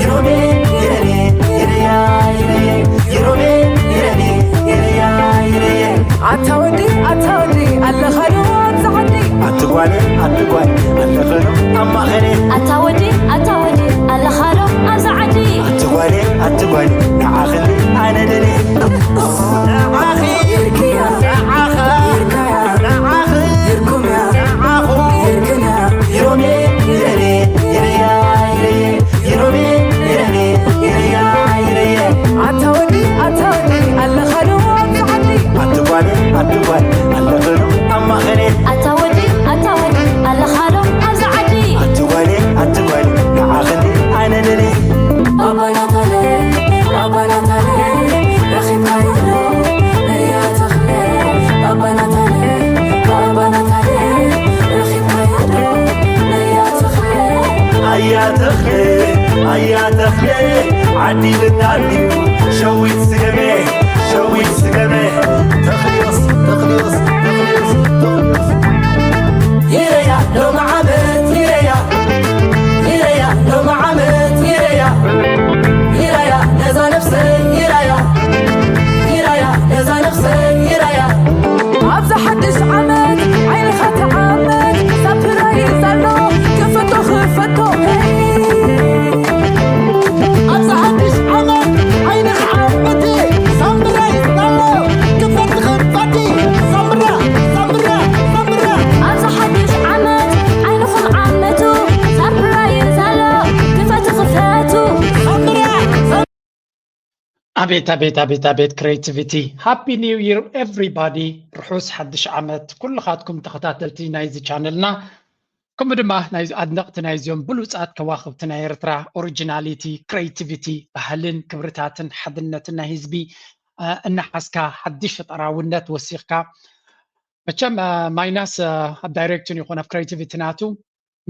ሮሜ ይረኔ ይረያ ይረየ ይሮሜ ይረኔ ይረያ ይረየ ኣታ ወዲ ኣታ ወዲ ኣለኻ ዶ ኣብዛ ዓዲ ኣቲ ጓል ኣቲ ጓል ኣለኻ ዶ ኣብ ማእኸለይ ኣታ ወዲ ኣታ ወዲ ኣለኻ ዶ ኣብዛ ዓዲ ኣቲ ጓል ኣቲ ጓል ንዓኽኒ ኣነ ደልየ ንዓኺ ይርክያ ንዓኻ ይርካያ ንዓኺ ይርኩምያ ንዓኹ ይርክንያ ይሮሜ ይረኔ ይረያ ይረየ ይሮሜ ይረኔ ይረያ ይረየ ኣታ ወዲ ኣታ ወዲ ኣለኻ ዶ ኣብዛ ዓዲ ኣቲ ጓል ኣቲ ጓል ኣለኻ ዶ ኣብ ማእኸለይ ኣታ ወዲ ኣታ ወዲ ኣለኻ ዶ ኣብዛ ዓዲ ኣቲ ጓል ኣቲ ጓል ንዓኽኒ ኣነ ደልየ ኣባናታለ ኣባናታለ ረኺብካዮ ዶ ነያ ተኽለ ኣባናታለ ኣባናታለ ረኺብካዮ ዶ ነያ ተኽለ ኣያ ተኽለ ኣያ ተኽለ ዓዲ ብጣልዩ ሸዊት ስገመ ሸዊት ስገመ ተኽልዮስ ተኽልዮስ ተኽልዮስ ተኽልዮስ ይረያ ሎሚ ዓመት ይረያ ይረያ ሎሚ ዓመት ይረያ ይረያ ነዛ ነፍሰይ ይረያ ይረያ ነዛ ነፍሰይ ይረያ ኣብዚ ሓድሽ ዓመት ዓይንኻ ተዓመት ሳፕራይዝ ኣሎ ክፈቶ ክፈቶ ኣብዚ ሓድሽ ዓመት ዓይንኻ ዓመት ሳፕራይዝ ኣሎ ክፈቲ ክፈቲ ሳምራ ሳምራ ሳምራ ኣብዚ ሓድሽ ዓመት ዓይንኹም ዓመቱ ሳፕራይዝ ኣሎ ክፈቱ ክፈቱ ሳምራ ኣቤት ኣቤት ኣቤት ኣቤት ክሬቲቪቲ። ሃፒ ኒው ይር ኤቭሪባዲ። ርሑስ ሓድሽ ዓመት ኩልኻትኩም ተኸታተልቲ ናይዚ ቻነልና፣ ከምኡ ድማ ናይ ኣድነቕቲ ናይዚኦም ብሉጻት ከዋኽብቲ ናይ ኤርትራ። ኦሪጂናሊቲ፣ ክሬቲቪቲ፣ ባህልን ክብርታትን ሓድነትን ናይ ህዝቢ እናሓዝካ ሓድሽ ፈጠራውነት ወሲኽካ። መቸም ማይናስ ኣብ ዳይሬክሽን ይኹን ኣብ ክሬቲቪቲ ናቱ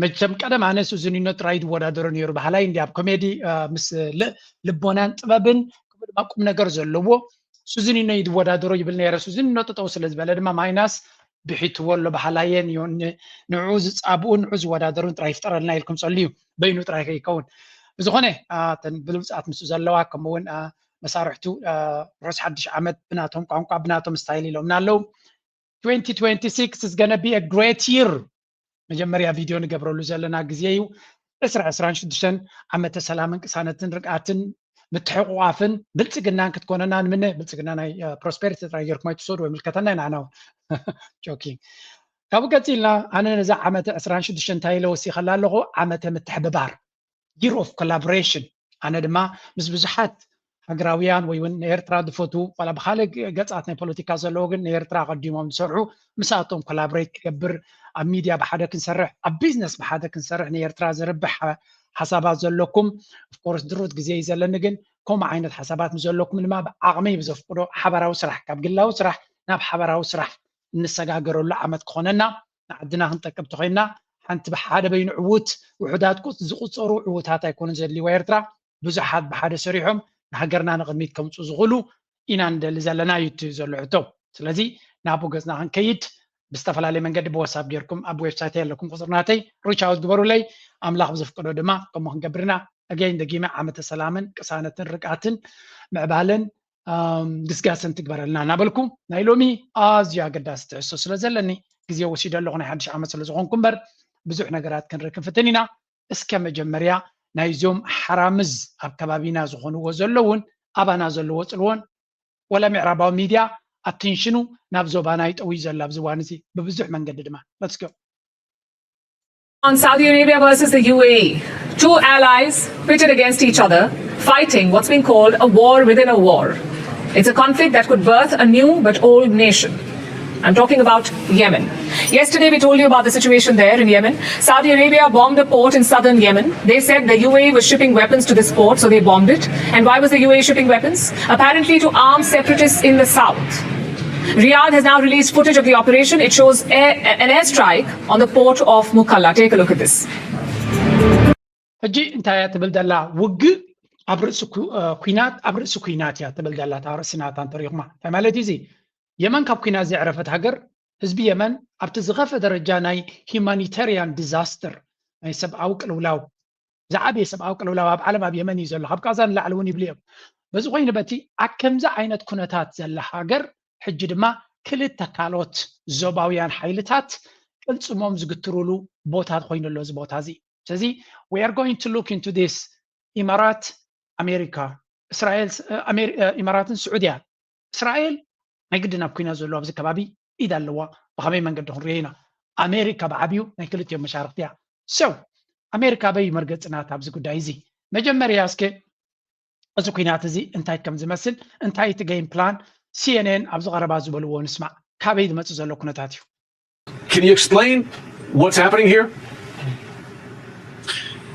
መቸም ቀደም ኣነ ሱዚኒኖ ጥራይ ዝወዳደሮ ነይሩ ባህላይ እንዲ ኣብ ኮሜዲ ምስ ልቦናን ጥበብን ከምኡ ድማ ቁም ነገር ዘለዎ ሱዚኒኖ ይድወዳደሮ ይብል ነይረ። ሱዚኒኖ ጠጠው ስለ ዝበለ ድማ ማይናስ ብሒትዎ ኣሎ ባህላየን እዩ። ንዑ ዝጻብኡ ንዑ ዝወዳደሩን ጥራይ ይፍጠረልና ኢልኩም ጸልዩ በይኑ ጥራይ ከይከውን። ብዝኾነ ብሉጻት ምስ ዘለዋ ከምኡውን መሳርሕቱ ርሑስ ሓድሽ ዓመት ብናቶም ቋንቋ ብናቶም ስታይል ኢሎምና ኣለዉ። twenty twenty-six is gonna be a great year። መጀመርያ ቪድዮ ንገብረሉ ዘለና ግዜ እዩ። ዕስራ ዕስራን ሽዱሽተን ዓመተ ሰላምን ቅሳነትን ርግኣትን ምትሕቑቋፍን ብልጽግናን ክትኮነና ንምነ። ብልጽግና ናይ ፕሮስፔሪቲ ጥራይ ጌርኩም ኣይትውሰዱ ወይ ምልከተና ኢና ንዓና እውን። ጆኪንግ። ካብኡ ቀጺልና ኣነ ነዛ ዓመተ ዕስራን ሽዱሽተን እንታይ ኢለ ወሲኸላ ኣለኹ? ዓመተ ምትሕብባር፣ year of collaboration። ኣነ ድማ ምስ ብዙሓት ሃገራውያን ወይ እውን ንኤርትራ ዝፈትዉ ዋላ ብካልእ ገጻት ናይ ፖለቲካ ዘለዎ ግን ንኤርትራ ኣቐዲሞም ዝሰርሑ ምስኣቶም ኮላቦሬት ክገብር ኣብ ሚድያ ብሓደ ክንሰርሕ ኣብ ቢዝነስ ብሓደ ክንሰርሕ ንኤርትራ ዘርብሕ ሓሳባት ዘለኩም ኦፍኮርስ ድሩት ግዜ እዩ ዘለኒ ግን ከምኡ ዓይነት ሓሳባት ምስ ዘለኩም ድማ ብዓቕመይ ብዘፍቅዶ ሓባራዊ ስራሕ ካብ ግላዊ ስራሕ ናብ ሓባራዊ ስራሕ እንሰጋገረሉ ዓመት ክኾነና ንዓድና ክንጠቅም ተኾይንና ሓንቲ ብሓደ በይኑ ዕዉት ውሑዳት ዝቁፀሩ ዕዉታት ኣይኮኑን ዘድልይዋ ኤርትራ ብዙሓት ብሓደ ሰሪሖም ንሃገርና ንቕድሚት ከምፁ ዝኽእሉ ኢና ንደሊ ዘለና እዩ እቲ ዘሎ ሕቶ። ስለዚ ናብኡ ገፅና ክንከይድ ብዝተፈላለየ መንገዲ ብወሳብ ጌርኩም ኣብ ዌብሳይት ኣለኩም ቁፅሪ ናተይ ሪች ኣውት ግበሩለይ። ኣምላኽ ብዘፍቅዶ ድማ ከምኡ ክንገብርና ኣገይን ደጊመ ዓመተ ሰላምን ቅሳነትን ርግኣትን ምዕባለን ግስጋሰን ትግበረልና እናበልኩ ናይ ሎሚ ኣዝዩ ኣገዳሲ ትሕዝቶ ስለ ዘለኒ ግዜ ወሲደ ኣለኹ ናይ ሓድሽ ዓመት ስለ ዝኾንኩ እምበር ብዙሕ ነገራት ክንርኢ ክንፍትን ኢና። እስከ መጀመርያ ናይዞም ሓራምዝ ኣብ ከባቢና ዝኾንዎ ዘለውን ኣባና ዘለዎ ፅልዎን ወላ ምዕራባዊ ሚድያ ኣቴንሽኑ ናብ ዞባና ይጠውይ ዘሎ ኣብዚ እዋን እዚ ብብዙሕ መንገዲ ድማ let's go። On Saudi Arabia versus the U A E, two allies pitted against each other, fighting what's been called a war within a war. It's a conflict that could birth a new but old nation. I'm talking about Yemen. Yesterday, we told you about the situation there in Yemen. Saudi Arabia bombed a port in southern Yemen. They said the U A E was shipping weapons to this port, so they bombed it. And why was the U A E shipping weapons? Apparently, to arm separatists in the south. Riyadh has now released footage of the operation. It shows air, an airstrike on the port of Mukalla. Take a look at this. ሕጂ እንታይ እያ ትብል ዘላ? ውግእ ኣብ ርእሲ ኩናት ኣብ ርእሲ ኩናት እያ ትብል ዘላ። እታ ርእሲ ናታ እንተሪእኹማ እንታይ ማለት እዩ? እዚ የመን ካብ ኩናት ዘዕረፈት ሃገር ህዝቢ የመን ኣብቲ ዝኸፈ ደረጃ ናይ ሂማኒታሪያን ዲዛስተር ናይ ሰብኣዊ ቅልውላው ዝዓበየ ሰብኣዊ ቅልውላው ኣብ ዓለም ኣብ የመን እዩ ዘሎ፣ ካብ ቃዛ ንላዕሊ እውን ይብሉ እዮም። በዚ ኮይኑ በቲ ኣብ ከምዚ ዓይነት ኩነታት ዘላ ሃገር ሕጂ ድማ ክልተ ካልኦት ዞባውያን ሓይልታት ቅልጽሞም ዝግትሩሉ ቦታ ኮይኑ ኣሎ እዚ ቦታ እዚ። ስለዚ we are going to look into this ኢማራት ኣሜሪካ እስራኤል ኢማራትን ስዑድያን እስራኤል ናይ ግድን ኣብ ኩናት ዘሎ ኣብዚ ከባቢ ኢድ ኣለዋ። ብኸመይ መንገዲ ክንሪኦ ኢና? ኣሜሪካ ብዓብዩ ናይ ክልቲኦም መሻርክቲ እያ። ሰው ኣሜሪካ ኣበይ መርገፂ ናት ኣብዚ ጉዳይ እዚ? መጀመርያ እስከ እዚ ኩናት እዚ እንታይ ከም ዝመስል እንታይ እቲ game plan CNN ኣብዚ ቀረባ ዝበልዎ ንስማዕ። ካበይ ዝመፅእ ዘሎ ኩነታት እዩ? Can you explain what's happening here?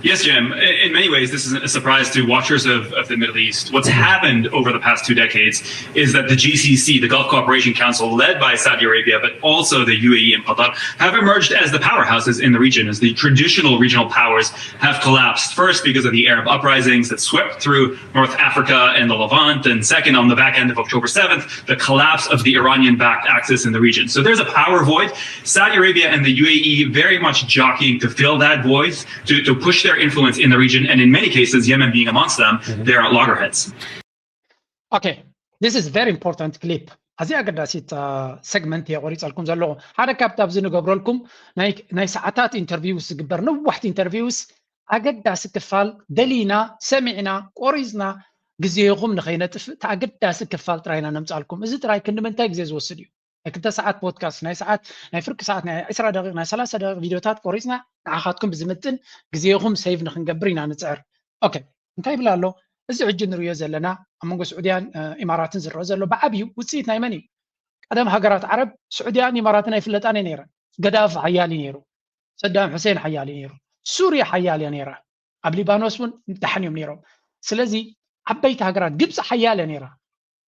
Yes, Jim. In many ways, this is a surprise to watchers of, of the Middle East. What's happened over the past two decades is that the G C C, the Gulf Cooperation Council, led by Saudi Arabia, but also the U A E and Qatar, have emerged as the powerhouses in the region, as the traditional regional powers have collapsed. First, because of the Arab uprisings that swept through North Africa and the Levant, and second, on the back end of October seventh, the collapse of the Iranian backed axis in the region. So there's a power void. Saudi Arabia and the U A E very much jockeying to fill that void to, to push their influence in the region, and in many cases, Yemen being amongst them, mm-hmm. They're at loggerheads. Okay, this is very important clip. ኣዝያ ኣገዳሲት ሰግመንት እየ ቆሪፀልኩም ዘለኹ። ሓደ ካብቲ ኣብዚ ንገብረልኩም ናይ ሰዓታት ኢንተርቪውስ ዝግበር ነዋሕቲ ኢንተርቪውስ ኣገዳሲ ክፋል ደሊና ሰሚዕና ቆሪፅና ግዜኹም ንኸይነጥፍ እቲ ኣገዳሲ ክፋል ጥራይ ኢና ነምፃልኩም። እዚ ጥራይ ክንዲ ምንታይ ግዜ ዝወስድ እዩ? ናይ ክልተ ሰዓት ፖድካስት ናይ ሰዓት ናይ ፍርቂ ሰዓት ናይ ዕስራ ደቂቕ ናይ ሰላሳ ደቂቕ ቪድዮታት ቆሪፅና ንዓኻትኩም ብዝምጥን ግዜኹም ሴቭ ንክንገብር ኢና ንፅዕር። ኦኬ እንታይ ይብል ኣሎ? እዚ ሕጂ ንሪኦ ዘለና ኣብ መንጎ ስዑድያን ኢማራትን ዝረአ ዘሎ ብዓብዩ ውፅኢት ናይ መን እዩ? ቀደም ሃገራት ዓረብ ስዑድያን ኢማራትን ኣይፍለጣን እየ ነይረን። ገዳፊ ሓያል እዩ ነይሩ። ሰዳም ሕሴን ሓያል እዩ ነይሩ። ሱርያ ሓያል እያ ነይራ። ኣብ ሊባኖስ እውን ደሓን እዮም ነይሮም። ስለዚ ዓበይቲ ሃገራት ግብፂ ሓያል እያ ነይራ።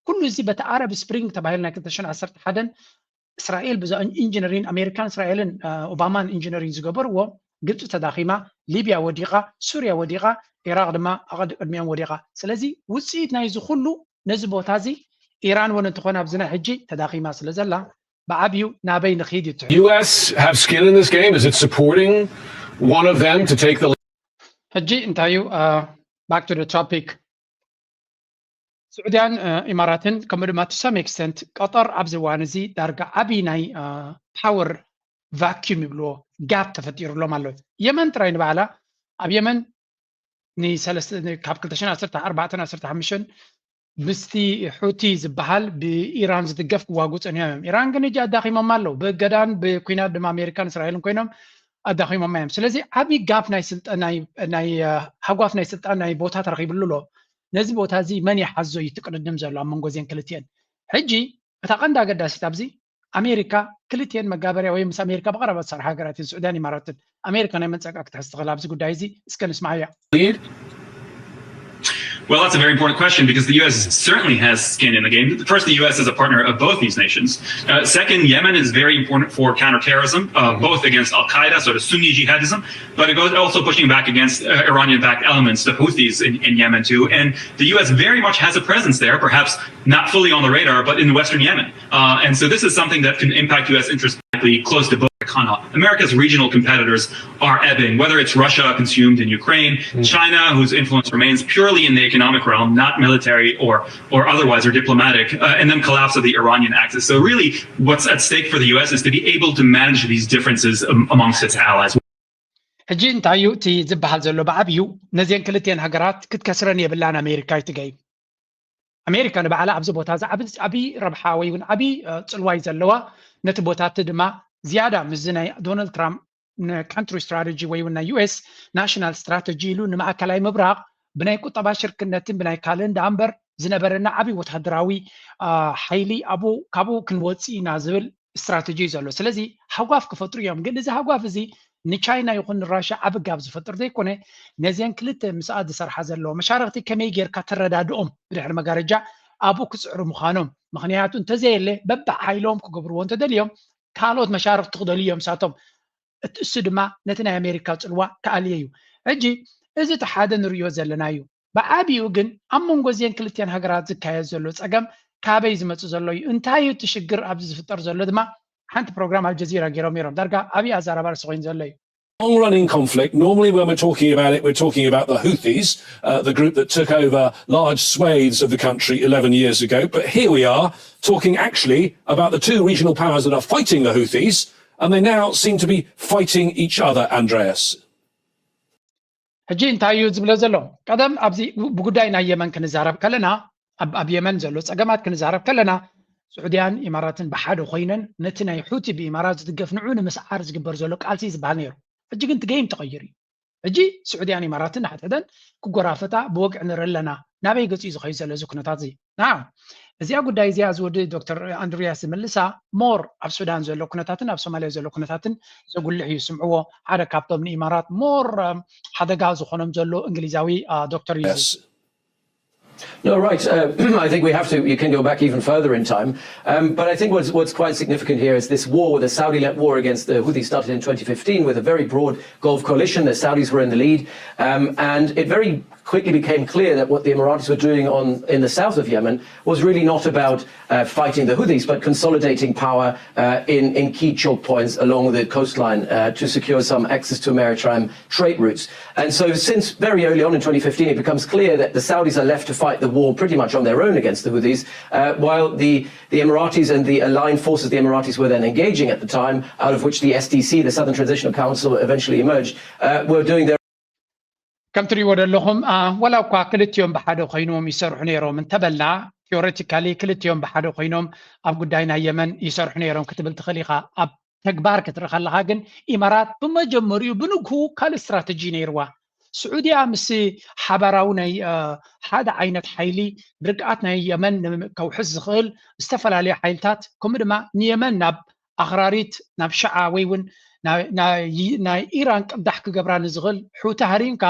ኩሉ እዚ በቲ ኣረብ ስፕሪንግ ተባሂሉ ናይ ክልተ ሽሕን ዓሰርተ ሓደን እስራኤል ብዛ ኢንጂነሪን ኣሜሪካን እስራኤልን ኦባማን ኢንጂነሪን ዝገበርዎ ግብፂ ተዳኺማ፣ ሊብያ ወዲቓ፣ ሱርያ ወዲቓ፣ ኢራቅ ድማ ኣቐድ ቅድሚኦም ወዲቓ። ስለዚ ውፅኢት ናይዚ ኩሉ ነዚ ቦታ እዚ ኢራን እውን እንትኾን ኣብዚ ናይ ሕጂ ተዳኺማ ስለ ዘላ ብዓብዩ ናበይ ንኺድ እዩ ትሕት። U S have skin in this game? Is it supporting one of them to take the ሕጂ እንታይ እዩ back to the topic ስዑድያን ኢማራትን ከምኡ ድማ to some extent ቀጠር ኣብዚ እዋን እዚ ዳርጋ ዓብዪ ናይ power vacuum ይብልዎ ጋፕ ተፈጢሩሎም ኣሎ። የመን ጥራይ ንባዕላ ኣብ የመን ንሰለስተ ካብ ክልተ ሽሕን ዓሰርተ ኣርባዕተን ዓሰርተ ሓሙሽተን ምስቲ ሑቲ ዝበሃል ብኢራን ዝድገፍ ክዋጉ ፀኒሖም እዮም። ኢራን ግን ሕጂ ኣዳኺሞማ ኣለዉ። ብእገዳን ብኲናት ድማ ኣሜሪካን እስራኤልን ኮይኖም ኣዳኺሞማ እዮም። ስለዚ ዓብዪ ጋፕ ናይ ስልጣን ናይ ሃጓፍ ናይ ስልጣን ናይ ቦታ ተረኺብሉ ኣሎ። ነዚ ቦታ እዚ መን ይሓዞ እዩ ትቅድድም ዘሎ ኣብ መንጎ እዚአን ክልቲአን። ሕጂ እታ ቀንዲ ኣገዳሲት ኣብዚ ኣሜሪካ ክልቲአን መጋበርያ ወይ ምስ ኣሜሪካ ብቐረባ ዝሰርሓ ሃገራት እየን ስዑድያን ኢማራትን። ኣሜሪካ ናይ መን ጸግዒ ክትሕዝ ትኽእል ኣብዚ ጉዳይ እዚ እስከ ንስማዓያ። Well, that's a very important question because the U S certainly has skin in the game. First, the U S is a partner of both these nations. Uh, second, Yemen is very important for counterterrorism, uh, both against Al Qaeda, sort of Sunni jihadism, but it goes also pushing back against uh, Iranian backed elements, the Houthis in, in Yemen too. And the U S very much has a presence there, perhaps not fully on the radar, but in western Yemen. Uh, and so this is something that can impact U S interests directly close to both. America's regional competitors are ebbing, whether it's Russia consumed in Ukraine, mm. China, whose influence remains purely in the economic realm, not military or, or otherwise, or diplomatic, uh, and then collapse of the Iranian axis. So really, what's at stake for the U S is to be able to manage these differences um, amongst its allies. ሕጂ እንታይ እዩ እቲ ዝበሃል ዘሎ ብዓብዩ ነዚአን ክልቲአን ሃገራት ክትከስረን የብላን ኣሜሪካ ይትገይ ኣሜሪካ ንባዕላ ኣብዚ ቦታ እዚ ዓቢ ረብሓ ወይ እውን ዓቢ ፅልዋይ ዘለዋ ነቲ ቦታ እቲ ድማ ዝያዳ ምስዚ ናይ ዶናልድ ትራምፕ ንካንትሪ ስትራተጂ ወይ እውን ናይ ዩ ኤስ ናሽናል ስትራተጂ ኢሉ ንማእከላይ ምብራቕ ብናይ ቁጠባ ሽርክነትን ብናይ ካልእን ደኣ እምበር ዝነበረና ዓቢ ወታደራዊ ሓይሊ ኣብኡ ካብኡ ክንወፅእ ኢና ዝብል ስትራተጂ እዩ ዘሎ። ስለዚ ሃጓፍ ክፈጥሩ እዮም። ግን እዚ ሃጓፍ እዚ ንቻይና ይኹን ንራሽያ ዓቢ ጋብ ዝፈጥር ዘይኮነ ነዚአን ክልተ ምስኣ ዝሰርሓ ዘለዎ መሻርክቲ ከመይ ጌርካ ተረዳድኦም ብድሕሪ መጋረጃ ኣብኡ ክፅዕሩ ምዃኖም። ምኽንያቱ እንተዘየለ በብሓይሎም ክገብርዎ እንተደልዮም ካልኦት መሻርክቲ ክደልዩ እዮም ንሳቶም። እሱ ድማ ነቲ ናይ ኣሜሪካ ፅልዋ ክኣልየ እዩ። ሕጂ እዚ እቲ ሓደ ንርእዮ ዘለና እዩ። ብዓቢኡ ግን ኣብ መንጎ እዚአን ክልቲአን ሃገራት ዝካየድ ዘሎ ፀገም ካበይ ዝመፅእ ዘሎ እዩ? እንታይ እዩ እቲ ሽግር ኣብዚ ዝፍጠር ዘሎ ድማ ሓንቲ ፕሮግራም ኣልጀዚራ ገይሮም ነይሮም። ዳርጋ ዓብዪ ኣዛራቢ ኣርእስቲ ኮይኑ ዘሎ እዩ። long running conflict. Normally, when we're talking about it, we're talking about the Houthis, uh, the group that took over large swathes of the country eleven years ago. But here we are talking actually about the two regional powers that are fighting the Houthis, and they now seem to be fighting each other, Andreas. ሕጂ እንታይ እዩ ዝብለ ዘሎ? ቀደም ኣብዚ ብጉዳይ ናይ የመን ክንዛረብ ከለና፣ ኣብ የመን ዘሎ ፀገማት ክንዛረብ ከለና፣ ስዑድያን ኢማራትን ብሓደ ኮይነን ነቲ ናይ ሑቲ ብኢማራት ዝድገፍ ንዑ ንምስዓር ዝግበር ዘሎ ቃልሲ ዝበሃል ነይሩ። ሕጂ ግን እቲ ገይም ተቐይሩ እዩ። ሕጂ ስዑድያን ኢማራትን ንሓድሕደን ክጎራፈታ ብወግዒ ንርኢ ኣለና። ናበይ ገፂ እዩ ዝኸይድ ዘሎ እዚ ኩነታት እዚ? ና እዚኣ ጉዳይ እዚኣ እዚ ወዲ ዶክተር ኣንድሪያስ ዝምልሳ ሞር ኣብ ሱዳን ዘሎ ኩነታትን ኣብ ሶማልያ ዘሎ ኩነታትን ዘጉልሕ እዩ። ስምዕዎ፣ ሓደ ካብቶም ንኢማራት ሞር ሓደጋ ዝኾኖም ዘሎ እንግሊዛዊ ዶክተር እዩ። No, right. Uh, I think we have to, you can go back even further in time. Um, but I think what's, what's quite significant here is this war, the Saudi led war against the Houthis, started in twenty fifteen with a very broad Gulf coalition. The Saudis were in the lead. Um, and it very quickly became clear that what the Emiratis were doing on, in the south of Yemen was really not about uh, fighting the Houthis, but consolidating power uh, in, in key choke points along the coastline uh, to secure some access to maritime trade routes. And so, since very early on in twenty fifteen, it becomes clear that the Saudis are left to fight the war pretty much on their own against the Houthis, uh, while the, the Emiratis and the aligned forces the Emiratis were then engaging at the time, out of which the S T C, the Southern Transitional Council, eventually emerged, uh, were doing their ከም ትሪእዎ ዘለኹም፣ ወላ እኳ ክልቲኦም ብሓደ ኮይኖም ይሰርሑ ነይሮም እንተበልና፣ ቲዮሬቲካሊ ክልቲኦም ብሓደ ኮይኖም ኣብ ጉዳይ ናይ የመን ይሰርሑ ነይሮም ክትብል ትኽእል ኢኻ። ኣብ ተግባር ክትርኢ ከለኻ ግን ኢማራት ብመጀመሪኡ ብንግሁ ካልእ ስትራተጂ ነይርዋ። ስዑድያ ምስ ሓባራዊ ናይ ሓደ ዓይነት ሓይሊ ብርግኣት ናይ የመን ከውሕስ ዝኽእል ዝተፈላለዩ ሓይልታት፣ ከምኡ ድማ ንየመን ናብ ኣኽራሪት፣ ናብ ሽዓ ወይ እውን ናይ ኢራን ቅዳሕ ክገብራ ንዝኽእል ሑቲ ሃሪምካ፣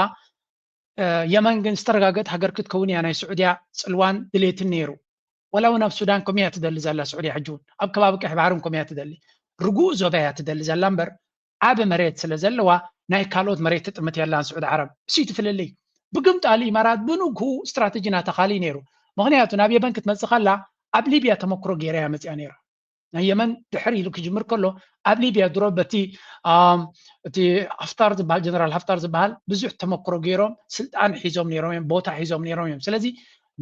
የመን ግን ዝተረጋገጥ ሃገር ክትከውን እያ ናይ ስዑድያ ፅልዋን ድሌትን ነይሩ። ወላ እውን ኣብ ሱዳን ከምኡ እያ ትደሊ ዘላ ስዑድያ። ሕጂ እውን ኣብ ከባቢ ቀይሕ ባሕሪ እውን ከምኡ እያ ትደሊ። ርጉእ ዞባ እያ ትደሊ ዘላ እምበር ዓቢ መሬት ስለ ዘለዋ ናይ ካልኦት መሬት ትጥምት የላን ስዑዲ ዓረብ። እሱ እዩ እቲ ፍልልይ። ብግምጣል ኢማራት ብንግሁ ስትራተጂ ናታ ካልእ እዩ ነይሩ። ምኽንያቱ ናብ የመን ክትመጽእ ከላ ኣብ ሊብያ ተመክሮ ገይራ እያ መጺኣ ነይራ። ናይ የመን ድሕር ኢሉ ክጅምር ከሎ ኣብ ሊብያ ድሮ በቲ እቲ ሃፍታር ዝበሃል ጀነራል ሃፍታር ዝበሃል ብዙሕ ተመክሮ ገይሮም ስልጣን ሒዞም ነይሮም እዮም፣ ቦታ ሒዞም ነይሮም እዮም። ስለዚ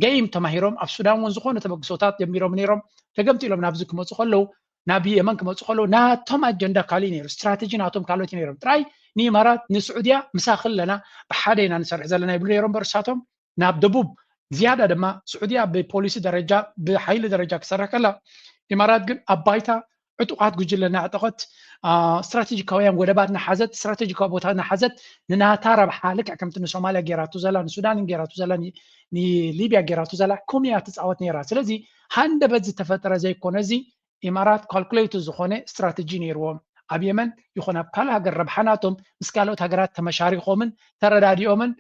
ገይም ተማሂሮም ኣብ ሱዳን እውን ዝኾነ ተበግሶታት ጀሚሮም ነይሮም። ተገምጢሎም ናብዚ ክመፁ ከለዉ ናብ የመን ክመፁ ከለዉ ናቶም ኣጀንዳ ካልእ ነይሩ፣ ስትራተጂ ናቶም ካልኦት ነይሮም። ጥራይ ንኢማራት ንስዑድያ ምሳኺ ኣለና ብሓደ ኢና ንሰርሕ ዘለና ይብሉ ነይሮም። በርሳቶም ናብ ደቡብ ዝያዳ ድማ ስዑድያ ብፖሊሲ ደረጃ ብሓይሊ ደረጃ ክሰርሕ ከላ ኢማራት ግን ኣብ ባይታ ዕጡቓት ጉጅለ እናዕጠቐት ስትራቴጂካውያን ወደባት እናሓዘት ስትራቴጂካዊ ቦታ እናሓዘት ንናታ ረብሓ ልክዕ ከምቲ ንሶማልያ ገይራቱ ዘላ ንሱዳንን ገይራቱ ዘላ ንሊብያ ገይራቱ ዘላ ከምኡ እያ ትፃወት ነይራ። ስለዚ ሃንደበት ዝተፈጠረ ዘይኮነ እዚ ኢማራት ካልኩሌቱ ዝኾነ ስትራተጂ ነይርዎም ኣብ የመን ይኹን ኣብ ካልእ ሃገር ረብሓ ናቶም ምስ ካልኦት ሃገራት ተመሻሪኾምን ተረዳዲኦምን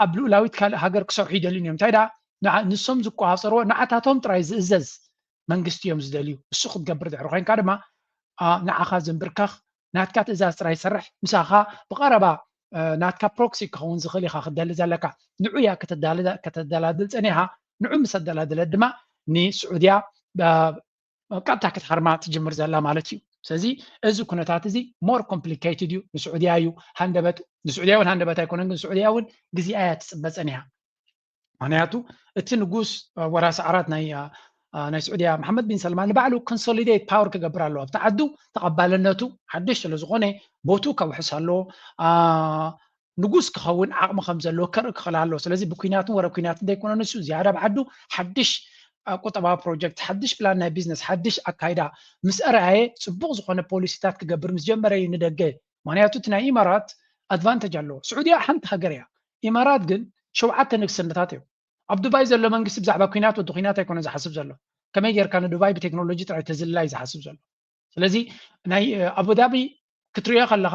ኣብ ልኡላዊት ካልእ ሃገር ክሰርሑ ይደልዩ እዮም። እንታይ ደኣ ንሶም ዝቆፃፀርዎ ንዓታቶም ጥራይ ዝእዘዝ መንግስቲ እዮም ዝደልዩ። እሱ ክትገብር ድሕሪ ኮይንካ ድማ ንዓኻ ዝንብርካኽ ናትካ ትእዛዝ ጥራይ ይሰርሕ፣ ምሳኻ ብቐረባ ናትካ ፕሮክሲ ክኸውን ዝኽእል ኢኻ ክትደሊ ዘለካ። ንዑ እያ ከተደላድል ፀኒሓ። ንዑ ምስ ኣደላደለት ድማ ንስዑድያ ቀጥታ ክትሃርማ ትጅምር ዘላ ማለት እዩ። ስለዚ እዚ ኩነታት እዚ ሞር ኮምፕሊኬትድ እዩ። ንስዑድያ እዩ ሃንደበት፣ ንስዑድያ እውን ሃንደበት ኣይኮነን፣ ግን ስዑድያ እውን ግዜኣ እያ ትፅበ ፀኒሓ። ምክንያቱ እቲ ንጉስ ወራሲ ዓራት ናይ ናይ ስዑድያ መሓመድ ቢን ሰልማን ንባዕሉ ኮንሶሊዴት ፓወር ክገብር ኣለዎ ኣብቲ ዓዱ። ተቐባልነቱ ሓድሽ ስለ ዝኾነ ቦቱ ከውሕስ ኣለዎ። ንጉስ ክኸውን ዓቕሚ ከም ዘለዎ ከርኢ ክኽእል ኣለዎ። ስለዚ ብኩናትን ወረ ኩናትን ዘይኮነ ንሱ ዝያዳ ኣብ ዓዱ ሓድሽ ቁጠባዊ ፕሮጀክት፣ ሓድሽ ፕላን ናይ ቢዝነስ፣ ሓድሽ ኣካይዳ ምስ ኣርኣየ ፅቡቕ ዝኾነ ፖሊሲታት ክገብር ምስ ጀመረ እዩ ንደገ። ምክንያቱ እቲ ናይ ኢማራት ኣድቫንተጅ ኣለዎ። ስዑድያ ሓንቲ ሃገር እያ። ኢማራት ግን ሸውዓተ ንግስነታት እዮም። ኣብ ዱባይ ዘሎ መንግስቲ ብዛዕባ ኩናት ወዲ ኩናት ኣይኮነ ዝሓስብ ዘሎ። ከመይ ጌርካ ንዱባይ ብቴክኖሎጂ ጥራይ ተዝልላ እዩ ዝሓስብ ዘሎ። ስለዚ ናይ ኣቡዳቢ ክትሪኦ ከለኻ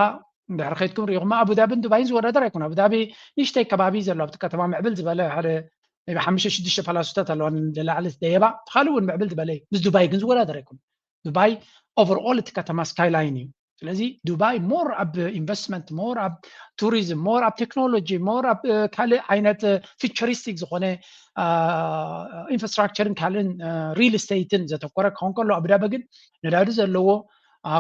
ድሕሪ ከይድኩም ሪኢኹማ ኣቡዳብን ዱባይን ዝወዳደር ኣይኮነ። ኣቡዳቢ ንእሽተይ ከባቢ ዘሎ ኣብቲ ከተማ ምዕብል ዝበለ ሓደ ሓሙሽተ ሽዱሽተ ፓላሶታት ኣለዋ ንላዕሊ ደየባ፣ ካልእ እውን ምዕብል ዝበለ እዩ። ምስ ዱባይ ግን ዝወዳደር ኣይኮነ። ዱባይ ኦቨርኦል እቲ ከተማ ስካይላይን እዩ። ስለዚ ዱባይ ሞር ኣብ ኢንቨስትመንት፣ ሞር ኣብ ቱሪዝም፣ ሞር ኣብ ቴክኖሎጂ፣ ሞር ኣብ ካልእ ዓይነት ፊቸሪስቲክ ዝኾነ ኢንፍራስትራክቸርን ካልእን ሪል ስቴትን ዘተኮረ ክኸውን ከሎ ኣቡዳቢ ግን ነዳዲ ዘለዎ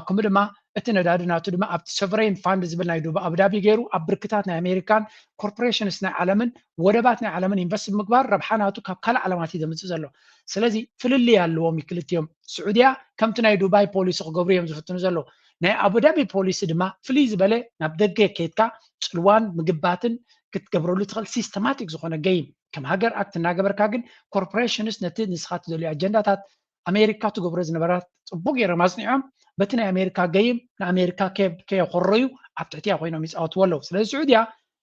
ከምኡ ድማ እቲ ነዳዲ ናቱ ድማ ኣብቲ ሶቨሬን ፋንድ ዝብል ናይ ዱባ ኣቡዳቢ ገይሩ ኣብ ብርክታት ናይ ኣሜሪካን ኮርፖሬሽንስ ናይ ዓለምን ወደባት ናይ ዓለምን ኢንቨስት ብምግባር ረብሓ ናቱ ካብ ካልእ ዓለማት እዩ ዘምፅእ ዘሎ። ስለዚ ፍልልይ ኣለዎም ክልቲኦም። ስዑድያ ከምቲ ናይ ዱባይ ፖሊሲ ክገብሩ እዮም ዝፍትኑ ዘለዉ። ናይ ኣቡዳቢ ፖሊሲ ድማ ፍልይ ዝበለ ናብ ደገ ከይድካ ፅልዋን ምግባትን ክትገብረሉ ትኽእል ሲስተማቲክ ዝኾነ ገይም ከም ሃገር ኣክት እናገበርካ ግን ኮርፖሬሽንስ ነቲ ንስኻ ትደልዩ ኣጀንዳታት ኣሜሪካ ትገብሮ ዝነበራት ፅቡቅ ገይሮም ኣፅኒዖም በቲ ናይ ኣሜሪካ ገይም ንኣሜሪካ ከየኮረዩ ኣብ ትሕቲያ ኮይኖም ይፃወትዎ ኣለዉ። ስለዚ ስዑድያ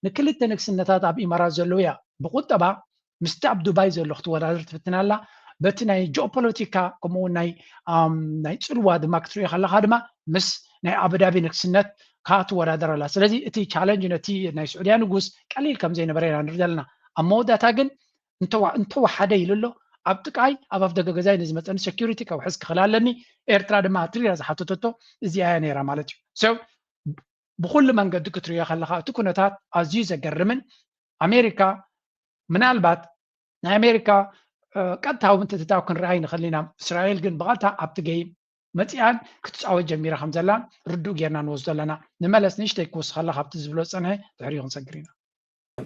ንክልተ ንግስነታት ኣብ ኢማራት ዘለዉ እያ ብቁጠባ ምስቲ ኣብ ዱባይ ዘሎ ክትወዳደር ትፍትን ኣላ። በቲ ናይ ጂኦፖለቲካ ከምኡውን ናይ ናይ ፅልዋ ድማ ክትሪኦ ከለካ ድማ ምስ ናይ ኣቡዳቢ ንግስነት ከዓ ትወዳደር ኣላ። ስለዚ እቲ ቻለንጅ ነቲ ናይ ስዑድያ ንጉስ ቀሊል ከም ዘይነበረ ኢና ንርኢ ዘለና። ኣብ መወዳእታ ግን እንተወሓደ ኢሉ ኣሎ ኣብ ጥቃይ ኣብ ኣፍደገ ገዛይ ንዝመፀኒ ሴኪሪቲ ከውሕስ ክኽእል ኣለኒ። ኤርትራ ድማ ኣትሪራ ዝሓተተቶ እዚኣ እያ ነይራ ማለት እዩ። ብኩሉ መንገዲ ክትሪኦ ከለካ እቲ ኩነታት ኣዝዩ ዘገርምን ኣሜሪካ ምናልባት ናይ ኣሜሪካ ቀጥታዊ ምትእትታው ክንረኣይ ንኽእል ኢና። እስራኤል ግን ብቐጥታ ኣብቲ ገይም መፂኣን ክትፃወት ጀሚራ ከም ዘላን ርዱእ ጌርና ንወስዶ ኣለና። ንመለስ ንእሽተይ ክወስኸላ ካብቲ ዝብሎ ዝፀንሐ ድሕሪኡ ክንሰግር ኢና።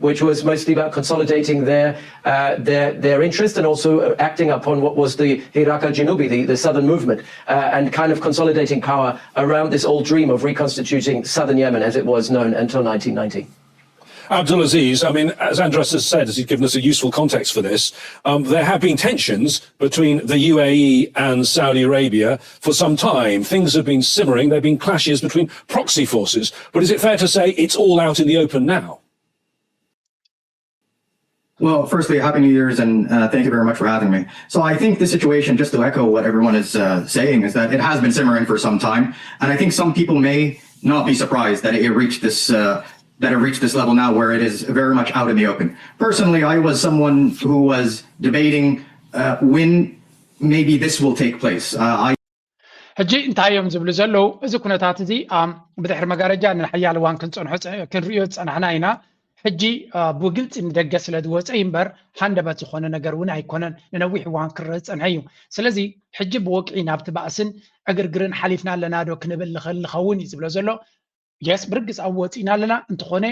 which was mostly about consolidating their uh, their their interest and also acting upon what was the Hirak al-Janubi, the, the southern movement, uh, and kind of consolidating power around this old dream of reconstituting southern Yemen as it was known until nineteen ninety. Abdulaziz, I mean, as Andras has said, as he's given us a useful context for this, um, there have been tensions between the U A E and Saudi Arabia for some time. Things have been simmering. There have been clashes between proxy forces. But is it fair to say it's all out in the open now? Well, firstly, Happy New Year's and uh, thank you very much for having me. So I think the situation, just to echo what everyone is uh, saying, is that it has been simmering for some time. And I think some people may not be surprised that it reached this uh, that it reached this level now where it is very much out in the open. Personally, I was someone who was debating uh, when maybe this will take place. Uh, I ሕጂ እንታይ እዮም ዝብሉ ዘለዉ? እዚ ኩነታት እዚ ብድሕሪ መጋረጃ ንሓያል እዋን ክንፀንሖ ክንሪኦ ዝፀናሕና ኢና። ሕጂ ብግልፂ ንደገ ስለ ዝወፀ እዩ እምበር ሃንደበት ዝኾነ ነገር እውን ኣይኮነን። ንነዊሕ እዋን ክረአ ዝፀንሐ እዩ። ስለዚ ሕጂ ብወግዒ ናብቲ ባእስን ዕግርግርን ሓሊፍና ኣለና ዶ ክንብል ንኽእል ንኸውን እዩ ዝብሎ ዘሎ። የስ ብርግፅ ኣብ ወፂእና ኣለና እንተኾነ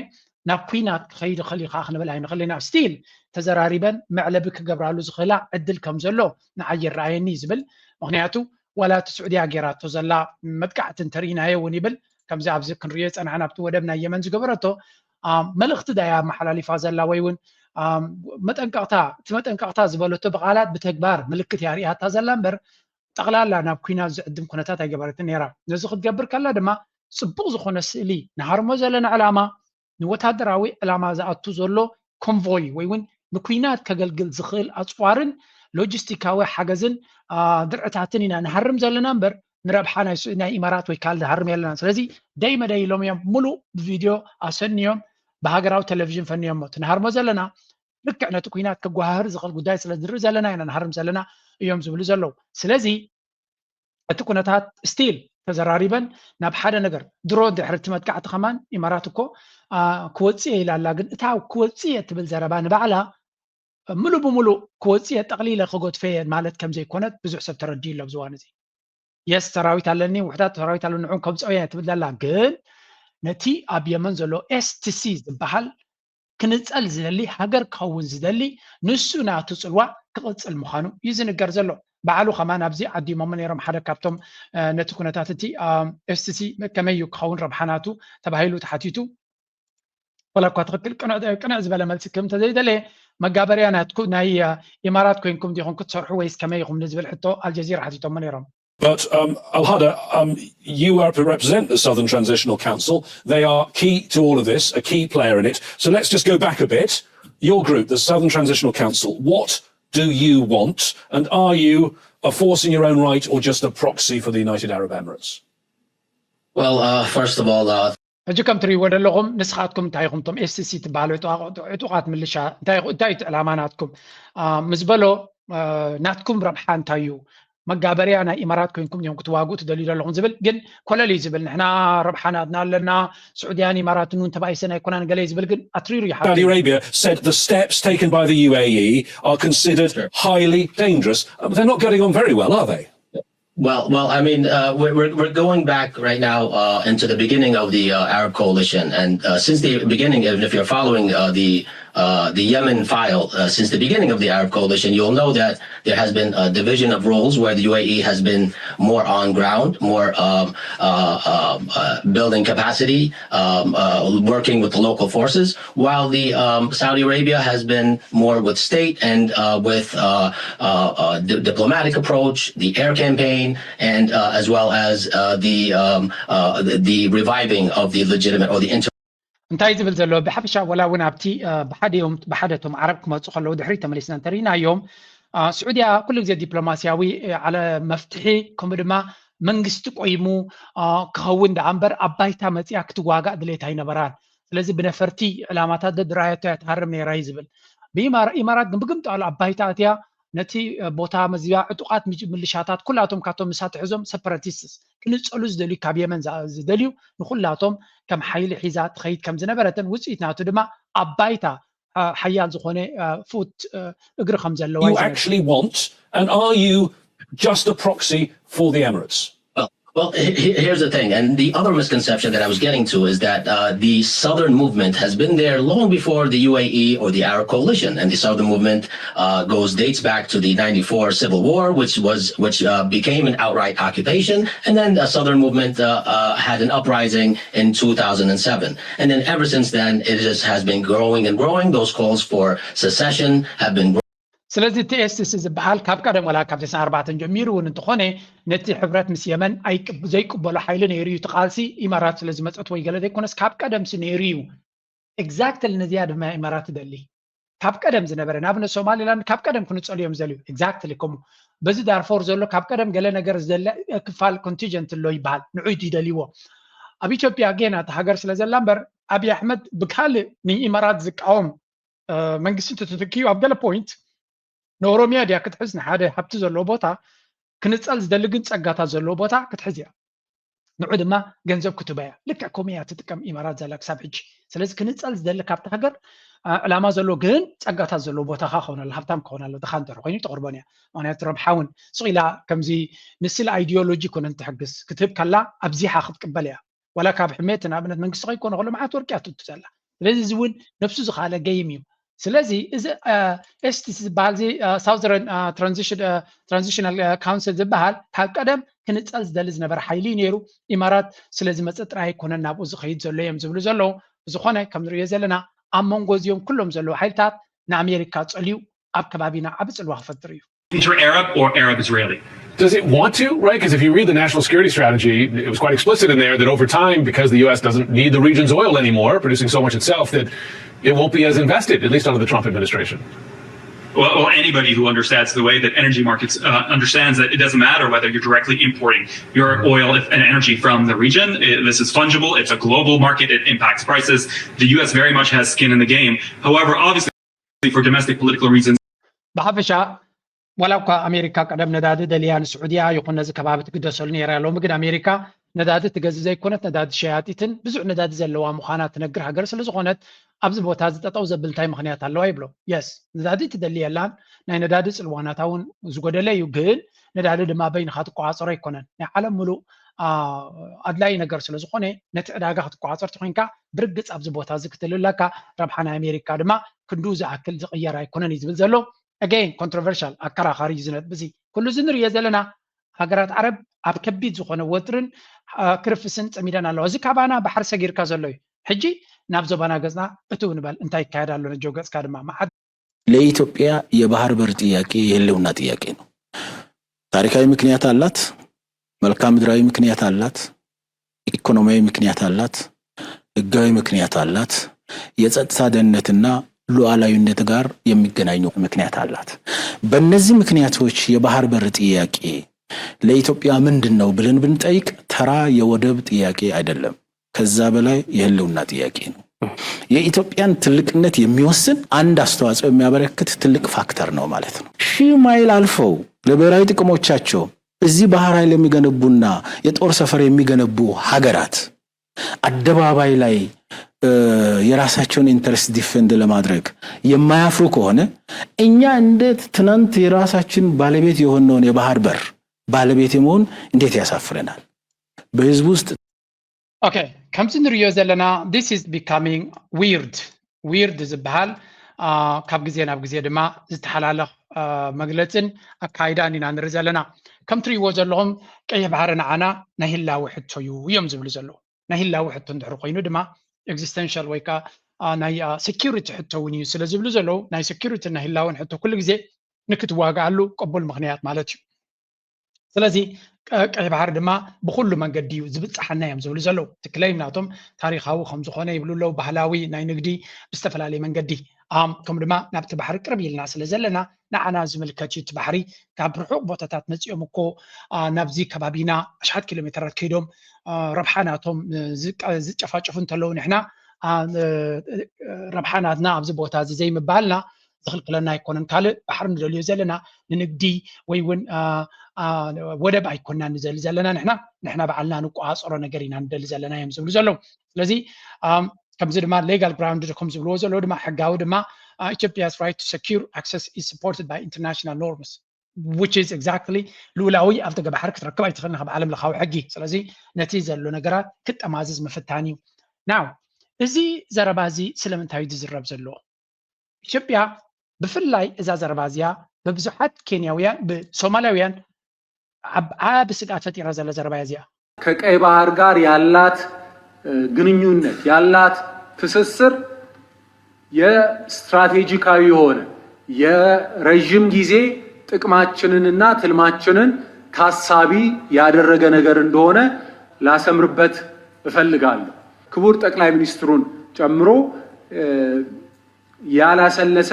ናብ ኩናት ክኸይድ ይኽእል እዩ ከዓ ክንብል ኣይንኽእል ኢና። ስቲል ተዘራሪበን መዕለቢ ክገብራሉ ዝኽእላ ዕድል ከም ዘሎ ንዓይ ይረኣየኒ እዩ ዝብል። ምክንያቱ ዋላ እቲ ስዑድያ ጌራቶ ዘላ መጥቃዕቲ እንተርኢናዮ እውን ይብል ከምዚ ኣብዚ ክንሪኦ ዝፀናሕና ኣብቲ ወደብ ናይ የመን ዝገበረቶ መልእኽቲ ዳያ ኣመሓላሊፋ ዘላ ወይ እውን መጠንቀቕታ እቲ መጠንቀቕታ ዝበለቶ ብቃላት ብተግባር ምልክት እያ ሪኣታ ዘላ እምበር ጠቕላላ ናብ ኩናት ዝዕድም ኩነታት ኣይገበረትን ነይራ። ነዚ ክትገብር ከላ ድማ ፅቡቕ ዝኾነ ስእሊ ንሃርሞ ዘለና ዕላማ ንወታደራዊ ዕላማ ዝኣቱ ዘሎ ኮንቮይ ወይ እውን ንኩናት ከገልግል ዝኽእል ኣፅዋርን ሎጂስቲካዊ ሓገዝን ድርዕታትን ኢና ንሃርም ዘለና እምበር ንረብሓ ናይ ኢማራት ወይ ካልእ ዝሃርም የለና። ስለዚ ደይ መደይ ኢሎም እዮም ሙሉእ ብቪድዮ ኣሰንዮም ብሃገራዊ ቴሌቪዥን ፈንዮሞ እቲ ንሃርሞ ዘለና ልክዕ ነቲ ኩናት ከጓሃህር ዝኽእል ጉዳይ ስለ ንርኢ ዘለና ኢና ንሃርም ዘለና እዮም ዝብሉ ዘለዉ። ስለዚ እቲ ኩነታት ስቲል ተዘራሪበን ናብ ሓደ ነገር ድሮ ድሕሪ እቲ መጥቃዕቲ ከማን ኢማራት እኮ ክወፅእ ኢላ ኣላ። ግን እታ ክወፅእ እትብል ዘረባ ንባዕላ ምሉእ ብምሉእ ክወፅእ ጠቕሊለ ክገድፈ እየ ማለት ከም ዘይኮነት ብዙሕ ሰብ ተረዲኡ ኣሎ ኣብዚ እዋን እዚ። የስ ሰራዊት ኣለኒ ውሕዳት ሰራዊት ኣለኒ ንዕኦም ከምፅኦ እየ ትብል ዘላ ግን ነቲ ኣብ የመን ዘሎ ኤስቲሲ ዝበሃል ክንፀል ዝደሊ ሃገር ክኸውን ዝደሊ ንሱ ናቱ ፅልዋ ክቕፅል ምዃኑ እዩ ዝንገር ዘሎ። ባዕሉ ከማን ኣብዚ ዓዲሞሞ ነይሮም ሓደ ካብቶም ነቲ ኩነታት እቲ ኤስቲሲ ከመይ እዩ ክኸውን ረብሓ ናቱ ተባሂሉ ተሓቲቱ ወላ እኳ ትኽክል ቅንዕ ዝበለ መልሲ ከም እንተዘይደለየ መጋበርያ ናይ ኢማራት ኮይንኩም ዲኹም ክትሰርሑ ወይስ ከመይ ኢኹም ንዝብል ሕቶ ኣልጀዚራ ሓቲቶሞ ነይሮም። But um, Alhada, um, you are to represent the Southern Transitional Council. They are key to all of this, a key player in it. So let's just go back a bit. Your group, the Southern Transitional Council, what do you want? And are you a force in your own right or just a proxy for the United Arab Emirates? Well, uh, first of all, uh, ሕጂ ከም ትርእይዎ ዘለኹም ንስኻትኩም እንታይ ኢኹም እቶም ኤስቲሲ ትበሃሉ ዕጡቓት ምልሻ እንታይ እዩ እቲ ዕላማ ናትኩም ምስ በሎ ናትኩም ረብሓ እንታይ እዩ መጋበርያ ናይ ኢማራት ኮይንኩም እዮም ክትዋግኡ ትደልዩ ዘለኹም ዝብል ግን ኮለል እዩ ዝብል ንሕና ረብሓ ናትና ኣለና ስዑድያን ኢማራትን እውን ተባኢሰን ኣይኮናን ገለ ዝብል ግን ኣትሪሩ እዩ Saudi Arabia said the steps taken by the U A E are considered highly dangerous. They're not getting on very well, are they? Well, well, I mean, uh, we're, we're, we're going back right now uh, into the beginning of the uh, Arab coalition. And uh, since the beginning, even if you're following uh, the uh, the Yemen file, uh, since the beginning of the Arab coalition, you'll know that there has been a division of roles where the U A E has been more on ground, more um, uh, uh, uh, building capacity, um, uh, working with the local forces, while the um, Saudi Arabia has been more with state and uh, with uh, uh, uh, di- diplomatic approach, the air campaign, and uh, as well as uh, the um, uh, the, the reviving of the legitimate or the inter- እንታይ ዝብል ዘሎ ብሓፈሻ ወላ እውን ኣብቲ ብሓደዮም ብሓደቶም ዓረብ ክመፁ ከለዉ ድሕሪ ተመሊስና እንተርኢናዮም ስዑድያ ኩሉ ግዜ ዲፕሎማስያዊ ዓለ መፍትሒ ከምኡ ድማ መንግስቲ ቆይሙ ክኸውን ደኣ እምበር ኣብ ባይታ መፅያ ክትዋጋእ ድሌት ኣይነበራን። ስለዚ ብነፈርቲ ዕላማታት ደድራየቶ እያ ትሃርም ነይራ እዩ ዝብል። ብኢማራት ግን ብግምጣሉ ኣብ ባይታ እትያ ነቲ ቦታ መዚባ ዕጡቓት ምልሻታት ኩላቶም ካብቶም ምሳ ትሕዞም ሰፐረቲስትስ ክንፀሉ ዝደልዩ ካብ የመን ዝደልዩ ንኩላቶም ከም ሓይሊ ሒዛ ትኸይድ ከም ዝነበረትን ውፅኢት ናቱ ድማ ኣብ ባይታ ሓያል ዝኾነ ፉት እግሪ ከም ዘለዋ You actually want, and are you just a proxy for the Emirates? Well, he- he- here's the thing, and the other misconception that I was getting to is that uh, the Southern movement has been there long before the U A E or the Arab Coalition, and the Southern movement uh, goes dates back to the ninety-four Civil War, which was which uh, became an outright occupation, and then the Southern movement uh, uh, had an uprising in two thousand seven, and then ever since then it just has been growing and growing. Those calls for secession have been ስለዚ እቲ ኤስቲሲ ዝበሃል ካብ ቀደም ወላ ካብ ተስዓን ኣርባዕተን ጀሚሩ እውን እንተኾነ ነቲ ሕብረት ምስ የመን ኣይቅ- ዘይቅበሎ ሓይሊ ነይሩ እዩ። እቲ ቃልሲ ኢማራት ስለ ዝመፀት ወይ ገለ ዘይኮነስ ካብ ቀደምሲ ነይሩ እዩ። ኤግዛክትሊ ነዚኣ ድማ ኢማራት ትደሊ። ካብ ቀደም ዝነበረ ንኣብነት ሶማሊላንድ ካብ ቀደም ክንፀሉ እዮም ዝደልዩ። ኤግዛክትሊ ከምኡ በዚ ዳርፎር ዘሎ ካብ ቀደም ገለ ነገር ዝደለ ክፋል ኮንቲጀንት ኣሎ ይበሃል። ንዑ ይደልይዎ። ኣብ ኢትዮጵያ ጌና እቲ ሃገር ስለ ዘላ እምበር ኣብይ ኣሕመድ ብካልእ ንኢማራት ዝቃወም መንግስቲ እንተተተኪኡ ኣብ ገለ ፖይንት ንኦሮሚያ ድያ ክትሕዝ ንሓደ ሃብቲ ዘለዎ ቦታ ክንፀል ዝደሊ ግን ፀጋታት ዘለዎ ቦታ ክትሕዝ እያ። ንዑ ድማ ገንዘብ ክትበያ ልክዕ ከምኡ እያ ትጥቀም ኢማራት ዘላ ክሳብ ሕጂ። ስለዚ ክንፀል ዝደሊ ካብቲ ሃገር ዕላማ ዘለዎ ግን ፀጋታት ዘለዎ ቦታ ካ ክኾን ኣሎ ሃብታም ክኾን ኣሎ ድኻ እንተር ኮይኑ ተቕርቦን እያ። ምክንያቱ ረብሓ እውን ስቕ ኢላ ከምዚ ንስለ ኣይዲዮሎጂ ኮነን ትሕግዝ ክትህብ ከላ ኣብዚሓ ክትቅበል እያ። ዋላ ካብ ሕሜት ንኣብነት መንግስቲ ከይኮነ ከሎ መዓት ወርቂ እያ ትእቱ ዘላ። ስለዚ እዚ እውን ነብሱ ዝኻለ ገይም እዩ። ስለዚ እዚ ኤስቲሲ ዝበሃል እዚ ሳውዘርን ትራንዚሽናል ካውንስል ዝበሃል ካብ ቀደም ክንፀል ዝደሊ ዝነበረ ሓይሊ እዩ ነይሩ። ኢማራት ስለዝመፀ ጥራይ ኣይኮነን ናብኡ ዝኸይድ ዘሎ እዮም ዝብሉ ዘለዉ። ብዝኾነ ከም ንሪኦ ዘለና ኣብ መንጎ እዚኦም ኩሎም ዘለዉ ሓይልታት ንኣሜሪካ ፀልዩ ኣብ ከባቢና ዓቢ ፅልዋ ክፈጥር እዩ። Future Arab or Arab Israeli. Does it want to? Right? Because if you read the national security strategy, it was quite explicit in there that over time, because the U S doesn't need the region's oil anymore, producing so much itself, that it won't be as invested, at least under the Trump administration. Well, well, anybody who understands the way that energy markets uh, understands that it doesn't matter whether you're directly importing your oil and energy from the region. It, this is fungible. It's a global market. It impacts prices. The U S very much has skin in the game. However, obviously, for domestic political reasons, ብሓፈሻ ዋላ እኳ ኣሜሪካ ቀደም ነዳዲ ደልያ ንስዑድያ ይኹን ነዚ ከባቢ ትግደሰሉ ነይራ። ሎሚ ግን ኣሜሪካ ነዳዲ ትገዝእ ዘይኮነት ነዳዲ ሸያጢትን ብዙሕ ነዳዲ ዘለዋ ምዃና ትነግር ሃገር ስለ ዝኾነት ኣብዚ ቦታ እዚ ጠጠው ዘብል እንታይ ምኽንያት ኣለዋ ይብሎ። የስ ነዳዲ ትደሊ የላን። ናይ ነዳዲ ፅልዋናታ እውን ዝጎደለ እዩ። ግን ነዳዲ ድማ በይንኻ ትቆፃፀሮ ኣይኮነን። ናይ ዓለም ሙሉእ ኣድላይ ነገር ስለ ዝኾነ ነቲ ዕዳጋ ክትቆፃፀር ተኮይንካ ብርግፅ ኣብዚ ቦታ እዚ ክትህልለካ ረብሓ ናይ ኣሜሪካ ድማ ክንዱ ዝኣክል ዝቕየር ኣይኮነን እዩ ዝብል ዘሎ። ኣገይን ኮንትሮቨርሻል ኣከራኻሪ እዩ ዝነጥብ እዚ ኩሉ እዚ ንሪኦ ዘለና ሃገራት ዓረብ ኣብ ከቢድ ዝኾነ ወጥርን ክርፍስን ፀሚደን ኣለዋ። እዚ ካባና ባሕሪ ሰጊርካ ዘሎ እዩ። ሕጂ ናብ ዞባና ገፅና እትው ንበል እንታይ ይካየድ ኣሎ ነጆ ገፅካ ድማ መዓት ለኢትዮጵያ የባህር በር ጥያቄ የህልውና ጥያቄ ነው። ታሪካዊ ምክንያት አላት፣ መልክዓ ምድራዊ ምክንያት አላት፣ ኢኮኖሚያዊ ምክንያት አላት፣ ህጋዊ ምክንያት አላት፣ የጸጥታ ደህንነትና ሉዓላዊነት ጋር የሚገናኙ ምክንያት አላት። በእነዚህ ምክንያቶች የባህር በር ጥያቄ ለኢትዮጵያ ምንድን ነው ብለን ብንጠይቅ ተራ የወደብ ጥያቄ አይደለም። ከዛ በላይ የህልውና ጥያቄ ነው። የኢትዮጵያን ትልቅነት የሚወስን አንድ አስተዋጽኦ የሚያበረክት ትልቅ ፋክተር ነው ማለት ነው። ሺህ ማይል አልፈው ለብሔራዊ ጥቅሞቻቸው እዚህ ባህር ኃይል የሚገነቡና የጦር ሰፈር የሚገነቡ ሀገራት አደባባይ ላይ የራሳቸውን ኢንተረስት ዲፈንድ ለማድረግ የማያፍሩ ከሆነ እኛ እንዴት ትናንት የራሳችን ባለቤት የሆነውን የባህር በር ባለቤት የመሆን እንዴት ያሳፍረናል? በህዝብ ውስጥ okay ከምዚ ንሪዮ ዘለና this is becoming weird weird ዝበሃል ካብ ግዜ ናብ ግዜ ድማ ዝተሓላለኽ መግለፅን ኣካይዳን ኢና ንርኢ ዘለና። ከም ትሪእዎ ዘለኹም ቀይሕ ባሕሪ ንዓና ናይ ህላዊ ሕቶ እዩ እዮም ዝብሉ ዘለዉ። ናይ ህላዊ ሕቶ እንድሕር ኮይኑ ድማ existential ወይ ከዓ ናይ security ሕቶ እውን እዩ ስለ ዝብሉ ዘለዉ ናይ security ናይ ህላውን ሕቶ ኩሉ ግዜ ንክትዋግኣሉ ቅቡል ምክንያት ማለት እዩ። ስለዚ ቀይሕ ባሕሪ ድማ ብኩሉ መንገዲ እዩ ዝብፅሓና እዮም ዝብሉ ዘለዉ። እቲ claim ናቶም ታሪካዊ ከም ዝኾነ ይብሉ ኣለዉ። ባህላዊ ናይ ንግዲ ብዝተፈላለየ መንገዲ ከም ድማ ናብቲ ባሕሪ ቅርብ ኢልና ስለ ዘለና ንዓና ዝምልከት እዩ። እቲ ባሕሪ ካብ ርሑቕ ቦታታት መፂኦም እኮ ናብዚ ከባቢና ኣሽሓት ኪሎ ሜትራት ከይዶም ረብሓ ናቶም ዝጨፋጭፉ እንተለዉ ንሕና ረብሓ ናትና ኣብዚ ቦታ እዚ ዘይምባልና ዝኽልክለና ኣይኮነን። ካልእ ባሕሪ ንደልዮ ዘለና ንንግዲ ወይ እውን ወደብ ኣይኮና ንደሊ ዘለና ንሕና ንሕና ባዕልና ንቆፃፀሮ ነገር ኢና ንደሊ ዘለና እዮም ዝብሉ ዘለዉ። ስለዚ ከምዚ ድማ legal ground ከም ዝብልዎ ዘለዉ ድማ ሕጋዊ ድማ Ethiopia's right to secure access is supported by international norms which is exactly ልኡላዊ ኣብ ደገ ባሕሪ ክትረክብ ኣይትኽእልን ካብ ዓለም ለኻዊ ሕጊ። ስለዚ ነቲ ዘሎ ነገራት ክጠማዝዝ ምፍታን እዩ። Now እዚ ዘረባ እዚ ስለምንታይ እዩ ዝዝረብ ዘሎ? ኢትዮጵያ ብፍላይ እዛ ዘረባ እዚኣ ብብዙሓት ኬንያውያን ብሶማላውያን ዓብ ዓቢ ስግኣት ፈጢራ ዘለ ዘረባ እያ እዚኣ። ከቀይ ባህር ጋር ያላት ግንኙነት ያላት ትስስር የስትራቴጂካዊ የሆነ የረዥም ጊዜ ጥቅማችንንና ትልማችንን ታሳቢ ያደረገ ነገር እንደሆነ ላሰምርበት እፈልጋለሁ። ክቡር ጠቅላይ ሚኒስትሩን ጨምሮ ያላሰለሰ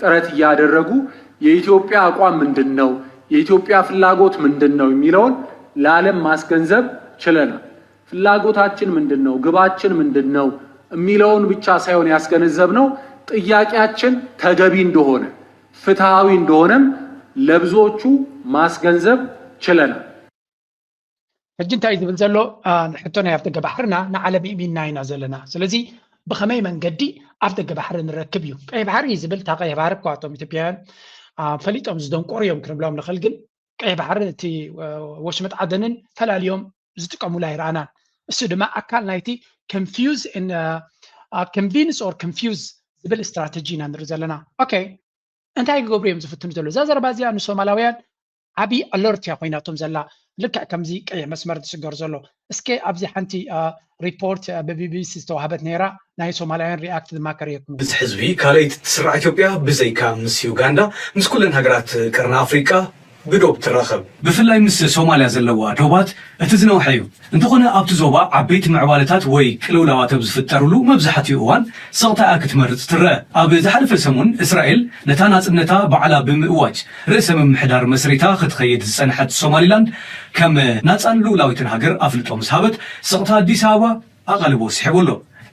ጥረት እያደረጉ የኢትዮጵያ አቋም ምንድን ነው፣ የኢትዮጵያ ፍላጎት ምንድን ነው የሚለውን ለዓለም ማስገንዘብ ችለናል። ፍላጎታችን ምንድን ነው፣ ግባችን ምንድን ነው የሚለውን ብቻ ሳይሆን ያስገነዘብነው ጥያቄያችን ተገቢ እንደሆነ ፍትሐዊ እንደሆነም ለብዙዎቹ ማስገንዘብ ችለናል። ሕጂ እንታይ ዝብል ዘሎ ሕቶ ናይ ኣፍደገ ባሕርና ንዓለም እሚንና ኢና ዘለና። ስለዚ ብኸመይ መንገዲ ኣፍደገ ባሕሪ ንረክብ እዩ። ቀይ ባሕሪ ዝብል እታ ቀይ ባሕሪ እኳ እቶም ኢትዮጵያውያን ፈሊጦም ዝደንቆሩ እዮም ክንብሎም ንኽእል፣ ግን ቀይ ባሕሪ እቲ ወሽመጥ ዓደንን ፈላልዮም ዝጥቀሙሉ ኣይረኣናን። እሱ ድማ ኣካል ናይቲ confuse convince or confuse ዝብል strategy ኢና ንርኢ ዘለና። Okay እንታይ ክገብሩ እዮም ዝፍትኑ ዘለዉ? እዛ ዘረባ እዚኣ ንሶማላውያን ዓብዪ alert እያ ኮይናቶም ዘላ። ልክዕ ከምዚ ቀይሕ መስመር ዝስገር ዘሎ። እስከ ኣብዚ ሓንቲ report ብ B B C ዝተዋህበት ነይራ ናይ ሶማላውያን react ድማ ከርእየኩም። እዚ ሕዝቢ ካልኣይቲ ትስራዕ ኢትዮጵያ ብዘይካ ምስ ዩጋንዳ ምስ ኩለን ሃገራት ቀርኒ ኣፍሪቃ ብዶብ ትራኸብ። ብፍላይ ምስ ሶማልያ ዘለዋ ዶባት እቲ ዝነውሐ እዩ። እንተኾነ ኣብቲ ዞባ ዓበይቲ ምዕባለታት ወይ ቅልውላዋት ኣብ ዝፍጠርሉ መብዛሕትኡ እዋን ስቕታ እያ ክትመርጽ ትረአ። ኣብ ዝሓለፈ ሰሙን እስራኤል ነታ ናጽነታ ባዕላ ብምእዋጅ ርእሰ ምምሕዳር መስሪታ ክትኸይድ ዝጸንሐት ሶማሊላንድ ከም ናጻን ልኡላዊትን ሃገር ኣፍልጦ ምስ ሃበት ስቕታ ኣዲስ ኣበባ ኣቓልቦ ስሒቡ ኣሎ።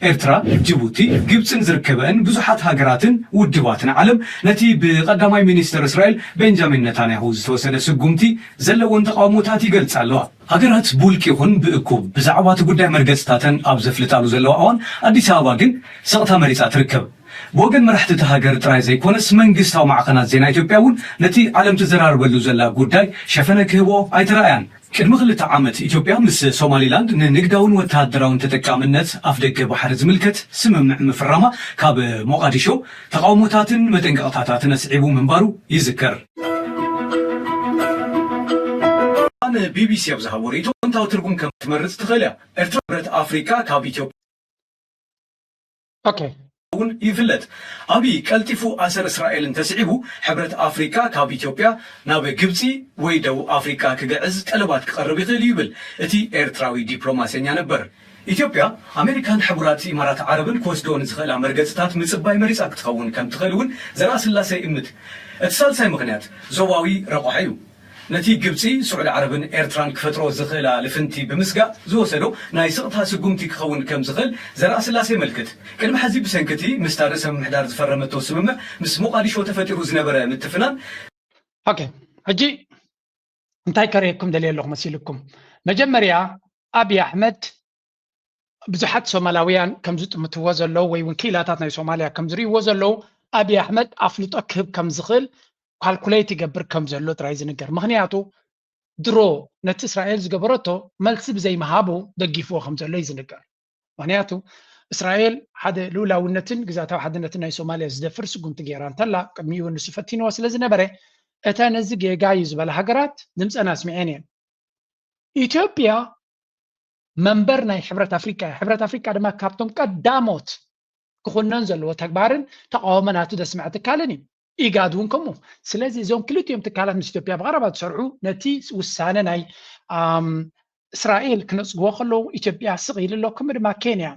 ኤርትራ፣ ጅቡቲ፣ ግብጽን ዝርከበአን ብዙሓት ሃገራትን ውድባትን ዓለም ነቲ ብቐዳማይ ሚኒስተር እስራኤል ቤንጃሚን ነታንያሁ ዝተወሰደ ስጉምቲ ዘለወን ተቓውሞታት ይገልጻ ኣለዋ። ሃገራት ብውልቂ ይኹን ብእኩብ ብዛዕባ እቲ ጉዳይ መርገጽታተን ኣብ ዘፍልጣሉ ዘለዋ እዋን ኣዲስ ኣበባ ግን ስቕታ መሪጻ ትርከብ። ብወገን መራሕቲ እታ ሃገር ጥራይ ዘይኮነስ መንግስታዊ ማዕኸናት ዜና ኢትዮጵያ እውን ነቲ ዓለም ትዘራረበሉ ዘላ ጉዳይ ሸፈነ ክህቦ ኣይተራእያን። ቅድሚ ክልተ ዓመት ኢትዮጵያ ምስ ሶማሊላንድ ንንግዳውን ወተሃደራውን ተጠቃምነት ኣፍደገ ባሕሪ ዝምልከት ስምምዕ ምፍራማ ካብ ሞቓዲሾ ተቓውሞታትን መጠንቀቕታታትን ኣስዒቡ ምንባሩ ይዝከር። ን B B C ኣብ ዝሃቦ ርእይቶ ኣወንታዊ ትርጉም ከም ትመርጽ ትኽእል እያ። ኤርትራ ሕብረት ኣፍሪቃ ካብ ኢትዮጵያ okay እውን ይፍለጥ። ኣብይ ቀልጢፉ ኣሰር እስራኤል እንተስዒቡ ሕብረት ኣፍሪካ ካብ ኢትዮጵያ ናብ ግብፂ ወይ ደቡብ ኣፍሪካ ክግዕዝ ጠለባት ክቐርብ ይኽእል እዩ ይብል እቲ ኤርትራዊ ዲፕሎማሰኛ ነበር። ኢትዮጵያ ኣሜሪካን ሕቡራት ኢማራት ዓረብን ክወስድኦ ንዝኽእላ መርገፅታት ምፅባይ መሪፃ ክትኸውን ከም ትኽእል እውን ዘርኣስላሰ ይእምት። እቲ ሳልሳይ ምኽንያት ዞባዊ ረቑሓ እዩ። ነቲ ግብጺ፣ ስዑዲ ዓረብን ኤርትራን ክፈጥሮ ዝኽእላ ልፍንቲ ብምስጋእ ዝወሰዶ ናይ ስቕታ ስጉምቲ ክኸውን ከም ዝኽእል ዘርኣስላሰ የመልክት። ቅድሚ ሕዚ ብሰንኪ እቲ ምስታ ርእሰ ምምሕዳር ዝፈረመቶ ስምምዕ ምስ ሞቓዲሾ ተፈጢሩ ዝነበረ ምትፍናን፣ okay ሕጂ እንታይ ከርእየኩም ደልየ ኣለኹ መሲልኩም? መጀመርያ ኣብይ ኣሕመድ ብዙሓት ሶማላውያን ከም ዝጥምትዎ ዘለዉ ወይ እውን ክኢላታት ናይ ሶማልያ ከም ዝርእይዎ ዘለዉ ኣብይ ኣሕመድ ኣፍልጦ ክህብ ከም ዝኽእል calculate ይገብር ከም ዘሎ ጥራይ ዝንገር። ምኽንያቱ ድሮ ነቲ እስራኤል ዝገበረቶ መልሲ ብዘይምሃቡ ደጊፍዎ ከም ዘሎ እዩ ዝንገር። ምክንያቱ እስራኤል ሓደ ልኡላውነትን ግዛታዊ ሓድነትን ናይ ሶማልያ ዝደፍር ስጉምቲ ገይራ እንተላ ቅድሚኡ ንሱ ፈቲንዎ ስለ ዝነበረ እተን እዚ ጌጋ እዩ ዝበላ ሃገራት ድምፀን ኣስሚዐን እየን። ኢትዮጵያ መንበር ናይ ሕብረት ኣፍሪቃ እያ። ሕብረት ኣፍሪቃ ድማ ካብቶም ቀዳሞት ክኹነን ዘለዎ ተግባርን ተቃውሞ ናቱ ዘስምዐ ትካልን እዩ። ኢጋድ እውን ከምኡ። ስለዚ እዞም ክልቲኦም ትካላት ምስ ኢትዮጵያ ብቐረባ ዝሰርሑ ነቲ ውሳነ ናይ እስራኤል ክነፅግዎ ከለዉ ኢትዮጵያ ስቕ ኢሉ ኣሎ። ከምኡ ድማ ኬንያ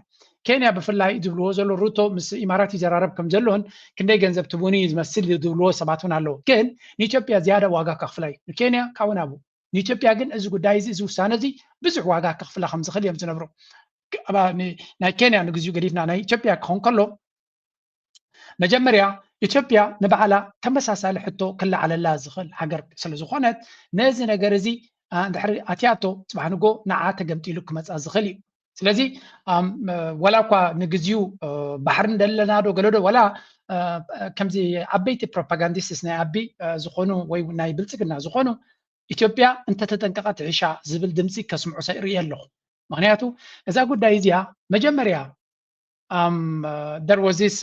ኬንያ ብፍላይ ዝብልዎ ዘሎ ሩቶ ምስ ኢማራት ይዘራረብ ከም ዘሎን ክንደይ ገንዘብ ትቡኒ ዝመስል ዝብልዎ ሰባት እውን ኣለዉ። ግን ንኢትዮጵያ ዝያዳ ዋጋ ከኽፍላ እዩ። ንኬንያ ካብኡ ናብኡ። ንኢትዮጵያ ግን እዚ ጉዳይ እዚ እዚ ውሳነ እዚ ብዙሕ ዋጋ ከኽፍላ ከም ዝኽእል እዮም ዝነብሩ። ናይ ኬንያ ንግዚኡ ገዲፍና ናይ ኢትዮጵያ ክኸውን ከሎ መጀመርያ ኢትዮጵያ ንባዕላ ተመሳሳሊ ሕቶ ክለዓለላ ዝኽእል ሃገር ስለ ዝኾነት ነዚ ነገር እዚ እንድሕሪ ኣትያቶ ፅባሕ ንጎ ንዓ ተገምጢሉ ክመፃ ዝኽእል እዩ። ስለዚ ወላ እኳ ንግዚኡ ባሕሪ እንደለና ዶ ገለዶ ወላ ከምዚ ዓበይቲ ፕሮፓጋንዲስትስ ናይ ኣቢ ዝኾኑ ወይ ናይ ብልፅግና ዝኾኑ ኢትዮጵያ እንተተጠንቀቐት ዒሻ ዝብል ድምፂ ከስምዑ ሰይርኢ ኣለኹ። ምክንያቱ እዛ ጉዳይ እዚኣ መጀመርያ ደር ወዚስ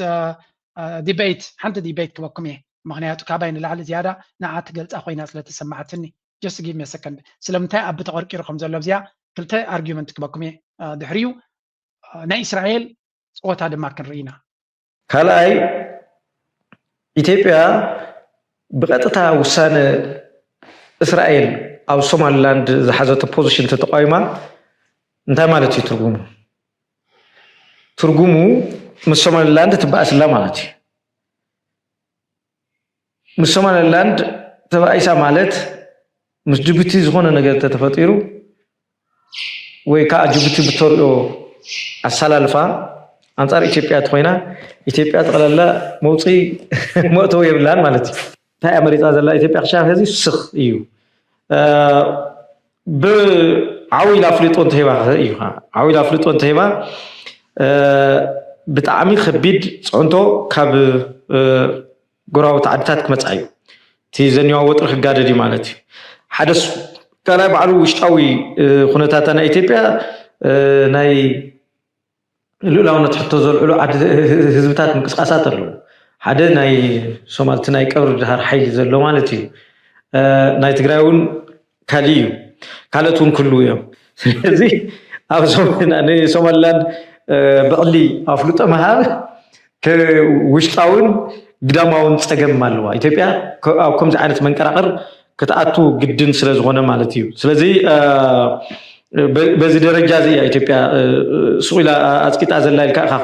ዲቤት ሓንቲ ዲቤት ክበኩም እየ። ምክንያቱ ካባይ ንላዕሊ ዝያዳ ንዓ ትገልፃ ኮይና ስለተሰማዓትኒ just give me a second ስለምንታይ ኣብ ተቐርቂሩ ከም ዘሎ ኣብዚኣ ክልተ ኣርጊመንት ክበኩም እየ። ድሕሪኡ ናይ እስራኤል ፀወታ ድማ ክንርኢ ኢና። ካልኣይ ኢትዮጵያ ብቐጥታ ውሳነ እስራኤል ኣብ ሶማሊላንድ ዝሓዘቶ ፖዚሽን ተተቃዊማ እንታይ ማለት እዩ ትርጉሙ? ትርጉሙ ምስ ሶማሊላንድ ትበኣስላ ማለት እዩ። ምስ ሶማሊላንድ ተባኢሳ ማለት ምስ ጅቡቲ ዝኾነ ነገር ተተፈጢሩ ወይ ከዓ ጅቡቲ ብተሪኦ ኣሰላልፋ ኣንፃር ኢትዮጵያ ተኮይና ኢትዮጵያ ጠቕላላ መውፅኢ መእተዊ የብላን ማለት እዩ። እንታይ መሪፃ ዘላ ኢትዮጵያ ክሻብ ሕዚ ስኽ እዩ። ብዓው ኢላ ኣፍልጦ እንተሂባ እዩ። ዓው ኢላ ኣፍልጦ እንተሂባ ብጣዕሚ ከቢድ ፅዕንቶ ካብ ጎረባብቲ ዓድታት ክመፃ እዩ። እቲ ዘኒዋ ወጥሪ ክጋደድ እዩ ማለት እዩ። ሓደ ካልኣይ ባዕሉ ውሽጣዊ ኩነታታ ናይ ኢትዮጵያ ናይ ልኡላውነት ሕቶ ዘልዕሉ ዓዲ ህዝብታት ምንቅስቃሳት ኣለዉ። ሓደ ናይ ሶማልቲ ናይ ቀብሪ ድሃር ሓይሊ ዘሎ ማለት እዩ። ናይ ትግራይ እውን ካሊእ እዩ። ካልኦት እውን ክህልዉ እዮም። ስለዚ ኣብ ሶማሊላንድ ብዕሊ ኣፍልጦ ምሃብ ውሽጣውን ግዳማውን ፀገም ኣለዋ ኢትዮጵያ። ኣብ ከምዚ ዓይነት መንቀራቕር ክትኣቱ ግድን ስለ ዝኾነ ማለት እዩ። ስለዚ በዚ ደረጃ እዚ እያ ኢትዮጵያ ሱቕ ኢላ ኣፅቂጣ ዘላ ኢልካ ኢኻ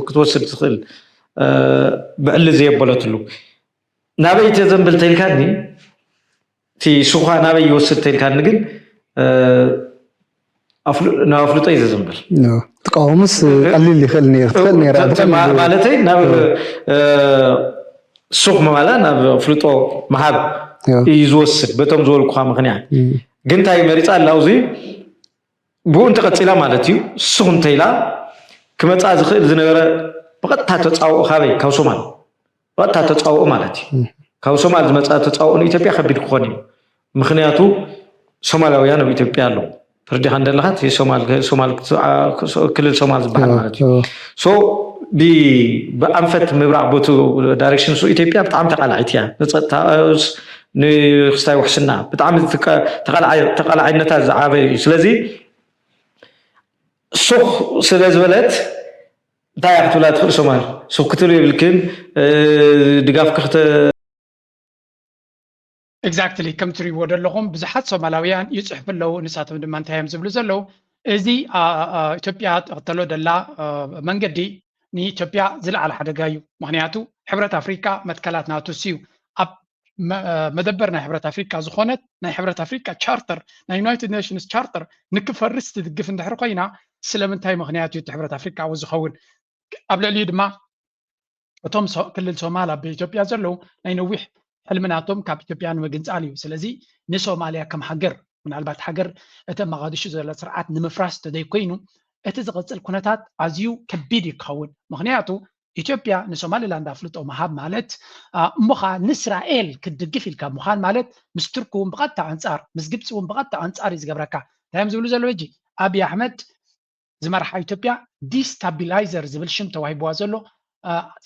ክትወስድ ትኽእል። ብዕሊ ዘየበለትሉ ናበይ ተዘንብል ተይልካኒ እቲ ሱኻ ናበይ ይወስድ ተይልካኒ ግን ናብ ኣፍልጦ እዩ ዘዘንብል። ትቃወምስ ቀሊል ይኽእል ነይር ትኽእል ነይራ ብቐሊሉ ማለተይ ናብ ሱኽ ምባላ ናብ ኣፍልጦ ምሃብ እዩ ዝወስድ በቶም ዝበልኩኻ ምኽንያት ግን እንታይ መሪፃ ኣላ ኣብዚ ብኡ እንተቐፂላ ማለት እዩ ሱኽ እንተኢላ ክመፃ ዝኽእል ዝነበረ ብቐጥታ ተፃውኦ ካበይ ካብ ሶማል ብቐጥታ ተፃውኦ ማለት እዩ። ካብ ሶማል ዝመፀ ተፃውኦ ንኢትዮጵያ ከቢድ ክኾን እዩ። ምክንያቱ ሶማላውያን ኣብ ኢትዮጵያ ኣለዉ። ተረዲኻ እንደለኻ ክልል ሶማል ዝበሃል ማለት እዩ። ሶ ብኣንፈት ምብራቕ ቦቱ ዳይሬክሽን ሱ ኢትዮጵያ ብጣዕሚ ተቃላዒት እያ። ንፀጥታ ንክስታይ ውሕስና ብጣዕሚ ተቃላዒነታ ዝዓበ እዩ። ስለዚ ሱኽ ስለ ዝበለት እንታይ እያ ክትብላ ትኽእል ሶማል ሱብ ክትብል የብልክን ድጋፍ ክኽተ Exactly ከም ትሪእዎ ዘለኹም ብዙሓት ሶማላውያን ይፅሕፉ ኣለዉ። ንሳቶም ድማ እንታይ እዮም ዝብሉ ዘለዉ እዚ ኢትዮጵያ ትኽተሎ ደላ መንገዲ ንኢትዮጵያ ዝለዓለ ሓደጋ እዩ። ምክንያቱ ሕብረት ኣፍሪካ መትከላት ናቱ እዩ። ኣብ መደበር ናይ ሕብረት ኣፍሪካ ዝኾነት ናይ ሕብረት ኣፍሪካ ቻርተር ናይ ዩናይትድ ኔሽንስ ቻርተር ንክፈርስ ትድግፍ እንድሕር ኮይና ስለምንታይ ምክንያት እዩ እቲ ሕብረት ኣፍሪካ ኣብኡ ዝኸውን? ኣብ ልዕሊኡ ድማ እቶም ክልል ሶማል ኣብ ኢትዮጵያ ዘለዉ ናይ ነዊሕ ሕልሚ ናቶም ካብ ኢትዮጵያ ንምግንፃል እዩ። ስለዚ ንሶማልያ ከም ሃገር ምናልባት ሃገር እቲ መቃዲሹ ዘሎ ስርዓት ንምፍራስ ተዘይኮይኑ እቲ ዝቕፅል ኩነታት ኣዝዩ ከቢድ እዩ ክኸውን። ምክንያቱ ኢትዮጵያ ንሶማሊላንድ ኣፍልጦ ምሃብ ማለት እሞ ከዓ ንእስራኤል ክትድግፍ ኢልካ ምዃን ማለት ምስ ቱርኪ እውን ብቐጥታ ኣንፃር ምስ ግብፂ እውን ብቐጥታ ኣንፃር እዩ ዝገብረካ። እንታይ እዮም ዝብሉ ዘለዉ ሕጂ? ኣብይ ኣሕመድ ዝመርሓ ኢትዮጵያ ዲስታቢላይዘር ዝብል ሽም ተዋሂብዋ ዘሎ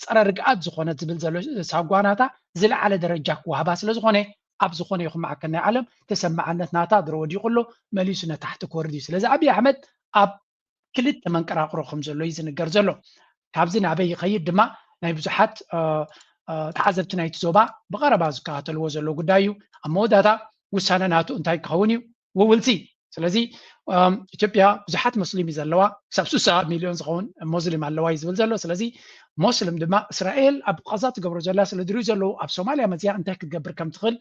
ፀረ ርግኣት ዝኾነ ዝብል ዘሎ ሳጓናታ ዝለዓለ ደረጃ ክወሃባ ስለ ዝኾነ ኣብ ዝኾነ ይኹን ማዕከል ናይ ዓለም ተሰማዕነት ናታ ድሮ ወዲቑ ኣሎ፣ መሊሱ ነታሕቲ ክወርድ እዩ። ስለዚ ኣብይ ኣሕመድ ኣብ ክልተ መንቀራቕሮ ከም ዘሎ እዩ ዝንገር ዘሎ። ካብዚ ናበይ ይኸይድ ድማ ናይ ብዙሓት ተዓዘብቲ ናይቲ ዞባ ብቐረባ ዝከታተልዎ ዘሎ ጉዳይ እዩ። ኣብ መወዳእታ ውሳነ ናቱ እንታይ ክኸውን እዩ? ውውልሲ ስለዚ ኢትዮጵያ ብዙሓት ሞስሊም እዩ ዘለዋ፣ ክሳብ ስሳ ሚሊዮን ዝኸውን ሞስሊም ኣለዋ እዩ ዝብል ዘሎ። ስለዚ ሞስሊም ድማ እስራኤል ኣብ ቃዛ ትገብሮ ዘላ ስለ ዝሪኡ ዘለዉ ኣብ ሶማልያ መፅያ እንታይ ክትገብር ከም ትኽእል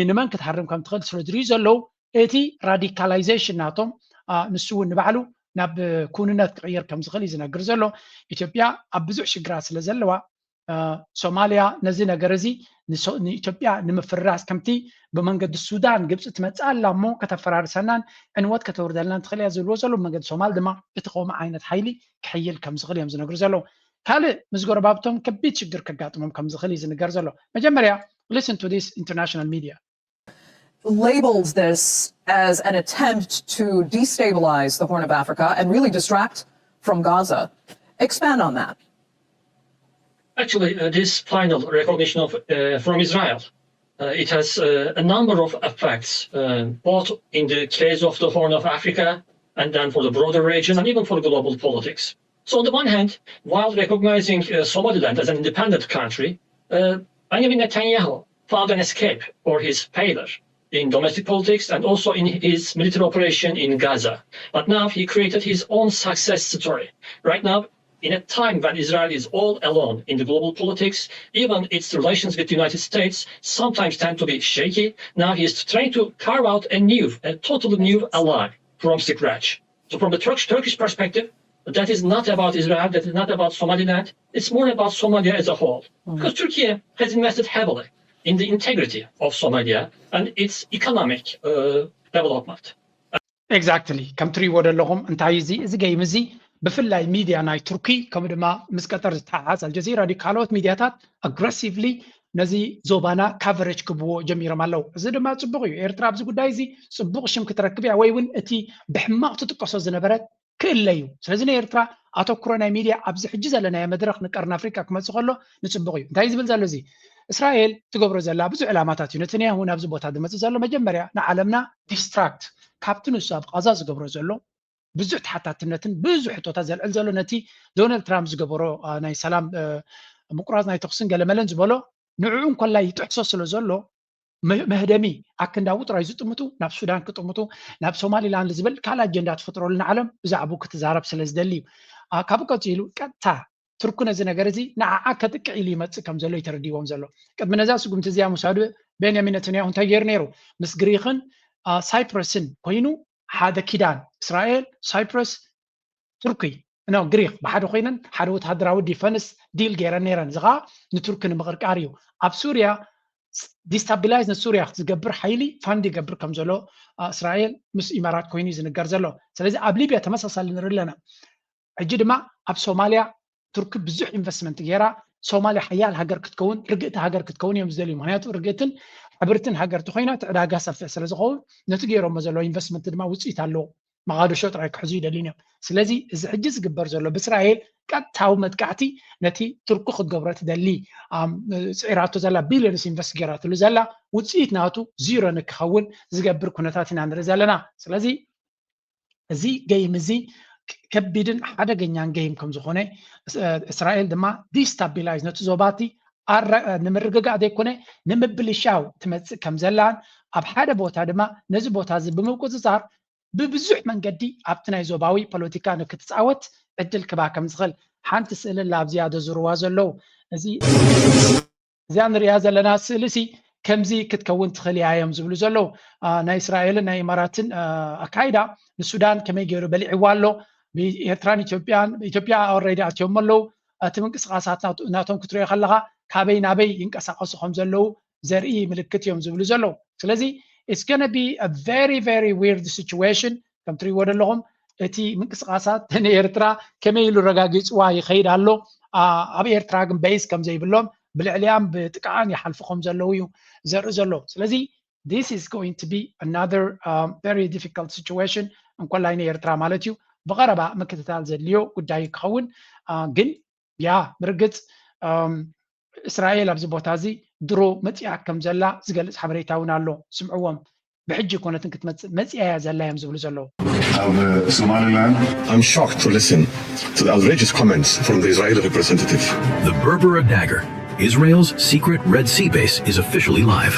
ንመን ክትሃርም ከም ትኽእል ስለ ዝሪኡ ዘለዉ እቲ ራዲካላይዜሽን ናቶም ንሱ እውን ንባዕሉ ናብ ኩንነት ክቕየር ከም ዝኽእል እዩ ዝነግር ዘሎ። ኢትዮጵያ ኣብ ብዙሕ ሽግራት ስለ ዘለዋ ሶማልያ ነዚ ነገር እዚ ንኢትዮጵያ ንምፍርራስ ከምቲ ብመንገዲ ሱዳን ግብፂ ትመፅእ ኣላ እሞ ከተፈራርሰናን ዕንወት ከተውርደልናን ትኽእል እያ ዝብልዎ ዘለዉ መንገዲ ሶማል ድማ እቲ ከምኡ ዓይነት ሓይሊ ክሕይል ከም ዝኽእል እዮም ዝነግሩ ዘለዉ። ካልእ ምስ ጎረባብቶም ከቢድ ሽግር ከጋጥሞም ከም ዝኽእል እዩ ዝንገር ዘሎ። መጀመርያ listen to this international media. Labels this as an attempt to destabilize the Horn of Africa and really distract from Gaza. Expand on that. Actually, uh, this final recognition of uh, from Israel, uh, it has uh, a number of effects, uh, both in the case of the Horn of Africa and then for the broader region and even for global politics. So on the one hand, while recognizing uh, Somaliland as an independent country, uh, Benjamin Netanyahu found an escape for his failure in domestic politics and also in his military operation in Gaza. But now he created his own success story. Right now, in a time when Israel is all alone in the global politics, even its relations with the United States sometimes tend to be shaky. Now he is trying to carve out a new, a totally new ally from scratch. So from the Turkish, Turkish perspective, that is not about Israel, that is not about Somaliland. It's more about Somalia as a whole. Mm. Because Turkey has invested heavily in the integrity of Somalia and its economic uh, development. Exactly. ከም ትሪእዎ ዘለኹም እንታይ እዚ እዚ ገይም እዚ ብፍላይ ሚድያ ናይ ቱርኪ ከምኡ ድማ ምስ ቀጠር ዝተሓሓዝ ኣልጀዚራ ድዩ ካልኦት ሚድያታት ኣግረሲቭሊ ነዚ ዞባና ካቨሬጅ ክብዎ ጀሚሮም ኣለዉ። እዚ ድማ ፅቡቕ እዩ። ኤርትራ ኣብዚ ጉዳይ እዚ ፅቡቕ ሽም ክትረክብ እያ ወይ እውን እቲ ብሕማቕ ትጥቀሶ ዝነበረት ክእለ እዩ። ስለዚ ንኤርትራ ኣተኩሮ ናይ ሚድያ ኣብዚ ሕጂ ዘለናዮ መድረኽ ንቀርኒ ኣፍሪቃ ክመፅእ ከሎ ንፅቡቕ እዩ። እንታይ ዝብል ዘሎ እዚ እስራኤል ትገብሮ ዘላ ብዙሕ ዕላማታት እዩ ነተንያሁ ናብዚ ቦታ ዝመፅእ ዘሎ። መጀመርያ ንዓለምና ዲስትራክት ካብቲ ንሱ ኣብ ቃዛ ዝገብሮ ዘሎ ብዙሕ ተሓታትነትን ብዙሕ ሕቶታት ዘልዕል ዘሎ ነቲ ዶናልድ ትራምፕ ዝገበሮ ናይ ሰላም ምቁራፅ ናይ ተኩስን ገለመለን ዝበሎ ንዕኡ እንኮላይ ይጥሕሶ ስለ ዘሎ መህደሚ ኣክንዳቡ ጥራይ ዝጥምቱ ናብ ሱዳን ክጥምቱ ናብ ሶማሊላንድ ዝብል ካልእ ኣጀንዳ ትፈጥረሉ ንዓለም ብዛዕባኡ ክትዛረብ ስለ ዝደሊ እዩ። ካብ ቀፂሉ ቀጥታ ቱርኪ ነዚ ነገር እዚ ንዓዓ ከጥቅዕ ኢሉ ይመፅእ ከም ዘሎ እዩ ተረዲዎም ዘሎ። ቅድሚ ነዛ ስጉምቲ እዚኣ ምውሳዱ ቤንያሚን ነተንያሁ እንታይ ገይሩ ነይሩ? ምስ ግሪክን ሳይፕረስን ኮይኑ ሓደ ኪዳን እስራኤል፣ ሳይፕረስ፣ ቱርኪ ኖ ግሪክ ብሓደ ኮይነን ሓደ ወተሃደራዊ ዲፈንስ ዲል ገይረን ነይረን። እዚ ከዓ ንቱርኪ ንምቕርቃር እዩ። ኣብ ሱርያ ዲስታቢላይዝ ንሱርያ ዝገብር ሓይሊ ፋንድ ይገብር ከም ዘሎ እስራኤል ምስ ኢማራት ኮይኑ እዩ ዝንገር ዘሎ። ስለዚ ኣብ ሊብያ ተመሳሳሊ ንርኢ ኣለና። ሕጂ ድማ ኣብ ሶማልያ ቱርኪ ብዙሕ ኢንቨስትመንት ገይራ ሶማልያ ሓያል ሃገር ክትከውን ርግእቲ ሃገር ክትከውን እዮም ዝደልዩ። ምክንያቱ ርግእትን ሕብርትን ሃገር ተኮይና እቲ ዕዳጋ ሰፊሕ ስለ ዝኸውን ነቲ ገይሮሞ ዘለዎ ኢንቨስትመንት ድማ ውፅኢት ኣለዎ። መቓደሾ ጥራይ ክሕዙ ይደልዩን እዮም። ስለዚ እዚ ሕጂ ዝግበር ዘሎ ብእስራኤል ቀጥታዊ መጥቃዕቲ ነቲ ቱርኪ ክትገብሮ ትደሊ ስዒራቶ ዘላ ቢልዮንስ ኢንቨስት ገይራትሉ ዘላ ውፅኢት ናቱ ዚሮ ንክኸውን ዝገብር ኩነታት ኢና ንርኢ ዘለና። ስለዚ እዚ ገይም እዚ ከቢድን ሓደገኛን ገይም ከም ዝኾነ እስራኤል ድማ ዲስታቢላይዝ ነቲ ዞባቲ ንምርግጋእ ዘይኮነ ንምብልሻው ትመፅእ ከም ዘላን ኣብ ሓደ ቦታ ድማ ነዚ ቦታ እዚ ብምቁፅፃር ብብዙሕ መንገዲ ኣብቲ ናይ ዞባዊ ፖለቲካ ንክትፃወት ዕድል ክባ ከም ዝኽእል ሓንቲ ስእሊ ኣላ ኣብዚኣ ዘዙርዋ ዘለዉ እዚ እዚኣ ንሪኣ ዘለና ስእሊ ሲ ከምዚ ክትከውን ትኽእል እያ እዮም ዝብሉ ዘለዉ። ናይ እስራኤልን ናይ ኢማራትን ኣካይዳ ንሱዳን ከመይ ገይሩ በሊዕዋ ኣሎ። ብኤርትራን ኢትዮጵያን ኢትዮጵያ ኣወረዲ ኣትዮሞ ኣለዉ። እቲ ምንቅስቃሳት ናቶም ክትሪኦ ከለካ ካበይ ናበይ ይንቀሳቀሱ ከም ዘለዉ ዘርኢ ምልክት እዮም ዝብሉ ዘለዉ። ስለዚ it's gonna be a very very weird situation ከም ትሪእዎ ዘለኹም እቲ ምንቅስቃሳት ንኤርትራ ከመይ ኢሉ ረጋጊፅዋ ይኸይድ ኣሎ። ኣብ ኤርትራ ግን ቤዝ ከም ዘይብሎም ብልዕሊኣን ብጥቃኣን ይሓልፉ ከም ዘለዉ እዩ ዘርኢ ዘሎ። ስለዚ this is going to be another very difficult situation። እንኮላይ ንኤርትራ ማለት እዩ። ብቐረባ ምክትታል ዘድልዮ ጉዳይ ክኸውን ግን ያ ብርግጽ እስራኤል ኣብዚ ቦታ እዚ ድሮ መጺኣ ከም ዘላ ዝገልጽ ሓበሬታ እውን ኣሎ። ስምዕዎም። ብሕጂ ኮነትን ክትመጽእ መጺኣ እያ ዘላ እዮም ዝብሉ ዘለዉ። I'm shocked to listen to the outrageous comments from the Israeli representative. The Berbera Dagger, Israel's secret Red Sea base, is officially live.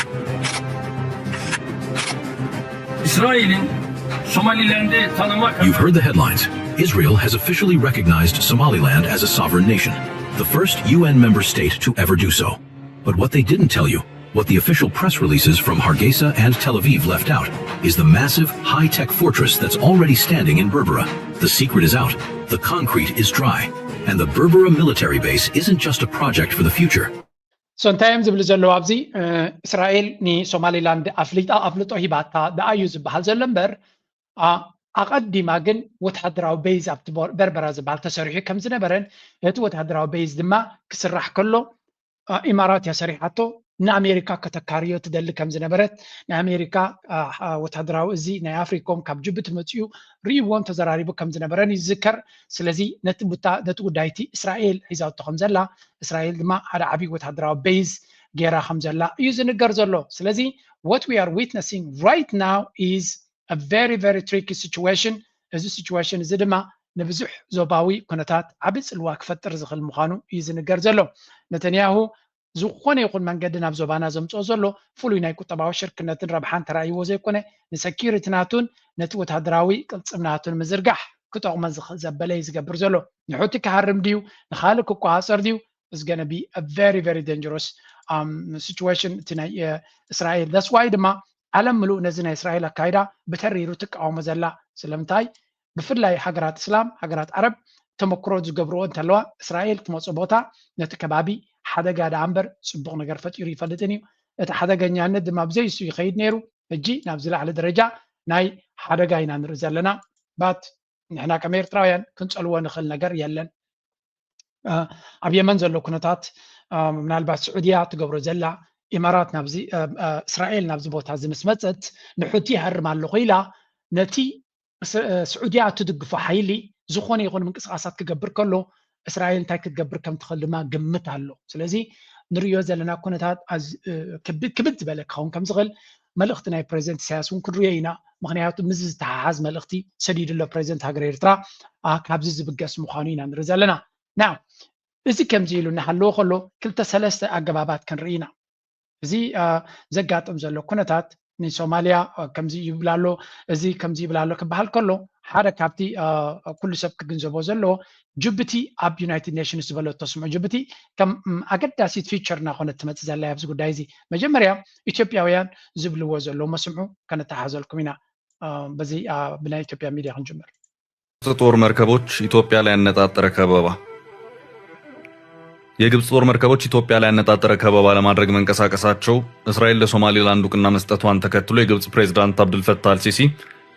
እስራኤልን ሶማሊላንድ ተነማ You've heard the headlines. Israel has officially recognized Somaliland as a sovereign nation, the first U N member state to ever do so. But what they didn't tell you, what the official press releases from Hargeisa and Tel Aviv left out, is the massive, high-tech fortress that's already standing in Berbera. The secret is out, the concrete is dry, and the Berbera military base isn't just a project for the future. So እንታይ እዮም ዝብሉ ዘለዉ ኣብዚ? እስራኤል ንሶማሊላንድ ኣፍልጦ ሂባታ ደኣ እዩ ዝበሃል ዘሎ እምበር ኣቐዲማ ግን ወታደራዊ ቤዝ ኣብቲ በርበራ ዝበሃል ተሰሪሑ ከም ዝነበረን እቲ ወታደራዊ ቤዝ ድማ ክስራሕ ከሎ ኢማራት እያ ሰሪሓቶ። ንኣሜሪካ ከተካርዮ ትደሊ ከም ዝነበረት ናይ ኣሜሪካ ወታደራዊ እዚ ናይ ኣፍሪኮም ካብ ጅቡቲ መፅኡ ርእይዎን ተዘራሪቡ ከም ዝነበረን ይዝከር። ስለዚ ነቲ ጉዳይቲ እስራኤል ሒዛቶ ከም ዘላ እስራኤል ድማ ሓደ ዓብዪ ወታደራዊ ቤዝ ገይራ ከም ዘላ እዩ ዝንገር ዘሎ። ስለዚ what we are witnessing right now is a very very tricky situation። እዚ situation እዚ ድማ ንብዙሕ ዞባዊ ኩነታት ዓቢ ጽልዋ ክፈጥር ዝኽእል ምዃኑ እዩ ዝንገር ዘሎ። ነተንያሁ ዝኾነ ይኹን መንገዲ ናብ ዞባና ዘምጽኦ ዘሎ ፍሉይ ናይ ቁጠባዊ ሽርክነትን ረብሓን ተራእይዎ ዘይኮነ ንሰኪሪቲ ናቱን ነቲ ወታደራዊ ቅልጽም ናቱን ምዝርጋሕ ክጠቕሞ ዘበለ እዩ ዝገብር ዘሎ። ንሑቲ ክሃርም ድዩ ንኻልእ ክቆጻጸር ድዩ is going to be a very very dangerous situation እቲ ናይ እስራኤል። That's why ድማ ዓለም ምሉእ ነዚ ናይ እስራኤል ኣካይዳ ብተሪሩ ትቃወሞ ዘላ። ስለምንታይ? ብፍላይ ሃገራት እስላም፣ ሃገራት ዓረብ ተመክሮ ዝገብርዎ እንተለዋ እስራኤል ትመፁ ቦታ ነቲ ከባቢ ሓደጋ ደኣ እምበር ፅቡቕ ነገር ፈጢሩ ይፈልጥን እዩ። እቲ ሓደገኛነት ድማ ብዘይሱ ይኸይድ ነይሩ። ሕጂ ናብ ዝላዕለ ደረጃ ናይ ሓደጋ ኢና ንርኢ ዘለና። ባት ንሕና ከም ኤርትራውያን ክንፀልዎ ንኽእል ነገር የለን። ኣብ የመን ዘሎ ኩነታት ምናልባት ስዑድያ ትገብሮ ዘላ ኢማራት ናብዚ እስራኤል ናብዚ ቦታ እዚ ምስ መፀት ንሑቲ ይሃርም ኣለኹ ኢላ ነቲ ስዑድያ እትድግፎ ሓይሊ ዝኾነ ይኹን ምንቅስቃሳት ክገብር ከሎ እስራኤል እንታይ ክትገብር ከም ትኽእል ድማ ግምት ኣሎ። ስለዚ ንሪኦ ዘለና ኩነታት ክብድ ዝበለ ክኸውን ከም ዝኽእል መልእኽቲ ናይ ፕሬዚደንት ኢሳያስ እውን ክንሪኦ ኢና። ምክንያቱ ምስ ዝተሓሓዝ መልእኽቲ ሰዲዱ ኣሎ ፕሬዚደንት ሃገር ኤርትራ ካብዚ ዝብገስ ምዃኑ ኢና ንርኢ ዘለና። ና እዚ ከምዚ ኢሉ እናሃለወ ከሎ ክልተ ሰለስተ ኣገባባት ክንርኢ ኢና። እዚ ዘጋጥም ዘሎ ኩነታት ንሶማልያ ከምዚ ይብል ኣሎ፣ እዚ ከምዚ ይብል ኣሎ ክበሃል ከሎ ሓደ ካብቲ ኩሉ ሰብ ክግንዘቦ ዘለዎ ጅቡቲ ኣብ ዩናይትድ ኔሽንስ ዝበለቶ ስምዑ ጅቡቲ ከም ኣገዳሲት ፊቸር እናኾነት ትመፅእ ዘላ ኣብዚ ጉዳይ እዚ። መጀመርያ ኢትዮጵያውያን ዝብልዎ ዘለዉ መስምዑ ከነተሓዘልኩም ኢና። በዚ ብናይ ኢትዮጵያ ሚድያ ክንጅምር። ጦር መርከቦች ኢትዮጵያ ላይ ያነጣጠረ ከበባ። የግብፅ ጦር መርከቦች ኢትዮጵያ ላይ ያነጣጠረ ከበባ ለማድረግ መንቀሳቀሳቸው እስራኤል ለሶማሌላንድ እውቅና መስጠቷን ተከትሎ የግብፅ ፕሬዝዳንት አብዱልፈታህ አልሲሲ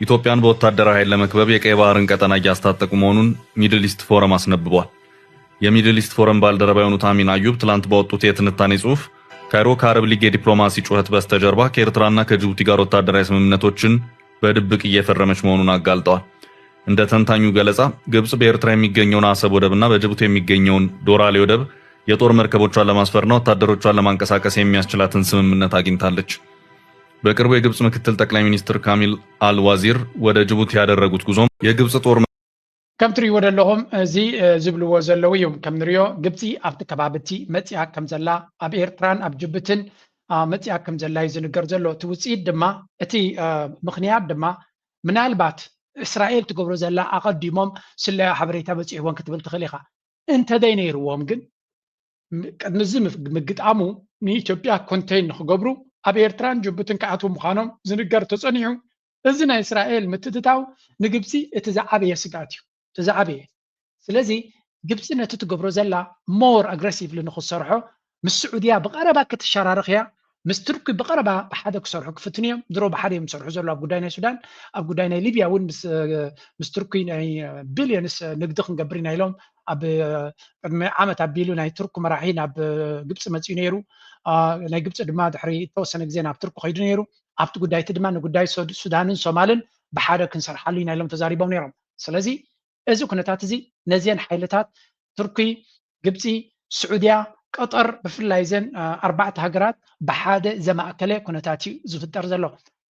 ኢትዮጵያን በወታደራዊ ኃይል ለመክበብ የቀይ ባህርን ቀጠና እያስታጠቁ መሆኑን ሚድል ኢስት ፎረም አስነብቧል። የሚድል ኢስት ፎረም ባልደረባ የሆኑት አሚን አዩብ ትላንት ባወጡት የትንታኔ ጽሑፍ ካይሮ ከአረብ ሊግ የዲፕሎማሲ ጩኸት በስተጀርባ ከኤርትራና ከጅቡቲ ጋር ወታደራዊ ስምምነቶችን በድብቅ እየፈረመች መሆኑን አጋልጠዋል። እንደ ተንታኙ ገለጻ ግብጽ በኤርትራ የሚገኘውን አሰብ ወደብና በጅቡቲ የሚገኘውን ዶራሌ ወደብ የጦር መርከቦቿን ለማስፈርና ወታደሮቿን ለማንቀሳቀስ የሚያስችላትን ስምምነት አግኝታለች። በቅርቡ የግብጽ ምክትል ጠቅላይ ሚኒስትር ካሚል አል ዋዚር ወደ ጅቡቲ ያደረጉት ጉዞም የግብጽ ጦር ከም ትሪእዎ ዘለኹም እዚ ዝብልዎ ዘለዉ እዮም። ከም ንሪኦ ግብፂ ኣብቲ ከባቢ እቲ መፂኣ ከም ዘላ ኣብ ኤርትራን ኣብ ጅቡትን መፂኣ ከም ዘላ እዩ ዝንገር ዘሎ። እቲ ውፅኢት ድማ እቲ ምኽንያት ድማ ምናልባት እስራኤል ትገብሮ ዘላ ኣቐዲሞም ስለያ ሓበሬታ በፂሕዎን ክትብል ትኽእል ኢኻ። እንተደይ ነይርዎም ግን ቅድሚ እዚ ምግጣሙ ንኢትዮጵያ ኮንቴን ንክገብሩ ኣብ ኤርትራን ጅቡትን ክኣትዉ ምዃኖም ዝንገር ተጸኒሑ። እዚ ናይ እስራኤል ምትእትታው ንግብጺ እቲ ዝዓበየ ስግኣት እዩ። እቲ ዝዓበየ። ስለዚ ግብጺ ነቲ ትገብሮ ዘላ ሞር ኣግረሲቭሊ ንክትሰርሖ ምስ ስዑድያ ብቐረባ ክትሸራረኽ እያ። ምስ ቱርኪ ብቐረባ ብሓደ ክሰርሑ ክፍትኑ እዮም። ድሮ ብሓደ እዮም ዝሰርሑ ዘለዉ ኣብ ጉዳይ ናይ ሱዳን። ኣብ ጉዳይ ናይ ሊብያ እውን ምስ ቱርኪ ናይ ቢልዮንስ ንግዲ ክንገብር ኢና ኢሎም ኣብ ቅድሚ ዓመት ኣቢሉ ናይ ቱርኪ መራሒ ናብ ግብፂ መፂኡ ነይሩ። ናይ ግብፂ ድማ ድሕሪ ዝተወሰነ ግዜ ናብ ቱርኪ ከይዱ ነይሩ። ኣብቲ ጉዳይ እቲ ድማ ንጉዳይ ሱዳንን ሶማልን ብሓደ ክንሰርሓሉ ኢና ኢሎም ተዛሪቦም ነይሮም። ስለዚ እዚ ኩነታት እዚ ነዚአን ሓይልታት ቱርኪ፣ ግብፂ፣ ስዑድያ፣ ቀጠር ብፍላይ እዘን ኣርባዕተ ሃገራት ብሓደ ዘማእከለ ኩነታት እዩ ዝፍጠር ዘሎ።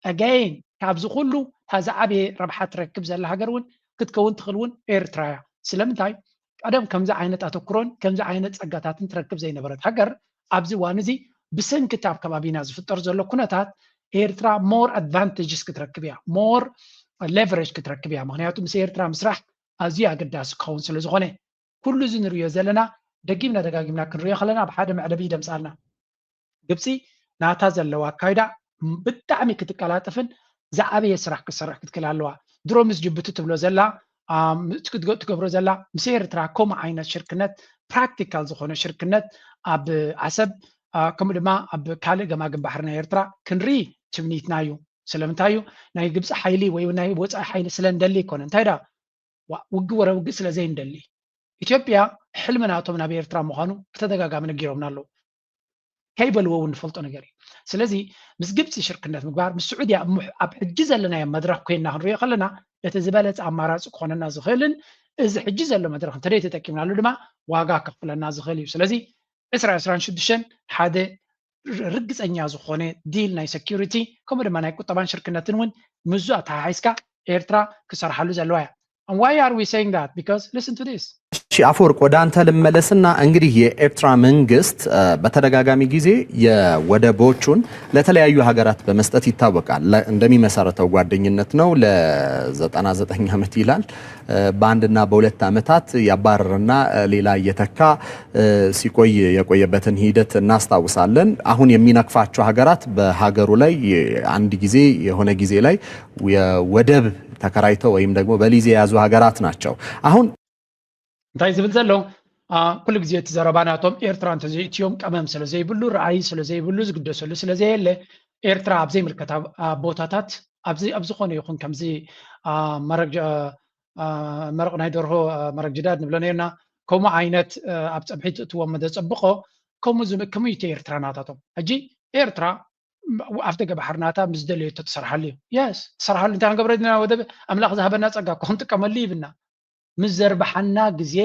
ኣጋይን ካብዚ ኩሉ እታ ዝዓበየ ረብሓ ትረክብ ዘላ ሃገር እውን ክትከውን ትኽእል እውን ኤርትራ እያ። ስለምንታይ ቀደም ከምዚ ዓይነት ኣተኩሮን ከምዚ ዓይነት ጸጋታትን ትረክብ ዘይነበረት ሃገር ኣብዚ እዋን እዚ ብሰንኪ እቲ ኣብ ከባቢና ዝፍጠር ዘሎ ኩነታት ኤርትራ more advantages ክትረክብ እያ፣ more leverage ክትረክብ እያ። ምክንያቱ ምስ ኤርትራ ምስራሕ ኣዝዩ ኣገዳሲ ክኸውን ስለ ዝኾነ ኩሉ እዚ ንሪኦ ዘለና ደጊምና ደጋጊምና ክንሪኦ ከለና ብሓደ መዕለቢ ይደምፃልና። ግብፂ ናታ ዘለዋ ኣካይዳ ብጣዕሚ ክትቀላጥፍን ዝዓበየ ስራሕ ክትሰርሕ ክትክእል ኣለዋ። ድሮ ምስ ጅቡቲ ትብሎ ዘላ ትገብሮ ዘላ ምስ ኤርትራ ከምኡ ዓይነት ሽርክነት ፕራክቲካል ዝኾነ ሽርክነት ኣብ ዓሰብ ከምኡ ድማ ኣብ ካልእ ገማግም ባሕሪ ናይ ኤርትራ ክንርኢ ትምኒትና እዩ። ስለምንታይ እዩ ናይ ግብፂ ሓይሊ ወይ ናይ ወፃኢ ሓይሊ ስለ ንደሊ ኣይኮነ እንታይ ዳ ውግእ ወረ ውግእ ስለ ዘይንደሊ ኢትዮጵያ ሕልሚ ናቶም ናብ ኤርትራ ምዃኑ ብተደጋጋሚ ነጊሮምና ኣለዉ። ከይበልዎ እውን ንፈልጦ ነገር እዩ። ስለዚ ምስ ግብፂ ሽርክነት ምግባር ምስ ስዑድያ ኣብ ሕጂ ዘለናዮ መድረክ ኮይንና ክንሪኦ ከለና እቲ ዝበለፀ ኣማራፂ ክኾነና ዝኽእልን እዚ ሕጂ ዘሎ መድረክ እንተደይ ተጠቂምናሉ ድማ ዋጋ ከኽፍለና ዝኽእል እዩ። ስለዚ ዕስራ ዕስራን ሽዱሽተን ሓደ ርግፀኛ ዝኾነ ዲል ናይ ሰኪሪቲ ከምኡ ድማ ናይ ቁጠባን ሽርክነትን እውን ምዙ ኣተሓሒዝካ ኤርትራ ክሰርሓሉ ዘለዋ እያ። And why are we saying that? Because listen to this. እሺ አፈወርቅ፣ ወደ አንተ ልመለስና እንግዲህ የኤርትራ መንግስት በተደጋጋሚ ጊዜ የወደቦቹን ለተለያዩ ሀገራት በመስጠት ይታወቃል። እንደሚመሰረተው ጓደኝነት ነው። ለዘጠና ዘጠኝ ዓመት ይላል። በአንድና በሁለት ዓመታት ያባረረና ሌላ እየተካ ሲቆይ የቆየበትን ሂደት እናስታውሳለን። አሁን የሚነክፋቸው ሀገራት በሀገሩ ላይ አንድ ጊዜ የሆነ ጊዜ ላይ የወደብ ተከራይተው ወይም ደግሞ በሊዝ የያዙ ሀገራት ናቸው። አሁን እንታይ ዝብል ዘሎ ኩሉ ግዜ እቲ ዘረባ ናቶም ኤርትራ እንተዘይእትዮም ቀመም ስለ ዘይብሉ ረኣይ ስለ ዘይብሉ ዝግደሰሉ ስለ ዘየለ ኤርትራ ኣብ ዘይምልከታ ቦታታት ኣብዚ ኣብ ዝኾነ ይኹን ከምዚ መረግ መረቕ ናይ ደርሆ መረግ ጅዳድ ንብሎ ነርና ከምኡ ዓይነት ኣብ ፀብሒ ትእትዎም መደፀብቆ ከምኡ ዝምክሙ ይተ ኤርትራ ናታቶም ሕጂ ኤርትራ ኣብ ደገ ባሕሪ ናታ ምስ ደለየቶ ትሰርሓሉ እዩ የስ ትሰርሓሉ እንታይ ክንገብረ ድና ወደብ ኣምላኽ ዝሃበና ፀጋ እኮ ክንጥቀመሉ ይብልና ምስ ዘርብሓና ግዜ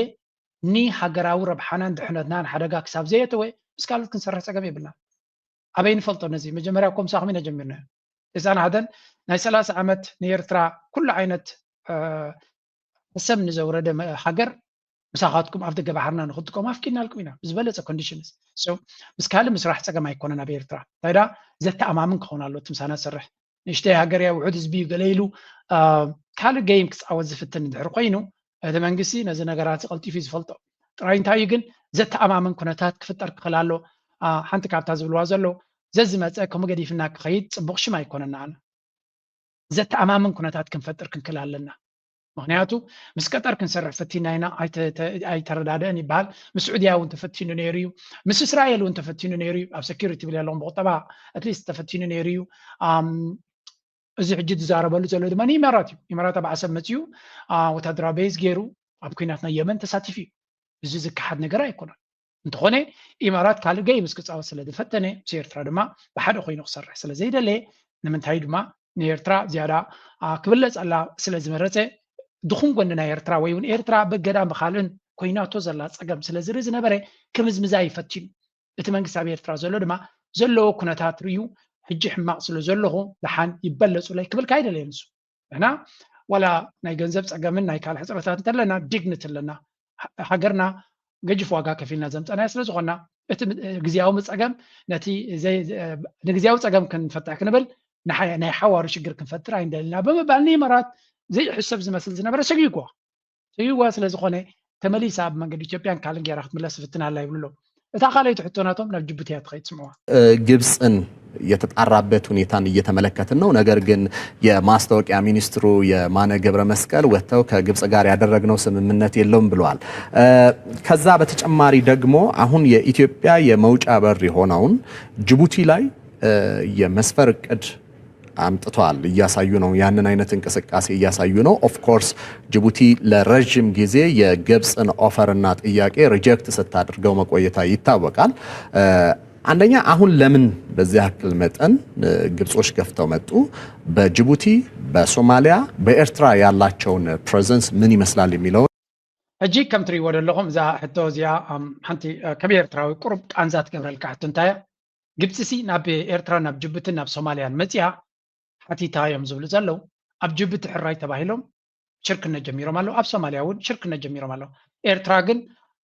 ንሃገራዊ ረብሓናን ድሕነትናን ሓደጋ ክሳብ ዘየተወ ምስ ካልኦት ክንሰርሕ ፀገም የብልና ኣበይ ንፈልጦ ነዚ መጀመርያ ኮም ሳኹም ኢና ጀሚርና እዛን ሓደን ናይ ሰላሳ ዓመት ንኤርትራ ኩሉ ዓይነት ሕሰም ንዘውረደ ሃገር ምሳኻትኩም ኣብ ደገ ባሕርና ንክትጥቀሙ ኣፍቂድናልኩም ኢና ብዝበለፀ ኮንዲሽንስ ምስ ካልእ ምስራሕ ፀገም ኣይኮነን ኣብ ኤርትራ እንታይ ዳ ዘተኣማምን ክኸውን ኣሎ እቲ ምሳና ዝሰርሕ ንእሽተይ ሃገር እያ ውሑድ ህዝቢ እዩ ገለ ኢሉ ካልእ ገይም ክፃወት ዝፍትን እንድሕር ኮይኑ እቲ መንግስቲ ነዚ ነገራት ቀልጢፉ እዩ ዝፈልጦ ጥራይ እንታይ እዩ ግን ዘተኣማምን ኩነታት ክፍጠር ክኽእል ኣሎ ሓንቲ ካብታ ዝብልዋ ዘሎ ዘዝመፀ ከምኡ ገዲፍና ክኸይድ ፅቡቕ ሽም ኣይኮነና ኣነ ዘተኣማምን ኩነታት ክንፈጥር ክንክእል ኣለና ምክንያቱ ምስ ቀጠር ክንሰርሕ ፈቲና ኢና ኣይተረዳደአን ይበሃል ምስ ስዑድያ እውን ተፈቲኑ ነይሩ እዩ ምስ እስራኤል እውን ተፈቲኑ ነይሩ እዩ ኣብ ሰኪሪቲ ብል ኣለኹም ብቁጠባ ኣትሊስት ተፈቲኑ ነይሩ እዩ እዚ ሕጂ ዝዛረበሉ ዘሎ ድማ ንኢማራት እዩ ኢማራት ኣብ ዓሰብ መፅኡ ወታደራዊ ቤዝ ገይሩ ኣብ ኩናት ናይ የመን ተሳቲፉ እዩ እዚ ዝከሓድ ነገር ኣይኮነን እንተኾነ ኢማራት ካልእ ገይ ምስ ክፃወት ስለ ዝፈተነ ምስ ኤርትራ ድማ ብሓደ ኮይኑ ክሰርሕ ስለ ዘይደለየ ንምንታይ ድማ ንኤርትራ ዝያዳ ክብለፀላ ስለ ዝመረፀ ድኹም ጎኒ ናይ ኤርትራ ወይ እውን ኤርትራ ብገዳም ብካልእን ኮይናቶ ዘላ ፀገም ስለ ዝርኢ ዝነበረ ክምዝምዛ ይፈትዩ እቲ መንግስቲ ኣብ ኤርትራ ዘሎ ድማ ዘለዎ ኩነታት ርዩ ሕጂ ሕማቕ ስለ ዘለኹ ደሓን ይበለፁለይ ክብል ካይደለየ ንሱ ንሕና ዋላ ናይ ገንዘብ ፀገምን ናይ ካልእ ሕፅረታት እንተለና ዲግኒቲ ኣለና ሃገርና ገጅፍ ዋጋ ከፊልና ዘምፀናዮ ስለ ዝኾና እቲ ግዜያዊ መፀገም ነቲ ንግዜያዊ ፀገም ክንፈትሕ ክንብል ናይ ሓዋሩ ሽግር ክንፈጥር ኣይንደልና ብምባል ንኢመራት ዘይሕሰብ ዝመስል ዝነበረ ሰጊግዋ ሰጊግዋ ስለ ዝኾነ ተመሊሳ ኣብ መንገዲ ኢትዮጵያን ካልእ ጌራ ክትምለስ ትፍትን ኣላ ይብሉ ኣለዉ እታ ካልኣይቲ ሕቶ ናቶም ናብ ጅቡቲ እያ ትኸይድ ስምዕዋ ግብፅን የተጣራበት ሁኔታን እየተመለከትን ነው። ነገር ግን የማስታወቂያ ሚኒስትሩ የማነ ገብረ መስቀል ወጥተው ከግብፅ ጋር ያደረግነው ስምምነት የለውም ብለዋል። ከዛ በተጨማሪ ደግሞ አሁን የኢትዮጵያ የመውጫ በር የሆነውን ጅቡቲ ላይ የመስፈር እቅድ አምጥተዋል፣ እያሳዩ ነው። ያንን አይነት እንቅስቃሴ እያሳዩ ነው። ኦፍ ኮርስ ጅቡቲ ለረዥም ጊዜ የግብፅን ኦፈርና ጥያቄ ሪጀክት ስታደርገው መቆየታ ይታወቃል። አንደኛ አሁን ለምን በዚህ ያክል መጠን ግብጾች ገፍተው መጡ? በጅቡቲ፣ በሶማሊያ፣ በኤርትራ ያላቸውን ፕሬዘንስ ምን ይመስላል የሚለው ሕጂ ከም ትርእይዎ ዘለኹም እዛ ሕቶ እዚኣ ሓንቲ ከም ኤርትራዊ ቁሩብ ቃንዛ ትገብረልካ ሕቶ እንታይ እያ? ግብፂ ሲ ናብ ኤርትራ ናብ ጅቡትን ናብ ሶማልያን መፂኣ ሓቲታ እዮም ዝብሉ ዘለዉ። ኣብ ጅቡቲ ሕራይ ተባሂሎም ሽርክነት ጀሚሮም ኣለዉ። ኣብ ሶማልያ እውን ሽርክነት ጀሚሮም ኣለዉ። ኤርትራ ግን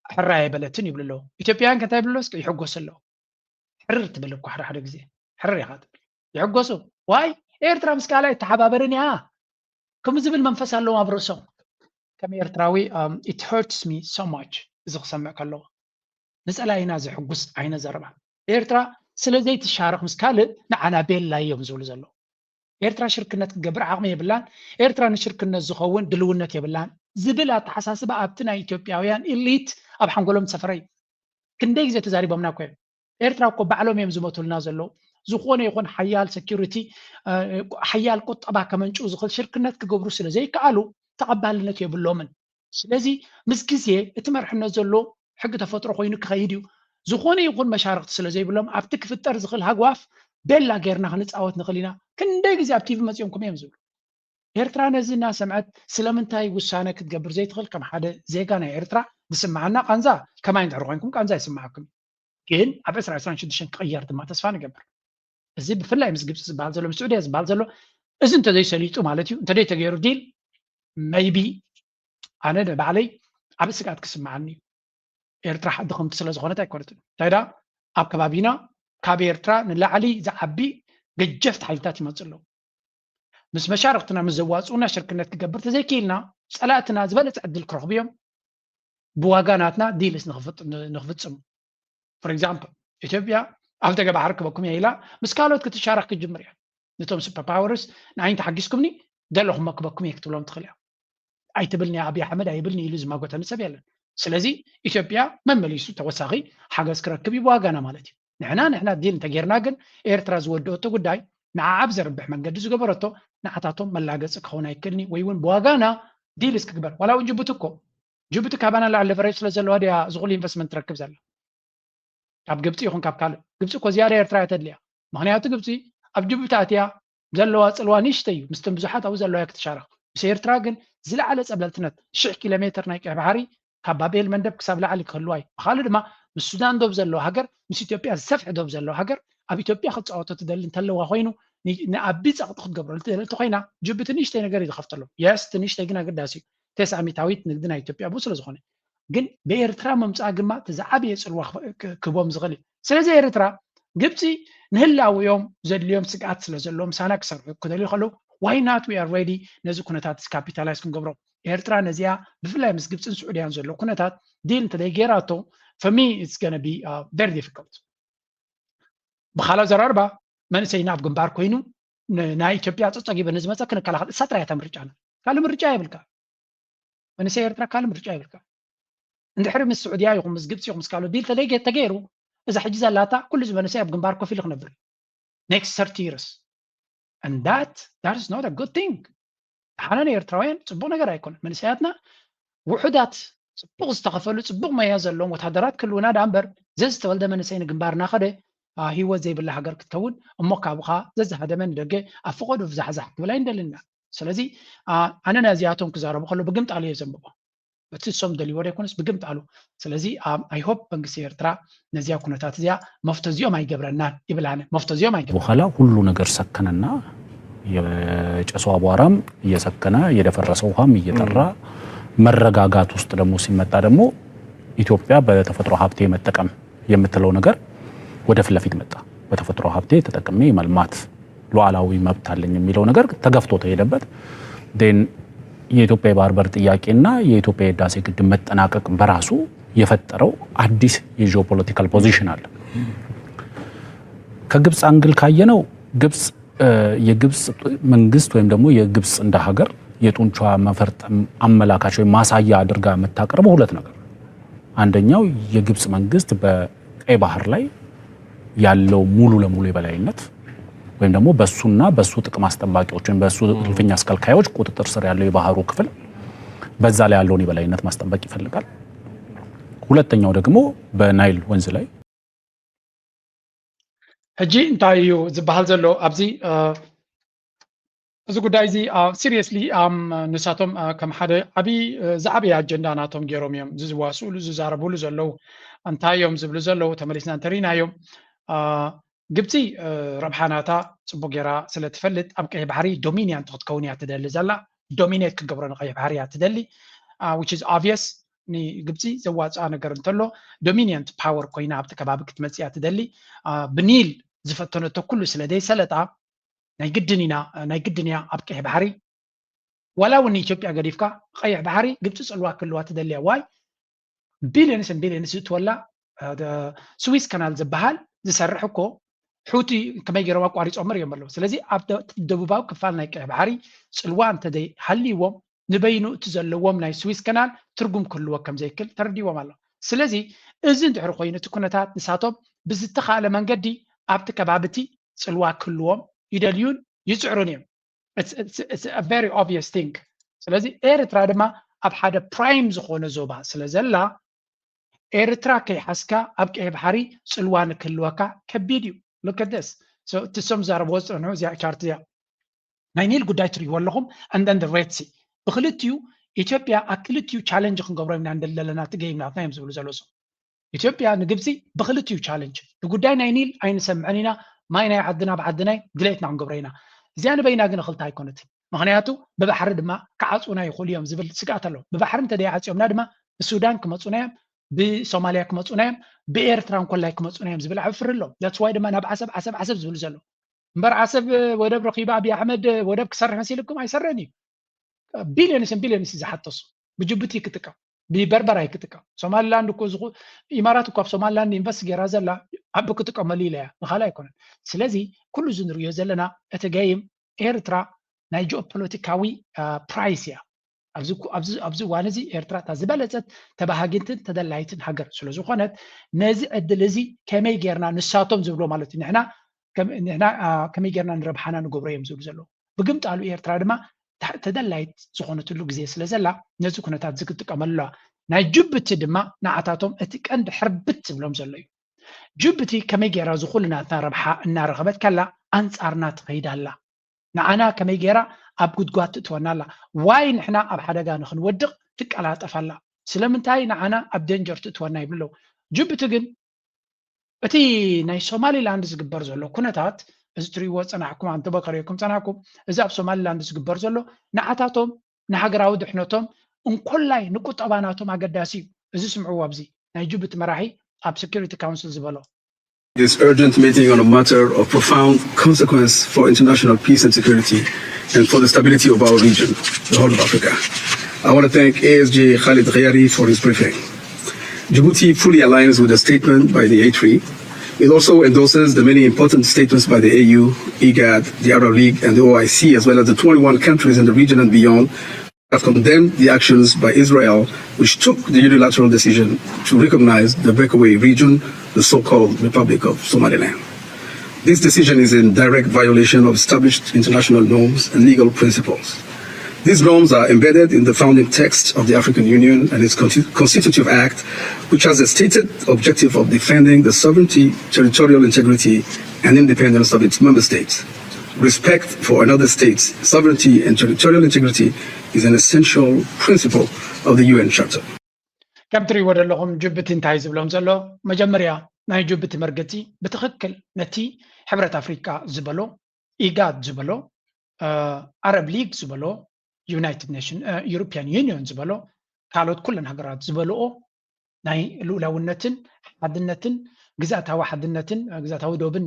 ሕራይ ኣይበለትን ይብሉ ኣለዉ። ኢትዮጵያውያን ከ እንታይ ይብሉ ኣለዉ? እስኪ ይሕጎሱ ኣለዉ። ሕርር ትብል እኳ ሓደ ሓደ ግዜ ሕርር ኢኻ ትብል። ይሕጎሱ። ዋይ ኤርትራ ምስ ካልኣይ ተሓባበርን እያ ከም ዝብል መንፈስ ኣለዎም ኣብ ርእሶም። ከም ኤርትራዊ it hurts me so much እዚ ክሰምዕ ከለኹ። ንጸላኢና ዘሕጉስ ዓይነት ዘረባ። ኤርትራ ስለ ዘይትሻረኽ ምስ ካልእ ንዓና ቤላ እዮም ዝብሉ ዘለዉ። ኤርትራ ሽርክነት ክትገብር ዓቕሚ የብላን፣ ኤርትራ ንሽርክነት ዝኸውን ድልውነት የብላን ዝብል ኣተሓሳስባ ኣብቲ ናይ ኢትዮጵያውያን ኢሊት ኣብ ሓንጎሎም ዝሰፈረ እዩ። ክንደይ ግዜ ተዛሪቦምና እኮ እዮም። ኤርትራ እኮ ባዕሎም እዮም ዝመቱልና ዘለዉ። ዝኾነ ይኹን ሓያል ሰኪሪቲ፣ ሓያል ቁጠባ ከመንጭው ዝኽእል ሽርክነት ክገብሩ ስለ ዘይከኣሉ ተቐባልነት የብሎምን። ስለዚ ምስ ግዜ እቲ መርሕነት ዘሎ ሕጊ ተፈጥሮ ኮይኑ ክኸይድ እዩ። ዝኾነ ይኹን መሻርክቲ ስለ ዘይብሎም ኣብቲ ክፍጠር ዝኽእል ሃጓፍ ቤላ ጌርና ክንፃወት ንኽእል ኢና። ክንደይ ግዜ ኣብ ቲቪ መፂኦም ከምኡ እዮም ዝብሉ። ኤርትራ ነዚ እናሰምዐት ስለምንታይ ውሳነ ክትገብር ዘይትኽእል? ከም ሓደ ዜጋ ናይ ኤርትራ ዝስምዓና ቃንዛ ከማይ እንድሕር ኮይንኩም ቃንዛ ይስምዓኩም እዩ። ግን ኣብ ዕስራ ዕስራን ሽዱሽተን ክቕየር ድማ ተስፋ ንገብር። እዚ ብፍላይ ምስ ግብፂ ዝበሃል ዘሎ ምስ ስዑድያ ዝበሃል ዘሎ እዚ እንተዘይሰሊጡ ማለት እዩ እንተዘይተገይሩ ዲል maybe ኣነ ንባዕለይ ዓብ ስግኣት ክስምዓኒ እዩ። ኤርትራ ድኽምቲ ስለ ዝኾነት ኣይኮነትን እንታይ ዳ ኣብ ከባቢና ካብ ኤርትራ ንላዕሊ ዝዓቢ ገጀፍቲ ሓይልታት ይመፅእ ኣለዉ። ምስ መሻርክትና ምስ ዘዋፅኡና ሽርክነት ክገብር ተዘይክኢልና ፀላእትና ዝበለፀ ዕድል ክረኽቡ እዮም። ብዋጋ ናትና ዲልስ ንኽፍፅሙ for example ኢትዮጵያ ኣብ ተገባሕር ክበኩም እየ ኢላ ምስ ካልኦት ክትሻረክ ክትጅምር እያ። ነቶም super powers ንዓይን ተሓጊዝኩምኒ ዘለኹም ክበኩም እየ ክትብሎም ትኽእል እያ። ኣይትብልኒ ኣብይ ኣሕመድ ኣይብልኒ ኢሉ ዝማጎተኒ ሰብ የለን። ስለዚ ኢትዮጵያ መመሊሱ ተወሳኺ ሓገዝ ክረክብ እዩ ብዋጋና ማለት እዩ። ንሕና ንሕና ዲል እንተጌርና ግን ኤርትራ ዝወደኦቶ ጉዳይ ንዓዓ ብዘርብሕ መንገዲ ዝገበረቶ ንዓታቶም መላገፂ ክኸውን ኣይክእልኒ ወይ እውን ብዋጋና ዲልስ ክግበር ዋላ እውን ጅቡቲ እኮ ጅቡቲ ካባና ላዕሊ ለቨሬጅ ስለ ዘለዋ ድያ ዝኹሉ ኢንቨስትመንት ትረክብ ዘላ? ካብ ግብፂ ይኹን ካብ ካልእ ግብፂ እኮ ዝያዳ ኤርትራ እያ ተድልያ። ምክንያቱ ግብፂ ኣብ ጅቡቲ ኣትያ ዘለዋ ፅልዋ ንእሽተይ እዩ። ምስቶም ብዙሓት ኣብኡ ዘለዋ እያ ክትሻረኽ። ምስ ኤርትራ ግን ዝለዓለ ፀብለልትነት ሽሕ ኪሎ ሜትር ናይ ቀይ ባሕሪ ካብ ባብኤል መንደብ ክሳብ ላዕሊ ክህልዋ እዩ። ብካልእ ድማ ምስ ሱዳን ዶብ ዘለዋ ሃገር ምስ ኢትዮጵያ ዝሰፍሐ ዶብ ዘለዋ ሃገር ኣብ ኢትዮጵያ ክትፃወቶ ትደሊ እንተለዋ ኮይኑ ንኣቢ ፀቕጢ ክትገብረሉ ትደሊ እንተኮይና ጅቡቲ ንእሽተይ ነገር እዩ ዝኸፍተሎም። የስ እቲ ንእሽተይ ግን ኣገዳሲ እዩ። ተስዓ ሚታዊት ንግዲ ናይ ኢትዮጵያ ብኡ ስለ ዝኾነ ግን ብኤርትራ ምምፃኣ ግማ እቲ ዝዓበየ ፅልዋ ክህቦም ዝኽእል እዩ። ስለዚ ኤርትራ ግብፂ ንህላውዮም ዘድልዮም ስግኣት ስለ ዘለዎም ምሳና ክሰርሑ ክደልዩ ከለዉ why not we are ready ነዚ ኩነታት ካፒታላይዝ ክንገብሮ። ኤርትራ ነዚኣ ብፍላይ ምስ ግብፅን ስዑድያን ዘሎ ኩነታት ዲል እንተዘይገይራቶ for me it's gonna be very difficult። ብኻልእ ኣዘራርባ መንእሰይና ኣብ ግንባር ኮይኑ ናይ ኢትዮጵያ ፀፀጊበ ንዝመፀ ክንከላኸል እሳ ጥራይ እታ ምርጫና ካልእ ምርጫ የብልካ። መንእሰይ ኤርትራ ካልእ ምርጫ የብልካ። እንድሕሪ ምስ ስዑድያ ይኹን ምስ ግብፂ ይኹን ምስ ካልኦት ዲል ተደይገ ተገይሩ እዛ ሕጂ ዘላታ ኩሉ እዚ መንእሰይ ኣብ ግንባር ኮፍ ኢሉ ክነብር እዩ next thirty years and that that is not a good thing። ሓና ንኤርትራውያን ፅቡቕ ነገር ኣይኮነን። መንእሰያትና ውሑዳት ፅቡቕ ዝተኸፈሉ ፅቡቕ መያ ዘለዎም ወታደራት ክህልውና ደኣ እምበር ዘዝተወልደ መንእሰይ ንግንባር እናኸደ ህይወት ዘይብላ ሃገር ክትከውን እሞ ካብኻ ዘዝሃደመ ንደገ ኣብ ፈቐዶ ብዛሕዛሕ ክብል ኣይንደልን ኢና። ስለዚ ኣነ ነዚኣቶም ክዛረቡ ከሎ ብግምጣሉ እየ ዘንብቦ። በቲ እሶም ደልይዎ ዘይኮነስ ብግምጣሉ። ስለዚ I hope መንግስቲ ኤርትራ ነዚኣ ኩነታት እዚኣ መፍቶ እዚኦም ኣይገብረናን ይብል ኣነ። መፍቶ እዚኦም ኣይገብረ በኋላ ሁሉ ነገር ሰከነና የጨሱ አቧራም እየሰከነ የደፈረሰ ውሃም እየጠራ መረጋጋት ውስጥ ደግሞ ሲመጣ ደግሞ ኢትዮጵያ በተፈጥሮ ሀብቴ መጠቀም የምትለው ነገር ወደ ፊት ለፊት መጣ። በተፈጥሮ ሀብቴ ተጠቅሜ የመልማት ሉዓላዊ መብት አለኝ የሚለው ነገር ተገፍቶ ተሄደበት። ን የኢትዮጵያ የባህር በር ጥያቄና የኢትዮጵያ የህዳሴ ግድብ መጠናቀቅ በራሱ የፈጠረው አዲስ የ geopolitical position አለ። ከግብፅ አንግል ካየነው ግብፅ የግብፅ መንግስት ወይም ደግሞ የግብፅ እንደ ሀገር የጡንቻ መፈርጠም አመላካች ወይም ማሳያ አድርጋ የምታቀርበው ሁለት ነገር፣ አንደኛው የግብፅ መንግስት በቀይ ባህር ላይ ያለው ሙሉ ለሙሉ የበላይነት ወይም ደግሞ በሱና በሱ ጥቅም አስጠባቂዎች ወይም በሱ እልፍኝ አስከልካዮች ቁጥጥር ስር ያለው የባህሩ ክፍል በዛ ላይ ያለውን የበላይነት ማስጠበቅ ይፈልጋል። ሁለተኛው ደግሞ በናይል ወንዝ ላይ ሕጂ እንታይ እዩ ዝበሃል ዘሎ ኣብዚ እዚ ጉዳይ እዚ seriously ንሳቶም ከም ሓደ ዓብዪ ዝዓበየ ኣጀንዳ ናቶም ገይሮም እዮም ዝዋስኡሉ ዝዛረቡሉ ዘለዉ። እንታይ እዮም ዝብሉ ዘለዉ? ተመሊስና እንተሪኢናዮም ግብፂ ረብሓ ናታ ፅቡቅ ገይራ ስለትፈልጥ ኣብ ቀይሕ ባሕሪ dominant ክትከውን እያ ትደሊ ዘላ። Dominate ክትገብሮ ንቀይሕ ባሕሪ እያ ትደሊ። Which is obvious። ንግብፂ ዘዋፅኣ ነገር እንተሎ dominant power ኮይና ኣብቲ ከባቢ ክትመፅእ እያ ትደሊ። ብኒል ዝፈተነቶ ኩሉ ስለ ዘይሰለጣ ናይ ግድን ኢና ናይ ግድን እያ ኣብ ቀይሕ ባሕሪ ዋላ እውን ንኢትዮጵያ ገዲፍካ ቀይሕ ባሕሪ ግብፂ ፅልዋ ክህልዋ ትደልያ ዋይ billions and billions ዝእትወላ ስዊስ ካናል ዝበሃል ዝሰርሕ እኮ ሑቲ ከመይ ገይሮም ኣቋሪፆም እዮም ኣለዉ። ስለዚ ኣብ ደቡባዊ ክፋል ናይ ቀይሕ ባሕሪ ፅልዋ እንተዘይሃልይዎም ንበይኑ እቲ ዘለዎም ናይ ስዊስ ካናል ትርጉም ክህልዎ ከም ዘይክል ተረዲዎም ኣሎ። ስለዚ እዚ እንድሕር ኮይኑ እቲ ኩነታት ንሳቶም ብዝተኻእለ መንገዲ ኣብቲ ከባቢ እቲ ፅልዋ ክህልዎም ይደልዩን ይፅዕሩን እዮም። It's a very obvious thing። ስለዚ ኤርትራ ድማ ኣብ ሓደ prime ዝኾነ ዞባ ስለ ዘላ ኤርትራ ከይሓዝካ ኣብ ቀይሕ ባሕሪ ፅልዋ ንክህልወካ ከቢድ እዩ። Look at this። እቲ እሶም ዝዛረብዎ ዝፀንሑ እዚኣ ቻርት እዚኣ ናይ ኒል ጉዳይ ትርእይዎ ኣለኹም። And then the Red Sea ብክልቲኡ ኢትዮጵያ ኣብ ክልቲኡ challenge ክንገብሮ ኢና እንደሊ ዘለና እቲ game ናትና እዮም ዝብሉ ዘለዉ። ኢትዮጵያ ንግብፂ ብክልቲኡ challenge ንጉዳይ ናይ ኒል ኣይንሰምዕን ኢና። ማይ ናይ ዓድና ብዓድናይ ድሌትና ክንገብሮ ኢና። እዚኣ ንበይና ግን እኽልታ ኣይኮነትን። ምክንያቱ ብባሕሪ ድማ ክዓፁና ይኽእሉ እዮም ዝብል ስግኣት ኣሎ። ብባሕሪ እንተደይዓፅዮምና ድማ ብሱዳን ክመፁና እዮም፣ ብሶማልያ ክመፁና እዮም፣ ብኤርትራ እንኮላይ ክመፁና እዮም ዝብል ዓብ ፍሪ ኣሎ። That's why ድማ ናብ ዓሰብ ዓሰብ ዓሰብ ዝብሉ ዘሎ እምበር ዓሰብ ወደብ ረኺባ ኣብይ ኣሕመድ ወደብ ክሰርሕ መሲልኩም ኣይሰርሕን እዩ። Billions and billions ዝሓተሱ ብጅቡቲ ክጥቀም ብበርበራይ ክጥቀም ሶማሊላንድ እኮ ዝኹ ኢማራት እኮ ኣብ ሶማሊላንድ invest ገይራ ዘላ ዓቢ ክጥቀመሉ ኢላ እያ ንኻልእ ኣይኮነን። ስለዚ ኩሉ እዚ ንርእዮ ዘለና እቲ game ኤርትራ ናይ ጂኦፖለቲካዊ prize እያ። ኣብዚ እዋን እዚ ኤርትራ እታ ዝበለፀት ተባሃጊትን ተደላይትን ሃገር ስለዝኾነት ነዚ ዕድል እዚ ከመይ ጌርና ንሳቶም ዝብሎ ማለት እዩ ንሕና ንሕና ከመይ ጌርና ንረብሓና ንገብሮ እዮም ዝብሉ ዘለዉ። ብግምጣሉ ኤርትራ ድማ ተደላይት ዝኾነትሉ ግዜ ስለ ዘላ ነዚ ኩነታት እዚ ክትጥቀመሉ ኣለዋ። ናይ ጅቡቲ ድማ ንዓታቶም እቲ ቀንዲ ሕርብት ዝብሎም ዘሎ እዩ። ጅቡቲ ከመይ ጌራ ዝኹሉ ናትና ረብሓ እናረኸበት ከላ ኣንጻርና ትኸይድ ኣላ። ንዓና ከመይ ጌራ ኣብ ጉድጓድ ትእትወና ኣላ። ዋይ ንሕና ኣብ ሓደጋ ንኽንወድቕ ትቀላጠፍ ኣላ። ስለምንታይ ንዓና ኣብ danger ትእትወና ይብሉ ኣለዉ። ጅቡቲ ግን እቲ ናይ ሶማሊላንድ ዝግበር ዘሎ ኩነታት እዚ ትሪእዎ ፀናሕኩም ኣንተበከሪኩም ፀናሕኩም እዚ ኣብ ሶማሊላንድ ዝግበር ዘሎ ንዓታቶም ንሃገራዊ ድሕነቶም እንኮላይ ንቁጠባ ናቶም ኣገዳሲ እዩ። እዚ ስምዕዎ ኣብዚ ናይ ጅቡቲ መራሒ ኣብ security council ዝበሎ This urgent meeting on a matter of profound consequence for international peace and security and for the stability of our region, the Horn of Africa. I want to thank A S J Khalid Ghayari for his briefing. Djibouti fully aligns with the statement by the A three. It also endorses the many important statements by the A U, IGAD, the Arab League, and the O I C, as well as the twenty-one countries in the region and beyond have condemned the actions by Israel, which took the unilateral decision to recognize the breakaway region, the so-called Republic of Somaliland. This decision is in direct violation of established international norms and legal principles. These norms are embedded in the founding text of the African Union and its constitutive act, which has a stated objective of defending the sovereignty, territorial integrity, and independence of its member states. Respect for another state's sovereignty and territorial integrity is an essential principle of the U N Charter. ከም ትሪእዎ ዘለኹም ጅቡቲ እንታይ ዝብሎም ዘሎ መጀመርያ ናይ ጅቡቲ መርገፂ ብትኽክል ነቲ ሕብረት ኣፍሪቃ ዝበሎ ኢጋድ ዝበሎ ኣረብ ሊግ ዝበሎ ዩናይትድ ኔሽን ዩሮፒያን ዩኒዮን ዝበሎ ካልኦት ኩለን ሃገራት ዝበልኦ ናይ ልኡላውነትን ሓድነትን ግዛእታዊ ሓድነትን ግዛእታዊ ዶብን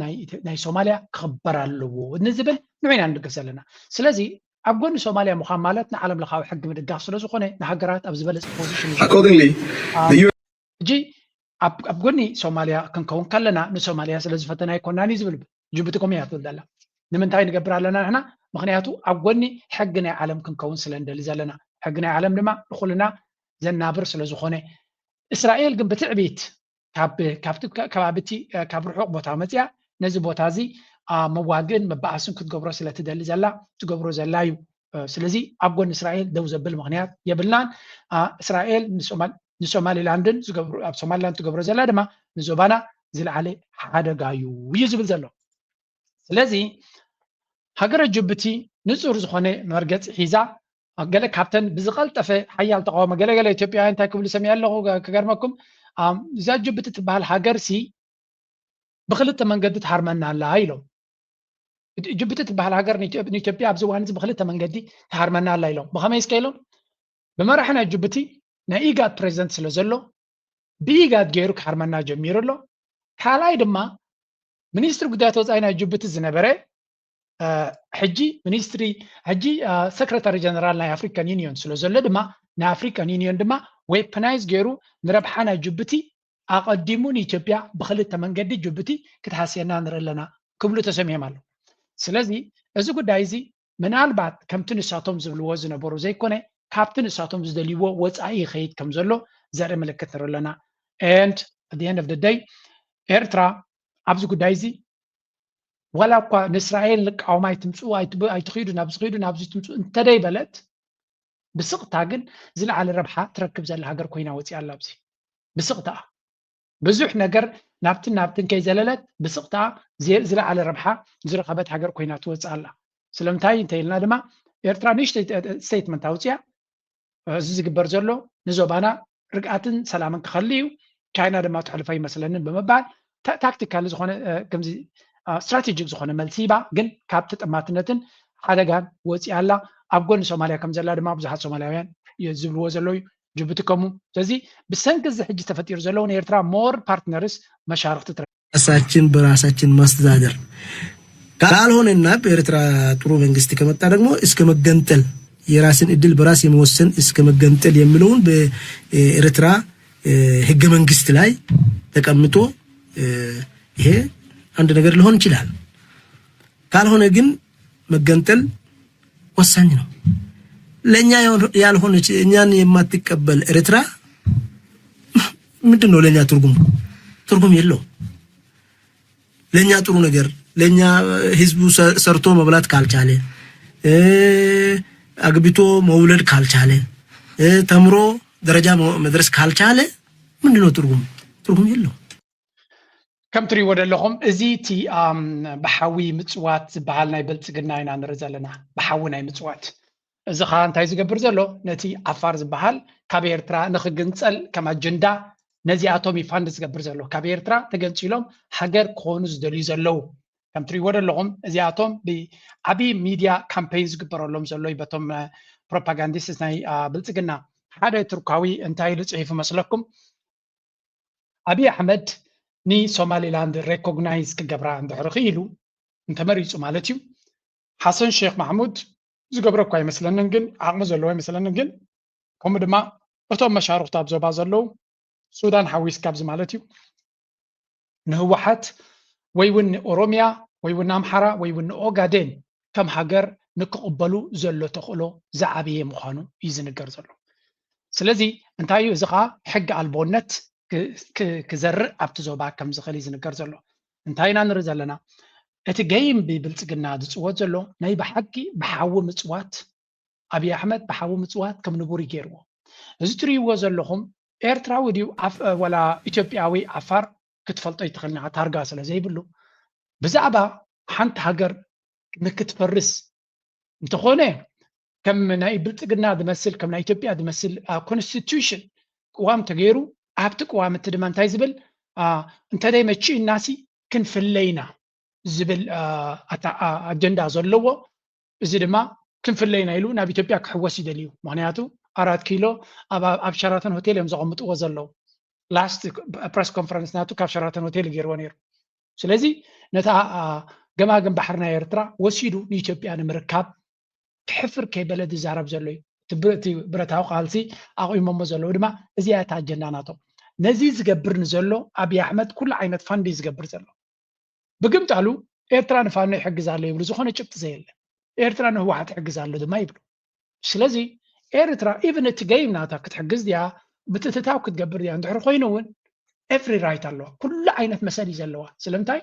ናይ ሶማልያ ክኽበር ኣለዎ ንዝብል ንዑ ኢና ንድግፍ ዘለና። ስለዚ ኣብ ጎኒ ሶማልያ ምዃን ማለት ንዓለም ለኻዊ ሕጊ ምድጋፍ ስለ ዝኾነ ንሃገራት ኣብ ዝበለፀ position ሕጂ ኣብ ጎኒ ሶማልያ ክንከውን ከለና ንሶማልያ ስለ ዝፈተና ኣይኮናን እዩ ዝብል ጅቡቲ ከምኡ እያ ትብል ዘላ። ንምንታይ ንገብር ኣለና ንሕና? ምክንያቱ ኣብ ጎኒ ሕጊ ናይ ዓለም ክንከውን ስለ ንደሊ ዘለና። ሕጊ ናይ ዓለም ድማ ንኩልና ዘናብር ስለ ዝኾነ። እስራኤል ግን ብትዕቢት ካብ ካብቲ ከባቢ እቲ ካብ ርሑቕ ቦታ መፅያ ነዚ ቦታ እዚ መዋግእን መባኣስን ክትገብሮ ስለትደሊ ዘላ ትገብሮ ዘላ እዩ። ስለዚ ኣብ ጎኒ እስራኤል ደው ዘብል ምኽንያት የብልናን። እስራኤል ንሶማሊላንድን ኣብ ሶማሊላንድ ትገብሮ ዘላ ድማ ንዞባና ዝለዓለ ሓደጋ እዩ እዩ ዝብል ዘሎ። ስለዚ ሃገረ ጅቡቲ ንፁር ዝኾነ መርገፂ ሒዛ ገለ ካብተን ብዝቐልጠፈ ሓያል ተቃውሞ ገለገለ ኢትዮጵያውያን እንታይ ክብሉ ሰሚዐ ኣለኹ ክገርመኩም። እዛ ጅቡቲ ትበሃል ሃገር ሲ ብክልተ መንገዲ ትሃርመና ኣላ ኢሎም። ጅቡቲ ትበሃል ሃገር ንኢትዮጵያ ኣብዚ እዋን እዚ ብክልተ መንገዲ ትሃርመና ኣላ ኢሎም። ብኸመይ እስከ ኢሎም? ብመራሒ ናይ ጅቡቲ ናይ ኢጋድ ፕሬዚደንት ስለ ዘሎ ብኢጋድ ገይሩ ክሃርመና ጀሚሩ ኣሎ። ካልኣይ ድማ ሚኒስትሪ ጉዳያት ወፃኢ ናይ ጅቡቲ ዝነበረ ሕጂ ሚኒስትሪ ሕጂ ሰክረታሪ ጀነራል ናይ ኣፍሪካን ዩኒዮን ስለ ዘሎ ድማ ናይ ኣፍሪካን ዩኒዮን ድማ ዌፐናይዝ ገይሩ ንረብሓ ናይ ጅቡቲ ኣቐዲሙ ንኢትዮጵያ ብክልተ መንገዲ ጅቡቲ ክትሃስየና ንርኢ ኣለና ክብሉ ተሰሚዖም ኣለዉ። ስለዚ እዚ ጉዳይ እዚ ምናልባት ከምቲ ንሳቶም ዝብልዎ ዝነበሩ ዘይኮነ ካብቲ ንሳቶም ዝደልይዎ ወፃኢ ይኸይድ ከም ዘሎ ዘርኢ ምልክት ንርኢ ኣለና። And at the end of the day ኤርትራ ኣብዚ ጉዳይ እዚ ዋላ እኳ ንእስራኤል ንቃወማ ኣይትምፅኡ ኣይትኽይዱ ናብዚ ኽይዱ ናብዚ ትምፅኡ እንተደይበለት ብስቕታ ግን ዝለዓለ ረብሓ ትረክብ ዘላ ሃገር ኮይና ወፂኣ ኣላ። ኣብዚ ብስቕታ ብዙሕ ነገር ናብትን ናብትን ከይዘለለት ብስቕታ ዝለዓለ ረብሓ ዝረኸበት ሃገር ኮይና ትወፅእ ኣላ። ስለምንታይ እንተኢልና ድማ ኤርትራ ንእሽተይ ስቴትመንት ኣውፅያ እዚ ዝግበር ዘሎ ንዞባና ርግኣትን ሰላምን ክኸሊ እዩ፣ ቻይና ድማ ትሕልፎ ይመስለንን ብምባል ታክቲካሊ ዝኾነ ከምዚ ስትራቴጂክ ዝኾነ መልሲ ሂባ ግን ካብ ተጠማትነትን ሓደጋን ወፂኣ ኣላ። ኣብ ጎኒ ሶማልያ ከም ዘላ ድማ ብዙሓት ሶማልያውያን ዝብልዎ ዘለዉ እዩ። ጅቡቲ ከምኡ። ስለዚ ብሰንኪ እዚ ሕጂ ተፈጢሩ ዘለዉ ንኤርትራ ሞር ፓርትነርስ መሻርክቲ ትረ ራሳችን በራሳችን ማስተዳደር ካልሆነና በኤርትራ ጥሩ መንግስት ከመጣ ደግሞ እስከ መገንጠል የራስን እድል በራስ የመወሰን እስከ መገንጠል የሚለውን በኤርትራ ህገ መንግስት ላይ ተቀምጦ ይሄ አንድ ነገር ሊሆን ይችላል። ካልሆነ ግን መገንጠል ወሳኝ ነው። ለእኛ ያልሆነች እኛን የማትቀበል ኤርትራ ምንድን ነው ለእኛ ትርጉም? ትርጉም የለው። ለእኛ ጥሩ ነገር ለእኛ ህዝቡ ሰርቶ መብላት ካልቻለ፣ አግብቶ መውለድ ካልቻለ፣ ተምሮ ደረጃ መድረስ ካልቻለ ምንድን ነው ትርጉም? ትርጉም የለው። ከም ትሪእዎ ዘለኹም እዚ እቲ ብሓዊ ምፅዋት ዝበሃል ናይ ብልፅግና ኢና ንርኢ ዘለና። ብሓዊ ናይ ምፅዋት እዚ ከዓ እንታይ ዝገብር ዘሎ ነቲ ዓፋር ዝበሃል ካብ ኤርትራ ንክግንፀል ከም ኣጀንዳ ነዚኣቶም እዩ ፋንድ ዝገብር ዘሎ። ካብ ኤርትራ ተገንፂሎም ሃገር ክኾኑ ዝደልዩ ዘለዉ ከም ትሪእዎ ዘለኹም እዚኣቶም ብዓብዪ ሚድያ ካምፔይን ዝግበረሎም ዘሎ እዩ በቶም ፕሮፓጋንዲስትስ ናይ ብልፅግና። ሓደ ቱርካዊ እንታይ ኢሉ ፅሒፉ መስለኩም? ኣብይ ኣሕመድ ንሶማሊላንድ ሬኮግናይዝ ክገብራ እንድሕሪ ክኢሉ እንተመሪፁ ማለት እዩ። ሓሰን ሼክ ማሕሙድ ዝገብሮ እኳ ኣይመስለንን፣ ግን ዓቕሚ ዘለዎ ኣይመስለንን። ግን ከምኡ ድማ እቶም መሻርኽቱ ኣብ ዞባ ዘለዉ ሱዳን ሓዊስካ ኣብዚ ማለት እዩ ንህወሓት ወይ እውን ንኦሮሚያ ወይ እውን ንኣምሓራ ወይ እውን ንኦጋዴን ከም ሃገር ንክቕበሉ ዘሎ ተኽእሎ ዝዓበየ ምዃኑ እዩ ዝንገር ዘሎ። ስለዚ እንታይ እዩ እዚ ከዓ ሕጊ ኣልቦነት ክዘርእ ኣብቲ ዞባ ከም ዝኽእል እዩ ዝንገር ዘሎ። እንታይ ኢና ንርኢ ዘለና? እቲ ገይም ብብልፅግና ዝፅወት ዘሎ ናይ ብሓቂ ብሓዊ ምፅዋት ኣብይ ኣሕመድ ብሓዊ ምፅዋት ከም ንቡር ይገይርዎ። እዚ ትርእይዎ ዘለኹም ኤርትራዊ ድዩ ወላ ኢትዮጵያዊ ዓፋር ክትፈልጦ ይትኽእል ኢኻ ታርጋ ስለ ዘይብሉ ብዛዕባ ሓንቲ ሃገር ንክትፈርስ እንተኾነ ከም ናይ ብልፅግና ዝመስል ከም ናይ ኢትዮጵያ ዝመስል ኮንስቲቱሽን ቅዋም ተገይሩ ኣብቲ ቅዋም እቲ ድማ እንታይ ዝብል እንተደይ መቺእናሲ ክንፍለይና ዝብል ኣጀንዳ ዘለዎ እዚ ድማ ክንፍለይና ኢሉ ናብ ኢትዮጵያ ክሕወስ ይደልዩ። ምክንያቱ ኣራት ኪሎ ኣብ ሸራተን ሆቴል እዮም ዘቐምጥዎ ዘለዉ። ላስት ፕረስ ኮንፈረንስ ናቱ ካብ ሸራተን ሆቴል ገይርዎ ነይሩ። ስለዚ ነታ ገማግም ባሕሪ ናይ ኤርትራ ወሲዱ ንኢትዮጵያ ንምርካብ ክሕፍር ከይበለ ዝዛረብ ዘሎ እዩ። እቲ ብረታዊ ቃልሲ ኣቑሞሞ ዘለዉ ድማ እዚኣ እታ ኣጀንዳ ናቶም። ነዚ ዝገብር ንዘሎ ኣብይ ኣሕመድ ኩሉ ዓይነት ፋንድ እዩ ዝገብር ዘሎ። ብግምጣሉ ኤርትራ ንፋኖ ይሕግዝ ኣሎ ይብሉ፣ ዝኾነ ጭብጢ ዘየለ። ኤርትራ ንህወሓት ይሕግዝ ኣሎ ድማ ይብሉ። ስለዚ ኤርትራ ኢቭን እቲ ገይም ናታ ክትሕግዝ ድያ ምትእትታው ክትገብር ድያ እንድሕር ኮይኑ እውን every right ኣለዋ። ኩሉ ዓይነት መሰል እዩ ዘለዋ። ስለምንታይ?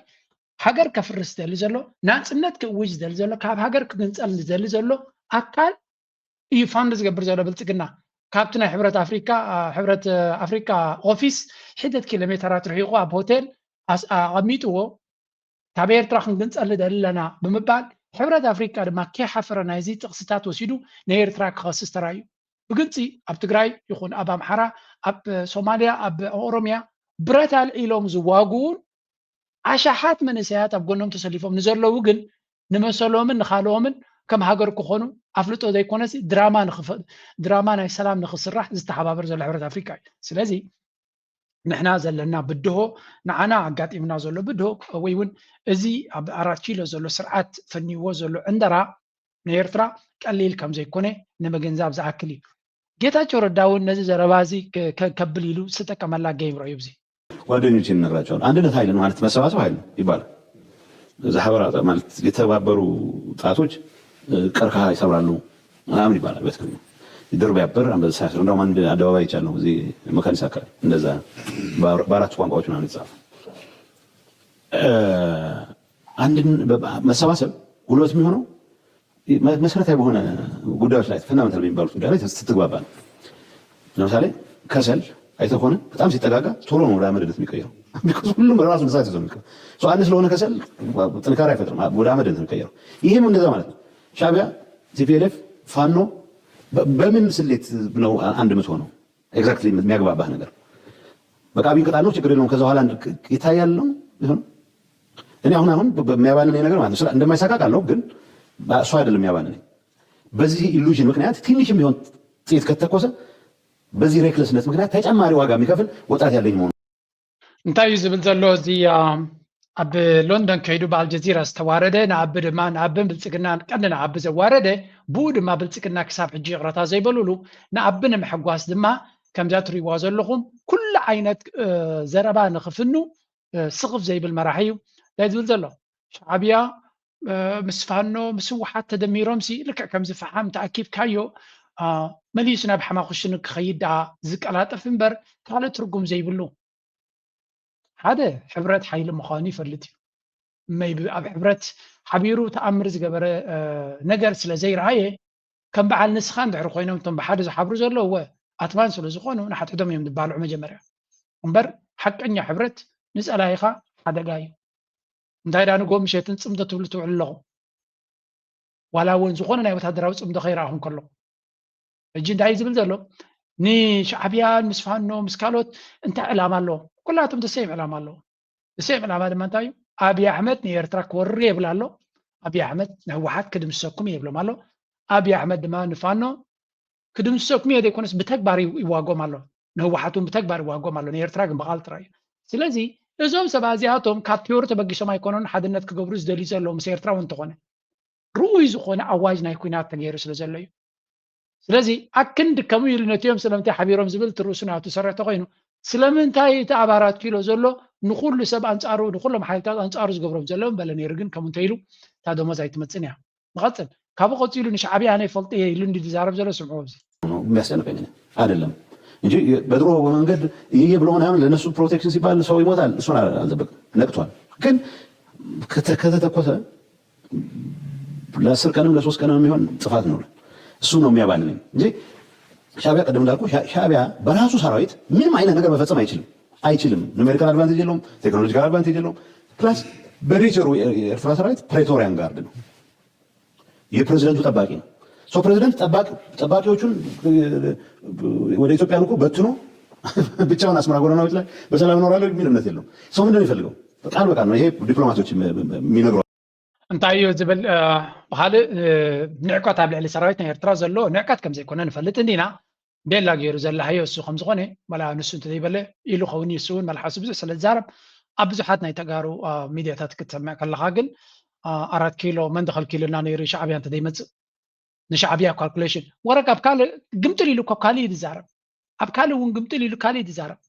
ሃገር ከፍርስ ዝደሊ ዘሎ፣ ናፅነት ክእውጅ ዝደሊ ዘሎ፣ ካብ ሃገር ክግንፀል ዝደሊ ዘሎ ኣካል እዩ ፋንድ ዝገብር ዘሎ ብልፅግና። ካብቲ ናይ ሕብረት ኣፍሪካ፣ ሕብረት ኣፍሪካ ኦፊስ ሒደት ኪሎ ሜተራት ርሒቑ ኣብ ሆቴል ኣስ-፣ ኣቐሚጥዎ፣ ካብ ኤርትራ ክንግንፀል ንደሊ ኣለና ብምባል፣ ሕብረት ኣፍሪካ ድማ ከይሓፈረ ናይዚ ጥቕስታት ወሲዱ ንኤርትራ ክኸስስ ተራእዩ። ብግልፂ ኣብ ትግራይ ይኹን ኣብ ኣምሓራ፣ ኣብ ሶማልያ፣ ኣብ ኦሮምያ ብረት ኣልዒሎም ዝዋግኡን ኣሽሓት መንእሰያት ኣብ ጎኖም ተሰሊፎም ንዘለዉ ግን ንመሰሎምን ንኻልኦምን ከም ሃገር ክኾኑ ኣፍልጦ ዘይኮነሲ ድራማ ንኽፈ-፣ ድራማ ናይ ሰላም ንኽስራሕ ዝተሓባበር ዘሎ ሕብረት ኣፍሪካ እዩ። ስለዚ ንሕና ዘለና ብድሆ፣ ንዓና ኣጋጢምና ዘሎ ብድሆ ወይ እውን እዚ ኣብ ኣራት ኪሎ ዘሎ ስርዓት ፈንይዎ ዘሎ ዕንደራ ንኤርትራ ቀሊል ከም ዘይኮነ ንምግንዛብ ዝኣክል እዩ። ጌታቸው ረዳ እውን ነዚ ዘረባ እዚ ከ-፣ ከ-፣ ከብል ኢሉ ዝተጠቀመላ ጌም ረእዩ። እዚ ጓደኞች እንነግራቸዋለን። አንድነት ኃይል ነው ማለት መሰባሰብ ኃይል ነው ይባላል። ዛሐበራ ማለት የተባበሩ ጣቶች ቀርከሃ ይሰብራሉ ምናምን ይባላል። በትክክል ነው። ድር ቢያብር አንበሳ ያስር። እንደውም አንድ አደባባይ ይቻል ነው እዚህ መካኒሳ አካባቢ እንደዛ በአራቱ ቋንቋዎች ምናምን የተጻፈ። አንድን መሰባሰብ ጉልበት የሚሆነው መሰረታዊ በሆነ ጉዳዮች ላይ፣ ፈንዳመንታል በሚባሉት ጉዳይ ላይ ስትግባባ ነው። ለምሳሌ ከሰል አይተህ ከሆነ በጣም ሲጠጋጋ ቶሎ ነው ወደ አመድነት የሚቀየረው። ሁሉም ራሱ ብዛት ይዞ የሚቀየረው አንድ ስለሆነ ከሰል ጥንካሬ አይፈጥርም፣ ወደ አመድነት የሚቀየረው። ይሄም እንደዛ ማለት ነው። ሻቢያ፣ ቲፒኤልኤፍ፣ ፋኖ በምን ስሌት ነው አንድ የምትሆነው? ኤግዛክትሊ የሚያግባባህ ነገር በቃ ቢንቅጣ ነው፣ ችግር የለውም። ከዛ በኋላ ይታያል ነው ይሆን። እኔ አሁን አሁን በሚያባልነኝ ነገር ማለት ነው እንደማይሳካ አውቃለሁ፣ ግን እሱ አይደለም የሚያባልነኝ። በዚህ ኢሉዥን ምክንያት ትንሽም ቢሆን ጥይት ከተኮሰ በዚህ ሬክለስነት ምክንያት ተጨማሪ ዋጋ የሚከፍል ወጣት ያለኝ መሆኑ። እንታይ እዩ ዝብል ዘሎ? እዚ ኣብ ሎንደን ከይዱ ብኣልጀዚራ ዝተዋረደ ንኣቢ ድማ ንኣብን ብልፅግናን ቀንዲ ንኣቢ ዘዋረደ፣ ብኡ ድማ ብልፅግና ክሳብ ሕጂ ይቕረታ ዘይበሉሉ፣ ንኣቢ ንምሕጓስ ድማ ከምዛ ትሪእዋ ዘለኹም ኩሉ ዓይነት ዘረባ ንኽፍኑ ስኽፍ ዘይብል መራሒ እዩ። እንታይ ዝብል ዘሎ? ሻዕብያ ምስ ፋኖ ምስ ህወሓት ተደሚሮም ሲ ልክዕ ከምዚ ፈሓም ተኣኪብካዮ መሊሱ ናብ ሓማኹሽኒ ክኸይድ ደኣ ዝቀላጠፍ እምበር ካልእ ትርጉም ዘይብሉ። ሓደ ሕብረት ሓይሊ ምዃኑ ይፈልጥ እዩ። maybe ኣብ ሕብረት ሓቢሩ ተኣምር ዝገበረ ነገር ስለ ዘይረኣየ ከም በዓል ንስኻ እንድሕር ኮይኖም እቶም ብሓደ ዝሓብሩ ዘለዉ ኣትማን ስለ ዝኾኑ ንሓድሕዶም እዮም ዝባልዑ መጀመርያ። እምበር ሓቀኛ ሕብረት ንፀላኢኻ ሓደጋ እዩ። እንታይ ዳ ንጎ ምሸትን ፅምዶ ትብሉ ትውዕሉ ኣለኹም። ዋላ እውን ዝኾነ ናይ ወታደራዊ ፅምዶ ከይረኣኹም ከለኹ ሕጂ እንታይ እዩ ዝብል ዘሎ? ንሻዕብያን ምስ ፋኖ ምስ ካልኦት እንታይ ዕላማ ኣለዎም? ኩላቶም ደሰይም ዕላማ ኣለዎም። ደሰይም ዕላማ ድማ እንታይ እዩ? ኣብይ ኣሕመድ ንኤርትራ ክወርር የብል ኣሎ። ኣብይ ኣሕመድ ንህወሓት ክድምሰኩም እየ ይብሎም ኣሎ። ኣብይ ኣሕመድ ድማ ንፋኖ ክድምሰኩም እየ ዘይኮነስ ብተግባር ይዋጎም ኣሎ። ንህወሓት እውን ብተግባር ይዋጎም ኣሎ። ንኤርትራ ግን ብቓል ጥራይ እዩ። ስለዚ እዞም ሰባት እዚኣቶም ካብ ቲዮሪ ተበጊሶም ኣይኮኑን ሓድነት ክገብሩ ዝደልዩ ዘለዉ ምስ ኤርትራ እውን እንተኾነ ርኡይ ዝኾነ ኣዋጅ ናይ ኩናት ተገይሩ ስለ ዘሎ እዩ። ስለዚ ኣክንዲ ከምኡ ኢሉ ነቲኦም ስለምንታይ ሓቢሮም ዝብል እቲ ርእሱ ናቱ ዝሰርሕ ተኮይኑ ስለምንታይ እቲ ኣብ ኣራት ኪሎ ዘሎ ንኩሉ ሰብ ኣንፃሩ ንኩሎም ሓይልታት ኣንፃሩ ዝገብሮም ዘሎ ምበለ ነይሩ ግን ከምኡ እንተኢሉ እታ ደሞዝ ኣይትመፅን እያ። ንቐፅል ካብኡ ቀፂሉ ንሻዕብያ ኣነ ይፈልጦ እየ ኢሉ እንዲ ዝዛረብ ዘሎ ስምዑ ኣብዚ። የሚያስጨንቀኝ እኔ አይደለም እንጂ በድሮ መንገድ እየየ ብሎ ምናምን ለእነሱ ፕሮቴክሽን ሲባል ሰው ይሞታል። እሱን አልጠበቅም። ነቅቷል። ግን ከተተኮሰ ለአስር ቀንም ለሶስት ቀንም የሚሆን ጥፋት ነው። እሱ ነው የሚያባልነኝ እንጂ ሻዕቢያ ቅድም እንዳልኩ ሻዕቢያ በራሱ ሰራዊት ምንም አይነት ነገር መፈጸም አይችልም አይችልም። ኑሜሪካል አድቫንቴጅ የለውም፣ ቴክኖሎጂካል አድቫንቴጅ የለውም። ፕላስ በኔቸሩ የኤርትራ ሰራዊት ፕሬቶሪያን ጋርድ ነው፣ የፕሬዚደንቱ ጠባቂ ነው። ሶ ፕሬዚደንት ጠባቂዎቹን ወደ ኢትዮጵያ ልኮ በትኖ ብቻውን አስመራ ጎዳናዎች ላይ በሰላም እኖራለሁ የሚል እምነት የለውም። ሰው ምንድን ነው የሚፈልገው? ቃል በቃል ነው ይሄ ዲፕሎማቶች የሚነግሯቸው። እንታይ እዩ ዝብል ብካልእ ንዕቀት ኣብ ልዕሊ ሰራዊት ናይ ኤርትራ ዘሎ ንዕቀት ከምዘይኮነ ንፈልጥ እንዲና። ቤላ ገይሩ ዘለሃዮ እሱ ከምዝኾነ መላ ንሱ እንተዘይበለ ኢሉ ኸውን እዩ እሱ እውን መልሓሱ ብዙሕ ስለ ዝዛረብ ኣብ ብዙሓት ናይ ተጋሩ ሚድያታት ክትሰምዕ ከለካ ግን ኣራት ኪሎ መን ተኸልኪሉና ነይሩ ሻዕብያ እንተዘይመፅእ ንሻዕብያ ካልኩሌሽን ወረቅ ኣብ ካልእ ግምጥል ኢሉ ካብ ካልእ እዩ ዝዛረብ ኣብ ካልእ እውን ግምጥል ኢሉ ካልእ እዩ ዝዛረብ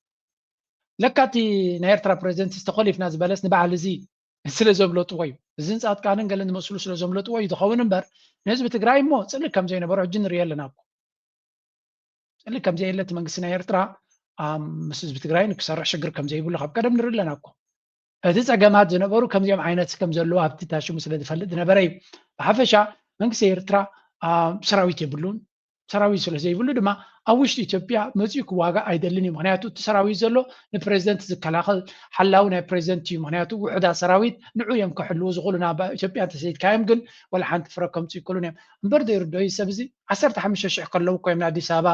ለካ እቲ ናይ ኤርትራ ፕሬዚደንት ዝተኮሊፍና ዝበለስ ንበዓል እዚ ስለ ዘምለጥዎ እዩ እዝን ፃጥቃንን ገለን ዝመስሉ ስለ ዘምለጥዎ እዩ ዝኸውን እምበር ንህዝቢ ትግራይ እሞ ፅልእ ከም ዘይነበሮ ሕጂ ንሪኦ ኣለና እኮ ፅልእ ከም ዘየለ እቲ መንግስቲ ናይ ኤርትራ ምስ ህዝቢ ትግራይን ክሰርሕ ሽግር ከም ዘይብሉ ካብ ቀደም ንርኢ ኣለና እኮ። እቲ ፀገማት ዝነበሩ ከምዚኦም ዓይነት ከም ዘለዉ ኣብቲ ታሽሙ ስለ ዝፈልጥ ዝነበረ እዩ። ብሓፈሻ መንግስቲ ኤርትራ ሰራዊት የብሉን። ሰራዊት ስለ ዘይብሉ ድማ ኣብ ውሽጢ ኢትዮጵያ መፂኡ ክዋጋእ ኣይደልን እዩ። ምክንያቱ እቲ ሰራዊት ዘሎ ንፕሬዚደንት ዝከላኸል ሓላዊ ናይ ፕሬዚደንት እዩ። ምክንያቱ ውሑዳት ሰራዊት ንዑ እዮም ክሕልዉ ዝኽእሉ። ናብ ኢትዮጵያ እንተሰይድካዮም ግን ወላ ሓንቲ ፍረ ከምፁ ይክእሉን እዮም። እምበር ዘይርድኦ እዩ ሰብ እዚ። ዓሰርተ ሓሙሽተ ሽሕ ከለዉ እኮ እዮም ንኣዲስ ኣበባ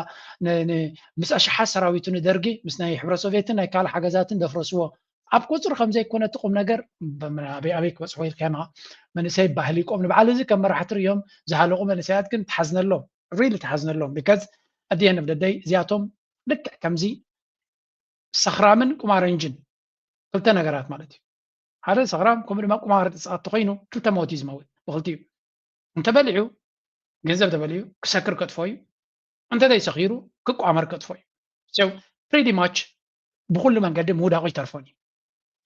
ምስ ኣሽሓት ሰራዊቱ ንደርጊ ምስ ናይ ሕብረ ሶቪየትን ናይ ካልእ ሓገዛትን ዘፍረስዎ። ኣብ ቁፅሪ ከም ዘይኮነ እቲ ቁም ነገር ኣበይ ኣበይ ክበፅሑ ኢልካ ኢኻ። መንእሰይ ባህሊ ቆም ንበዓል እዚ ከም መራሕቲ ርእዮም ዝሃለቑ መንእሰያት ግን ትሓዝነሎም፣ ሪሊ ትሓዝነሎም። ቢካዝ ኣት ኤንድ ኦፍ ደይ እዚኣቶም ልክዕ ከምዚ ሰኽራምን ቁማረንጅን ክልተ ነገራት ማለት እዩ። ሓደ ሰኽራም ከምኡ ድማ ቁማር ዝፃወት ተኮይኑ ክልተ ሞት እዩ ዝመውት ብክልቲኡ። እንተበሊዑ ገንዘብ ተበሊዑ ክሰክር ከጥፎ እዩ። እንተዘይሰኺሩ ክቋመር ከጥፎ እዩ። So pretty much ብኩሉ መንገዲ ምውዳቑ ይተርፎን እዩ።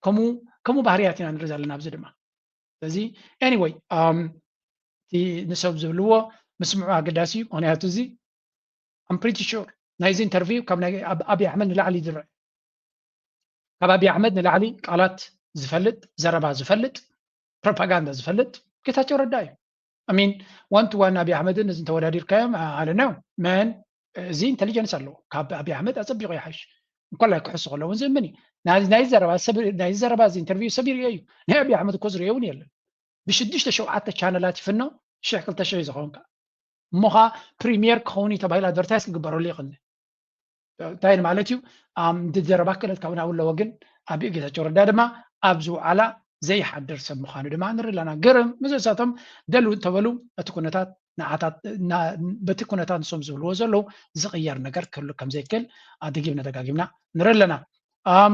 ከምኡ ከምኡ ባህርያት ኢና ንርኢ ዘለና ኣብዚ ድማ። ስለዚ anyway እቲ ንሰብ ዝብልዎ ምስምዑ ኣገዳሲ እዩ። ምክንያቱ እዚ I'm pretty sure ናይዚ ኢንተርቪው ካብ ናይ ኣብ- ኣብይ ኣሕመድ ንላዕሊ ዝረአ ካብ ኣብይ ኣሕመድ ንላዕሊ ቃላት ዝፈልጥ ዘረባ ዝፈልጥ ፕሮፓጋንዳ ዝፈልጥ ጌታቸው ረዳ እዩ። I mean one to one ኣብይ ኣሕመድን እዚ እንተወዳዲርካዮም ኣለ ነው መን እዚ ኢንቴሊጀንስ ኣለዎ ካብ ኣብይ ኣሕመድ ኣፀቢቑ ይሓይሽ። እንኮላይ ክሕሱ ከለውን ዝእምን እዩ። ናይ ዘረባ ሰብ ናይ ዘረባ እዚ ኢንተርቪው ሰብ ይርኦ እዩ። ናይ ኣብይ ኣሕመድ እኮ ዝርኦ እውን የለን። ብሽዱሽተ ሸውዓተ ቻነላት ይፍኖ ሽሕ ክልተ ሽሕ ዝኸውን ከዓ እሞ ከዓ ፕሪሚየር ክኸውን እዩ ተባሂሉ ኣድቨርታይዝ ክግበረሉ ይኽእል። እንታይ ማለት እዩ? ኣም፣ እንዲ ዘረባ ክእለት ካብን ኣለዎ፣ ግን ኣብ ጌታቸው ረዳ ድማ ኣብዚ ውዓላ ዘይሓድር ሰብ ምዃኑ ድማ ንርኢ ኣለና። ግርም ምስ እሳቶም ደልው እንተበሉ እቲ ኩነታት ንዓታት ና- በቲ ኩነታት ንሶም ዝብልዎ ዘለዉ ዝቕየር ነገር ክህሉ ከም ዘይክእል ኣደጊምና ደጋጊምና ንርኢ ኣለና። ኣም፣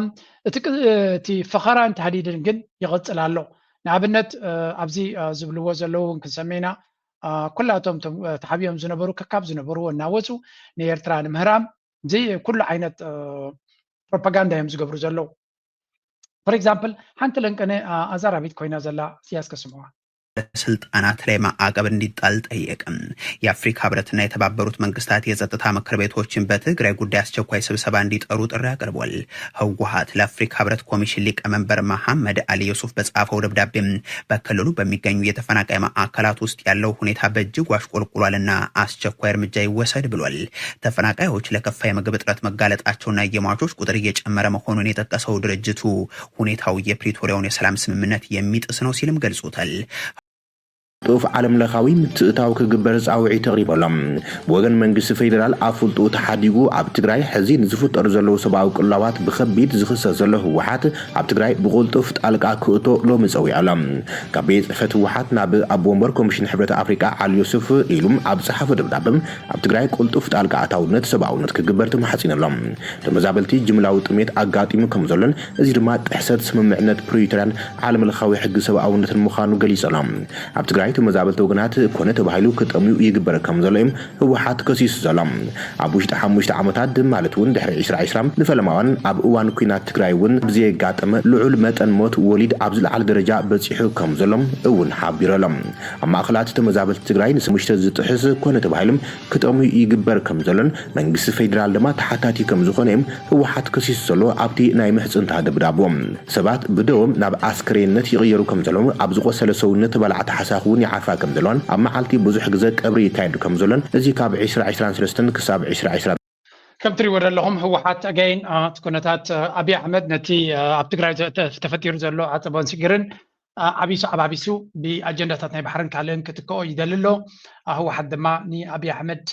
እቲ ቅ- እቲ ፈኸራን ተሃዲድን ግን ይቕፅል ኣሎ። ንኣብነት እ፣ ኣብዚ እ፣ ዝብልዎ ዘለዉ እውን ክንሰምዕ ኢና። እ፣ ኩላቶም እቶም እ፣ ተሓቢኦም ዝነበሩ ከካብ ዝነበርዎ እናወፁ ንኤርትራ ንምህራም እዚ ኩሉ ዓይነት ፕሮፓጋንዳ እዮም ዝገብሩ ዘለዉ። ፎር ኤግዛምፕል ሓንቲ ለንቀነ ኣዛራቢት ኮይና ዘላ እስያስ ከስምዋ። ስልጣናት ላይ ማዕቀብ እንዲጣል ጠየቀ። የአፍሪካ ህብረትና የተባበሩት መንግስታት የጸጥታ ምክር ቤቶችን በትግራይ ጉዳይ አስቸኳይ ስብሰባ እንዲጠሩ ጥሪ አቅርቧል። ህወሀት ለአፍሪካ ህብረት ኮሚሽን ሊቀመንበር መሐመድ አሊ ዩሱፍ በጻፈው ደብዳቤም በክልሉ በሚገኙ የተፈናቃይ ማዕከላት ውስጥ ያለው ሁኔታ በእጅጉ አሽቆልቁሏልና አስቸኳይ እርምጃ ይወሰድ ብሏል። ተፈናቃዮች ለከፋ የምግብ እጥረት መጋለጣቸውና የሟቾች ቁጥር እየጨመረ መሆኑን የጠቀሰው ድርጅቱ ሁኔታው የፕሪቶሪያውን የሰላም ስምምነት የሚጥስ ነው ሲልም ገልጾታል። ጥፍ ዓለም ለኻዊ ምትእታው ክግበር ጻውዒት ኣቕሪቡ ኣሎ። ብወገን መንግስቲ ፌዴራል ኣፍልጥኡ ተሓዲጉ ኣብ ትግራይ ሕዚ ንዝፍጠሩ ዘለዉ ሰብኣዊ ቅላዋት ብኸቢድ ዝኽሰስ ዘሎ ህወሓት ኣብ ትግራይ ብቕልጡፍ ጣልቃ ክእቶ ሎሚ ጸዊዑ ኣሎ። ካብ ቤት ጽሕፈት ህወሓት ናብ ኣቦ ወንበር ኮሚሽን ሕብረት ኣፍሪቃ ዓሊ ዮሱፍ ኢሉ ኣብ ጸሓፎ ደብዳበ ኣብ ትግራይ ቅልጡፍ ጣልቃ ኣታውነት ሰብኣውነት ክግበር ተማሕጺኑ ኣሎ። ተመዛበልቲ ጅምላዊ ጥሜት ኣጋጢሙ ከም ዘሎን እዚ ድማ ጥሕሰት ስምምዕነት ፕሪቶርያን ዓለም ለኻዊ ሕጊ ሰብኣውነትን ምዃኑ ገሊጹ ኣሎ። ኣብ ትግራይ ተመዛበልቲ ወገናት ኮነ ተባሂሉ ክጠምዩ ይግበር ከም ዘሎ እዮም ህወሓት ከሲሱ ዘሎ። ኣብ ውሽጢ ሓሙሽተ ዓመታት ማለት እውን ድሕሪ ዕስራ ዕስራ ንፈለማዋን ኣብ እዋን ኲናት ትግራይ እውን ብዘየጋጠመ ልዑል መጠን ሞት ወሊድ ኣብ ዝለዓለ ደረጃ በፂሑ ከም ዘሎ እውን ሓቢሩ ኣሎ። ኣብ ማእኸላት ተመዛበልቲ ትግራይ ንስሙሽተ ዝጥሕስ ኮነ ተባሂሎም ክጠምዩ ይግበር ከም ዘሎን መንግስቲ ፌዴራል ድማ ተሓታቲ ከም ዝኾነ እዮም ህወሓት ከሲሱ ዘሎ ኣብቲ ናይ ምሕፅንታ ደብዳቦ። ሰባት ብደዎም ናብ ኣስከሬንነት ይቕየሩ ከም ዘለውን ኣብ ዝቆሰለ ሰውነት በላዕቲ ሓሳኹ እውን ይዓፋ ከም ዘለዋን ኣብ መዓልቲ ብዙሕ ግዘ ቀብሪ ይካየዱ ከም ዘሎን እዚ ካብ ዕስራ ዕስራን ሰለስተን ክሳብ ዕስራ ዕስራ ከም ትሪእዎ ዘለኹም ህወሓት ኣጋይን እቲ ኩነታት ኣብይ ኣሕመድ ነቲ ኣብ ትግራይ ተፈጢሩ ዘሎ ዓፀቦን ስግርን ዓቢሱ ዓባቢሱ ብኣጀንዳታት ናይ ባሕርን ካልእን ክትከኦ ይደሊ ኣሎ። ህወሓት ድማ ንኣብይ ኣሕመድ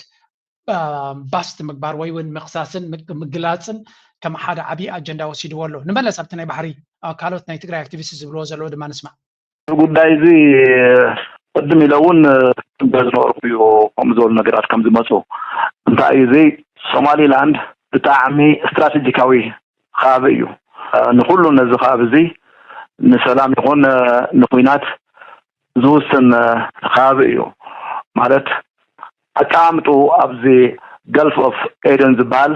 ባስት ምግባር ወይ እውን ምኽሳስን ምግላፅን ከም ሓደ ዓብዪ ኣጀንዳ ወሲድዎ ኣሎ። ንመለስ ኣብቲ ናይ ባሕሪ ካልኦት ናይ ትግራይ ኣክቲቪስት ዝብልዎ ዘለዎ ድማ ንስማዕ። ጉዳይ እዚ ቅድም ኢለ እውን ዝነበርኩ እዩ ከምኡ ዝበሉ ነገራት ከም ዝመፁ። እንታይ እዩ እዚ ሶማሊላንድ ብጣዕሚ ስትራቴጂካዊ ከባቢ እዩ። ንኩሉ ነዚ ከባቢ እዚ ንሰላም ይኹን ንኩናት ዝውስን ከባቢ እዩ። ማለት ኣቀማምጡ ኣብዚ ገልፍ ኦፍ ኤደን ዝበሃል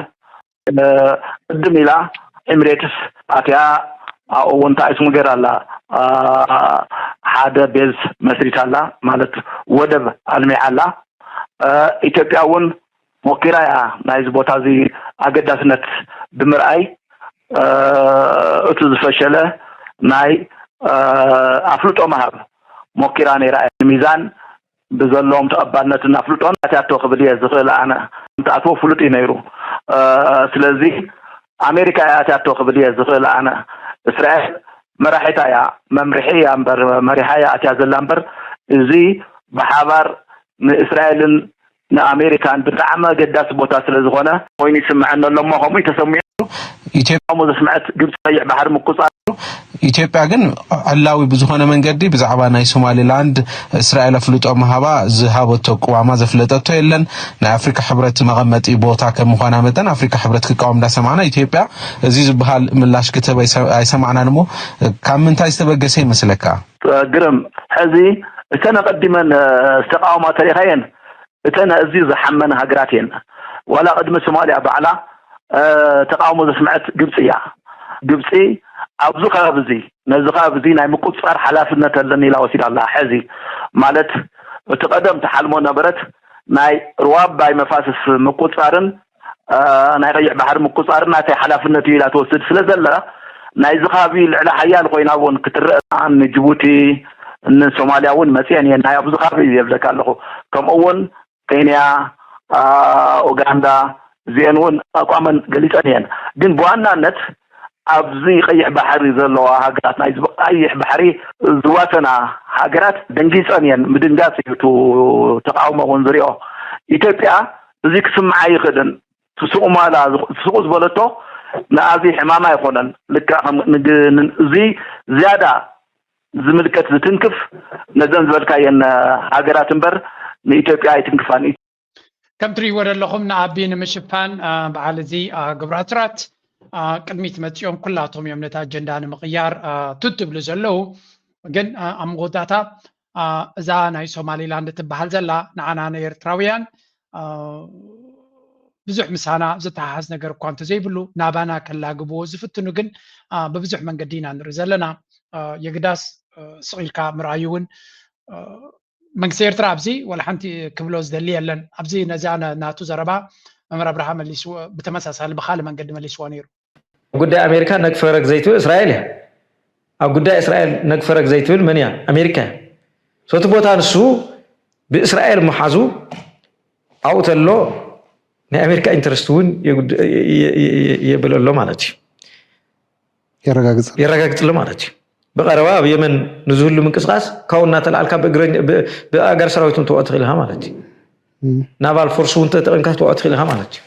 ቅድም ኢላ ኤሚሬትስ ኣትያ ኣብኡ እውን እንታይ ስሙ ገይራ ኣላ ሓደ ቤዝ መስሪታ ኣላ ማለት ወደብ ኣልሚዓ ኣላ። ኢትዮጵያ እውን ሞኪራ እያ ናይዚ ቦታ እዚ ኣገዳስነት ብምርኣይ፣ እ፣ እቲ ዝፈሸለ ናይ፣ እ፣ ኣፍልጦ ምሃብ ሞኪራ ነይራ እያ። ሚዛን ብዘለዎም ተቐባልነትን ኣፍልጦን ኣትያቶ ክብል እየ ዝኽእል ኣነ። ትኣትዎ ፍሉጥ እዩ ነይሩ። እ፣ ስለዚ ኣሜሪካ እያ ኣትያቶ ክብል እየ ዝኽእል ኣነ። እስራኤል መራሒታ እያ፣ መምርሒ እያ እምበር፣ መሪሓ እያ ኣትያ ዘላ እምበር፣ እዚ ብሓባር ንእስራኤልን ንኣሜሪካን ብጣዕሚ ኣገዳሲ ቦታ ስለ ዝኾነ ኮይኑ ይስምዐኒ ኣሎ እሞ ከምኡ እዩ ተሰሚዑ። ኢትዮጵያ እሞ ዘስምዐት ግብፂ ቀይሕ ባሕሪ ምቁፃር። ኢትዮጵያ ግን ዕላዊ ብዝኾነ መንገዲ ብዛዕባ ናይ ሶማሊላንድ እስራኤል ኣፍልጦ ምሃባ ዝሃበቶ ቅዋማ ዘፍለጠቶ የለን። ናይ ኣፍሪካ ሕብረት መቐመጢ ቦታ ከም ምዃና መጠን ኣፍሪካ ሕብረት ክቃወም እንዳሰማዕና ኢትዮጵያ እዚ ዝበሃል ምላሽ ክትህብ ኣይሰ-፣ ኣይሰማዕናን እሞ ካብ ምንታይ ዝተበገሰ ይመስለካ? ግርም፣ ሕዚ እተን ኣቐዲመን፣ እ፣ ዝተቃወማ ተሪኻየን፣ እተን ኣዝዩ ዝሓመን ሃገራት እየን። ዋላ ቅድሚ ሶማልያ ባዕላ፣ እ፣ ተቃውሞ ዘስምዐት ግብፂ እያ። ግብፂ ኣብዚ ከባቢ እዚ፣ ነዚ ከባቢ እዚ ናይ ምቁፅፃር ሓላፍነት ኣለኒ ኢላ ወሲዳ ኣላ። ሕዚ ማለት እቲ ቀደም ትሓልሞ ነበረት ናይ ሩባ ኣባይ መፋስስ ምቁፅፃርን፣ እ፣ ናይ ቀይሕ ባሕሪ ምቁፅፃርን ናተይ ሓላፍነት እዩ ኢላ ትወስድ ስለ ዘላ፣ ናይዚ ከባቢ ልዕሊ ሓያል ኮይና እውን ክትረአ ንጅቡቲ፣ ንሶማልያ እውን መፅአን እየን። ናይ ኣብዚ ከባቢ እዩ የብለካ ኣለኹ። ከምኡ እውን ኬንያ፣ እ፣ ኡጋንዳ፣ እዚአን እውን ኣቋመን ገሊፀን እየን። ግን ብዋናነት ኣብዚ ቀይሕ ባሕሪ ዘለዋ ሃገራት፣ ናይ ቀይሕ ባሕሪ ዝዋሰና ሃገራት ደንጊፀን እየን። ምድንጋፅ እዩ እቲ ተቃውሞ እውን ዝሪኦ። ኢትዮጵያ እዚ ክስምዓ ኣይኽእልን። ትስቁ ማላ፣ ትስቁ ዝበለቶ ንኣዚ ሕማም ኣይኮነን። ልክዕ ከም ንግ-፣ ን-፣ እዚ ዝያዳ ዝምልከት፣ ዝትንክፍ ነዘን ዝበልካየን ሃገራት እምበር ንኢትዮጵያ ኣይትንክፋን እዩ። ከም ትርእይዎ ዘለኹም ንኣቢ ንምሽፋን፣ አ፣ በዓል እዚ፣ አ፣ ግብረ ኣስራት፣ አ፣ ቅድሚት መጺኦም ኩላቶም እዮም ነቲ ኣጀንዳ ንምቕያር፣ አ፣ ቱት ትብሉ ዘለዉ። ግን፣ አ፣ ኣብ መወዳእታ፣ አ፣ እዛ ናይ ሶማሊላንድ ትበሃል ዘላ ንዓና ንኤርትራውያን፣ አ፣ ብዙሕ ምሳና ዝተሓሓዝ ነገር እኳ እንተዘይብሉ ናባና ከላግብዎ ዝፍትኑ ግን፣ አ፣ ብብዙሕ መንገዲ ኢና ንርኢ ዘለና። አ፣ የግዳስ፣ አ፣ ስቕ ኢልካ ምርኣዩ እውን፣ አ፣ መንግስቲ ኤርትራ ኣብዚ ዋላ ሓንቲ ክብሎ ዝደሊ የለን። ኣብዚ ነዚኣ ና-፣ ናቱ ዘረባ መምህር ኣብርሃ መሊስዎ፣ ብተመሳሳሊ ብኻልእ መንገዲ መሊስዎ ነይሩ። ኣብ ጉዳይ ኣሜሪካ ነግ ፈረግ ዘይትብል እስራኤል እያ። ኣብ ጉዳይ እስራኤል ነግ ፈረግ ዘይትብል መን እያ? ኣሜሪካ እያ። ሶ እቲ ቦታ ንሱ ብእስራኤል ምሓዙ ኣብኡ ተሎ ናይ ኣሜሪካ ኢንተረስት እውን የጉድ-፣ የ-፣ የ-፣ የ-፣ የ-፣ የብል ኣሎ ማለት እዩ። የረጋግጽ። የረጋግጽ ኣሎ ማለት እዩ። ብቐረባ ኣብ የመን ንዝህሉ ምንቅስቓስ ካብኡ እናተላዕልካ ብእግረኛ፣ ብ-፣ ብኣጋር ሰራዊት እውን ተውዕኦ ትኽእል ኢኻ ማለት እዩ። እም። ናቫል ፎርስ እውን ተጠቒምካ ተውዕኦ ትኽእል ኢኻ ማለት እዩ።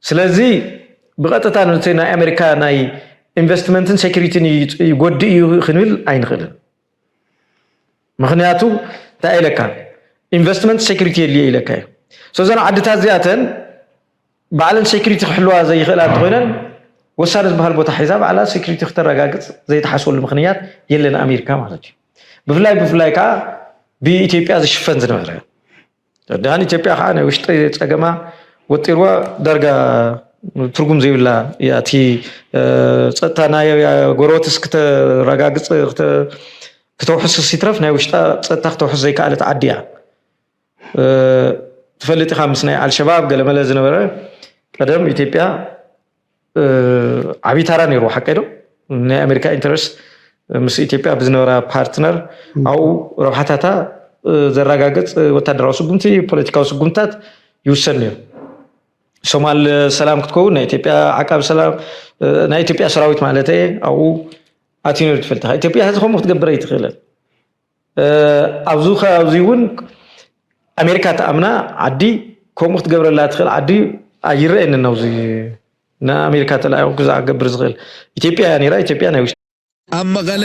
ስለዚ ብቐጥታ ነቲ ናይ ኣሜሪካ ናይ ኢንቨስትመንትን ሴኩሪቲን ይጽ-፣ ይጎድእ እዩ ክንብል ኣይንኽእልን። ምኽንያቱ እንታይ ኢለካ? ኢንቨስትመንት ሴኩሪቲ የድልዮ ኢለካ እዩ። ሶ እዘን ዓድታት እዚኣተን ባዕለን ሴኩሪቲ ክሕልዋ ዘይኽእላ እንተኾይነን ወሳኒ ዝበሃል ቦታ ሒዛ ባዕላ ሴኩሪቲ ክተረጋግጽ ዘይተሓስበሉ ምኽንያት የለን ኣሜሪካ ማለት እዩ። ብፍላይ፣ ብፍላይ ከዓ ብኢትዮጵያ ዝሽፈን ዝነበረ። ደሓን ኢትዮጵያ ከዓ ናይ ውሽጢ ጸገማ ወጢርዋ ዳርጋ ትርጉም ዘይብላ እያ። እቲ፣ እ፣ ጸጥታ ናይ ጎረቤትስ ክተረጋግጽ፣ ክተ-፣ ክተውሕስ ይትረፍ ናይ ውሽጣ ጸጥታ ክተውሕስ ዘይከኣለት ዓዲ እያ። እ፣ ትፈልጥ ኢኻ ምስ ናይ ኣልሸባብ ገለመለ ዝነበረ ቀደም ኢትዮጵያ እ፣ ዓብዪ ታራ ነይርዎ፣ ሓቀይ ዶ? ናይ ኣሜሪካ ኢንተረስት ምስ ኢትዮጵያ ብዝነበራ ፓርትነር ም። ኣብኡ ረብሓታታ፣ እ፣ ዘረጋግጽ ወታደራዊ ስጉምቲ፣ ፖለቲካዊ ስጉምትታት ይውሰድ ነይሩ። ሶማል ሰላም ክትከውን ናይ ኢትዮጵያ ዓቃቢ ሰላም፣ እ፣ ናይ ኢትዮጵያ ሰራዊት ማለት እየ፣ ኣብኡ ኣትዩ ነይሩ ትፈልጥ ኢኻ። ኢትዮጵያ ሕዚ ከምኡ ክትገብር ኣይትኽእልን። እ፣ ኣብዚ ከባቢ እውን ኣሜሪካ ትኣምና ዓዲ ከምኡ ክትገብረላ ትኽእል ዓዲ ኣይረኣየንን። ኣብዚ ንኣሜሪካ ተላኢኹ ክዛዕ ክገብር ዝኽእል ኢትዮጵያ እያ ነይራ። ኢትዮጵያ ናይ ውሽጢ ኣብ መቐለ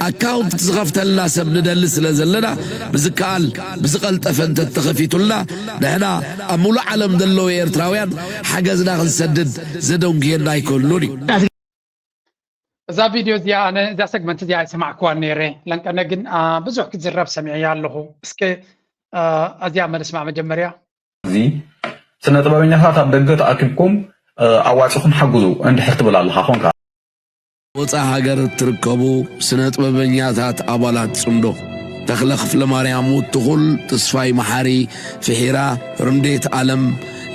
ኣካውንት ዝኸፍተልና ሰብ ንደሊ ስለ ዘለና፣ ብዝከኣል ብዝቐልጠፈ እንተተኸፊቱልና፣ ንሕና ኣብ ሙሉእ ዓለም ዘለዉ ኤርትራውያን ሓገዝና ክንሰድድ ዘደንጉየና ኣይክህሉን እዩ። እዛ ቪድዮ እዚኣ፣ ኣነ እዛ ሰግመንት እዚኣ ኣይሰማዕክዋን ነይረ። ለንቀነ ግን፣ አ፣ ብዙሕ ክዝረብ ሰሚዐያ ኣለኹ። እስከ፣ አ፣ እዚኣ መልስማዕ መጀመርያ። እዚ ስነ ጥበበኛታት ኣብ ደገ ተኣኪብኩም፣ እ፣ ኣዋጺኹም ሓግዙ እንድሕር ትብል ኣለኻ ኮንካ። ወጻኢ ሃገር እትርከቡ ስነ ጥበበኛታት ኣባላት ጽምዶ፣ ተኽለ ክፍለማርያም ውትኹል፣ ተስፋይ መሓሪ፣ ፍሒራ፣ ርምዴት ኣለም፣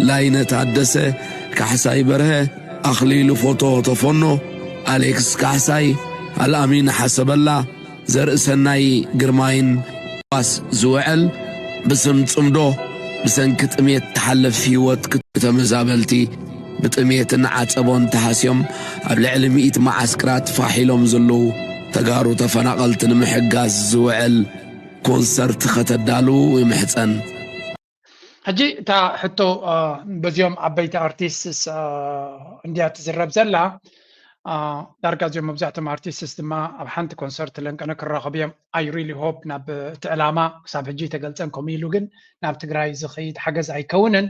ላይነ ታደሰ፣ ካሕሳይ በርሀ፣ ኣኽሊሉ ፎቶ ተፈኖ፣ ኣሌክስ ካሕሳይ፣ ኣልኣሚን ሓሰበላ፣ ዘርእሰናይ ግርማይን ዋስ ዝውዕል፣ ብስም ጽምዶ ብሰንኪ ጥሜት ትሓልፍ ህይወት ክልተ ተመዛበልቲ ብጥሜትን ዓጸቦን ተሃስዮም ኣብ ልዕሊ ሚእቲ መዓስክራት ፋሕ ኢሎም ዘለዉ ተጋሩ ተፈናቐልቲ ንምሕጋዝ ዝውዕል ኮንሰርት ከተዳልዉ ይምሕጸን። ሕጂ እታ ሕቶ በዚኦም ዓበይቲ ኣርቲስትስ እንድያ ትዝረብ ዘላ። ዳርጋ እዚኦም መብዛሕቶም ኣርቲስትስ ድማ ኣብ ሓንቲ ኮንሰርት ለንቀነ ክራኸቡ እዮም። I really hope ናብ እቲ ዕላማ ክሳብ ሕጂ ተገልጸን ከምኡ ኢሉ ግን ናብ ትግራይ ዝኸይድ ሓገዝ ኣይከውንን።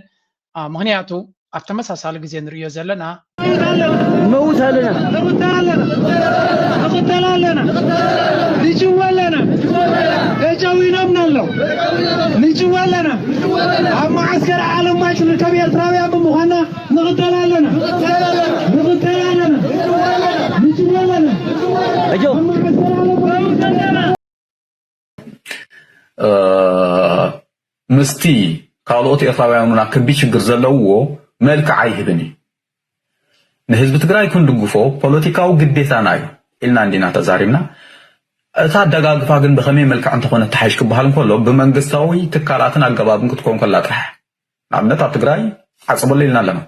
ምክንያቱ ኣብ ተመሳሳሊ ግዜ ንርእዮ ዘለና መውት ኣለና ንቕተል ኣለና ንጅወ ኣለና ተጨዊኖምና ኣለዉ ንጅወ ኣለና ኣብ መዓስከር ዓለም ማጭ ንርከብ ኤርትራውያን ብምዃንና ንቕተል ኣለና ንቕተል ኣለና ንጅወ ኣለና ኣጆ ኣብ መዓስከር ዓለም ምስቲ ካልኦት ኤርትራውያን እውን ክቢ ችግር ዘለውዎ መልክዕ ኣይህብን እዩ። ንህዝቢ ትግራይ ክንድግፎ ፖለቲካዊ ግዴታና እዩ ኢልና እንዲና ተዛሪብና። እቲ ኣደጋግፋ ግን ብኸመይ መልክዕ እንተኾነ ተሓይሽ ክበሃል እንከሎ ብመንግስታዊ ትካላትን ኣገባብን ክትከውን ከላ ጥራሕ። ንኣብነት ኣብ ትግራይ ዓፀበሎ ኢልና ኣለና።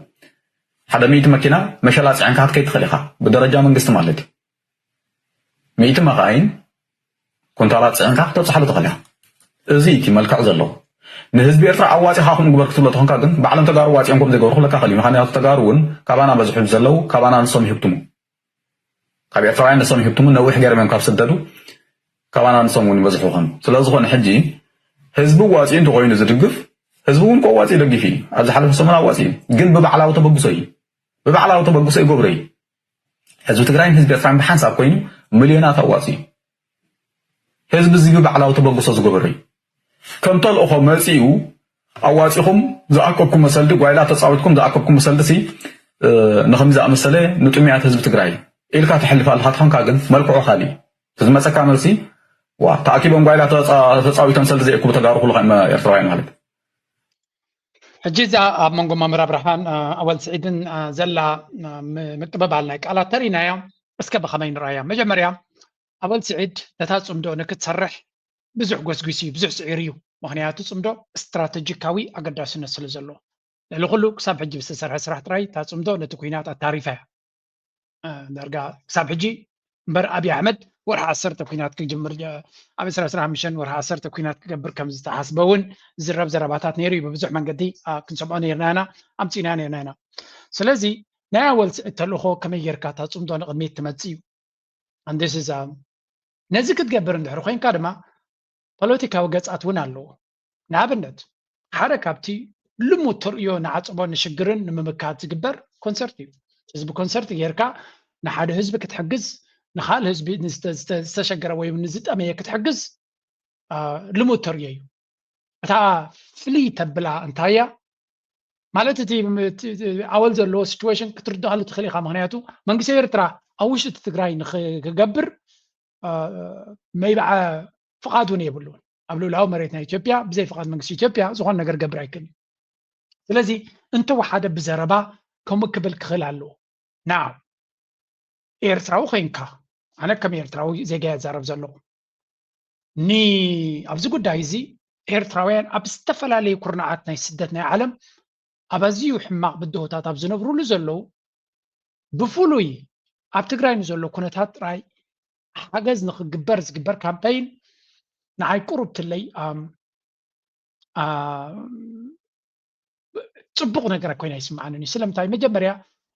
ሓደ ሚእቲ መኪና መሸላ ፅዕንካ ክትከይድ ትኽእል ኢኻ ብደረጃ መንግስቲ ማለት እዩ። ሚእቲ መኻይን ኩንታላት ፅዕንካ ክተብፅሓሉ ትኽእል ኢኻ። እዚ እቲ መልክዕ ዘለዎ ንህዝቢ ኤርትራ ኣዋፂኻ ከምኡ ግበር ክትብሎ ተኾንካ ግን ባዕሎም ተጋሩ ዋፂኦም ከም ዘይገብሩ ክብለካ ክእል እዩ። ምክንያቱ ተጋሩ እውን ካባና በዝሑ ዘለዉ ካባና ንሶም ይህብትሙ። ካብ ኤርትራውያን ንሶም ይህብትሙ ነዊሕ ገይሮም እዮም ካብ ስደዱ ካባና ንሶም እውን ይበዝሑ ይኾኑ። ስለዝኾነ ሕጂ ህዝቢ ዋፂኡ እንተኮይኑ ዝድግፍ ህዝቢ እውን ከዋፂ ይደግፍ እዩ። ኣብ ዝሓለፈ ሰሙን ኣዋፂ እዩ። ግን ብባዕላዊ ተበግሶ እዩ። ብባዕላዊ ተበግሶ ይገብሮ እዩ። ህዝቢ ትግራይን ህዝቢ ኤርትራን ብሓንሳብ ኮይኑ ሚልዮናት ኣዋፂ እዩ። ህዝቢ እዚ ብባዕላዊ ተበግሶ ዝገበሮ እዩ። ከም ተልእኾ መፂኡ ኣዋፂኹም ዝኣከብኩሞ ሰልዲ ጓይላ ተፃዊትኩም ዝኣከብኩሞ ሰልዲ ሲ ንኸምዚ ዝኣመሰለ ንጥሙያት ህዝቢ ትግራይ ኢልካ ተሕልፍ ኣለካ ተኾንካ ግን መልክዑ ካሊእ እዩ። እቲ ዝመፀካ መልሲ ዋ ተኣኪቦም ጓይላ ተፃዊቶም ሰልዲ ዘየእክቡ ተጋሩ ኩሉ ከ ኤርትራውያን ማለት ሕጂ እዛ ኣብ መንጎ መምህር ኣብርሃን ኣወል ስዒድን ዘላ ምቅብባል ናይ ቃላት ተሪናያ እስከ ብኸመይ ንርኣያ? መጀመርያ ኣወል ስዒድ ነታ ፅምዶ ንክትሰርሕ ብዙሕ ጎስጒስ እዩ፣ ብዙሕ ስዒር እዩ። ምክንያቱ ፅምዶ ስትራተጂካዊ ኣገዳስነት ስለ ዘለዎ ልዕሊ ኩሉ ክሳብ ሕጂ ብዝተሰርሐ ስራሕ ጥራይ እታ ፅምዶ ነቲ ኩናት ኣታሪፋ እያ። ዳርጋ ክሳብ ሕጂ እምበር ኣብይ ኣሕመድ ወርሒ ዓሰርተ ኩናት ክጅምር ኣብ ዕስራ ዕስራ ሓሙሽተ ወርሒ ዓሰርተ ኩናት ክገብር ከም ዝተሓስበ እውን ዝዝረብ ዘረባታት ነይሩ እዩ። ብብዙሕ መንገዲ ክንሰምዖ ነርና ኢና ኣምፂእና ነርና ኢና። ስለዚ ናይ ኣወል ስዒድ ተልእኾ ከመይ ጌርካ እታ ፅምዶ ንቕድሚት ትመፅእ እዩ። ነዚ ክትገብር እንድሕር ኮይንካ ድማ ፖለቲካዊ ገፃት እውን ኣለዎ። ንኣብነት ሓደ ካብቲ ልሙድ ተርእዮ ንዓፅቦን ንሽግርን ንምምካት ዝግበር ኮንሰርት እዩ። ህዝቢ ኮንሰርት ጌርካ ንሓደ ህዝቢ ክትሕግዝ ንካልእ ህዝቢ ዝተሸገረ ወይ ንዝጠመየ ክትሕግዝ ልሙድ ተርእዮ እዩ። እታ ፍልይ ተብላ እንታይ እያ ማለት እቲ ኣወል ዘለዎ ሲትዌሽን ክትርድኣሉ ትኽእል ኢኻ። ምክንያቱ መንግስቲ ኤርትራ ኣብ ውሽጢ እቲ ትግራይ ንክገብር መይብዓ ፍቓድ እውን የብሉን። ኣብ ልኡላዊ መሬት ናይ ኢትዮጵያ ብዘይ ፍቓድ መንግስቲ ኢትዮጵያ ዝኾነ ነገር ገብር ኣይክእል እዩ። ስለዚ እንተወሓደ ብዘረባ ከምኡ ክብል ክኽእል ኣለዎ። ናው ኤርትራዊ ኮይንካ ኣነ ከም ኤርትራዊ ዜጋ ይዛረብ ዘለኹ ኒ ኣብዚ ጉዳይ እዚ ኤርትራውያን ኣብ ዝተፈላለዩ ኩርናዓት ናይ ስደት ናይ ዓለም ኣብ ኣዝዩ ሕማቕ ብድሆታት ኣብ ዝነብሩሉ ዘለዉ ብፍሉይ ኣብ ትግራይ ንዘሎ ኩነታት ጥራይ ሓገዝ ንክግበር ዝግበር ካምፓይን ንዓይ ቁሩብ ትለይ ፅቡቕ ነገር ኮይና ይስምዓንን እዩ። ስለምንታይ መጀመርያ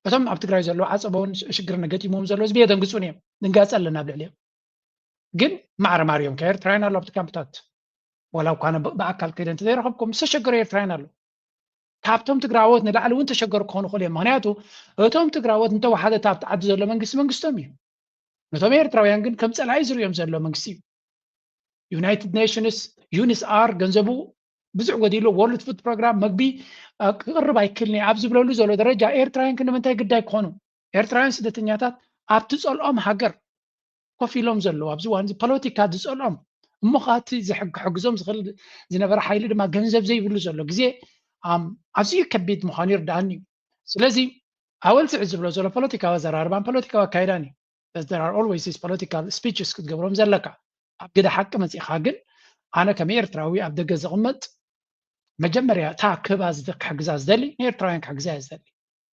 እቶም ኣብ ትግራይ ዘለዉ ዓፀቦን ሽግርን ገጢሞም ዘለዉ ህዝቢ የደንግፁን እዮም። ድንጋፀ ኣለና ኣብ ልዕሊኦም። ግን ማዕረ ማርዮም ከ ኤርትራውያን ኣሎ ኣብቲ ካምፕታት ዋላ እኳ ብኣካል ከይደ እንተዘይረኸብኩም ዝተሸገሩ ኤርትራውያን ኣሎ። ካብቶም ትግራዎት ንላዕሊ እውን ተሸገሩ ክኾኑ ክእሉ እዮም። ምክንያቱ እቶም ትግራዎት እንተወሓደ ኣብቲ ዓዲ ዘሎ መንግስቲ መንግስቶም እዩ። ነቶም ኤርትራውያን ግን ከም ፀላኢ ዝርእዮም ዘሎ መንግስቲ እዩ። ዩናይትድ ኔሽንስ ዩኒስኣር ገንዘቡ ብዙሕ ጎዲሉ ወርልድ ፉድ ፕሮግራም መግቢ ክቕርብ ኣይክልን ኣብ ዝብለሉ ዘሎ ደረጃ ኤርትራውያን ክንምንታይ ግዳይ ክኾኑ ኤርትራውያን ስደተኛታት ኣብቲ ፀልኦም ሃገር ኮፍ ኢሎም ዘለዉ ኣብዚ ዋን ፖለቲካ ዝፀልኦም እሞ ከኣ እቲ ዝሕግ- ክሕግዞም ዝኽእል ዝነበረ ሓይሊ ድማ ገንዘብ ዘይብሉ ዘሎ ግዜ ኣም፣ ኣዝዩ ከቢድ ምዃኑ ይርድኣኒ እዩ። ስለዚ ኣወል ስዒድ ዝብሎ ዘሎ ፖለቲካዊ ኣዘራርባን ፖለቲካዊ ኣካይዳን እዩ። But there are always these political speeches ክትገብሮም ዘለካ። ኣብ ግደ ሓቂ መጺኻ ግን ኣነ ከም ኤርትራዊ ኣብ ደገ ዝቕመጥ መጀመርያ እታ ክህባ ዝደ- ክሕግዛ ዝደሊ ንኤርትራውያን ክሕግዛ እየ ዝደሊ።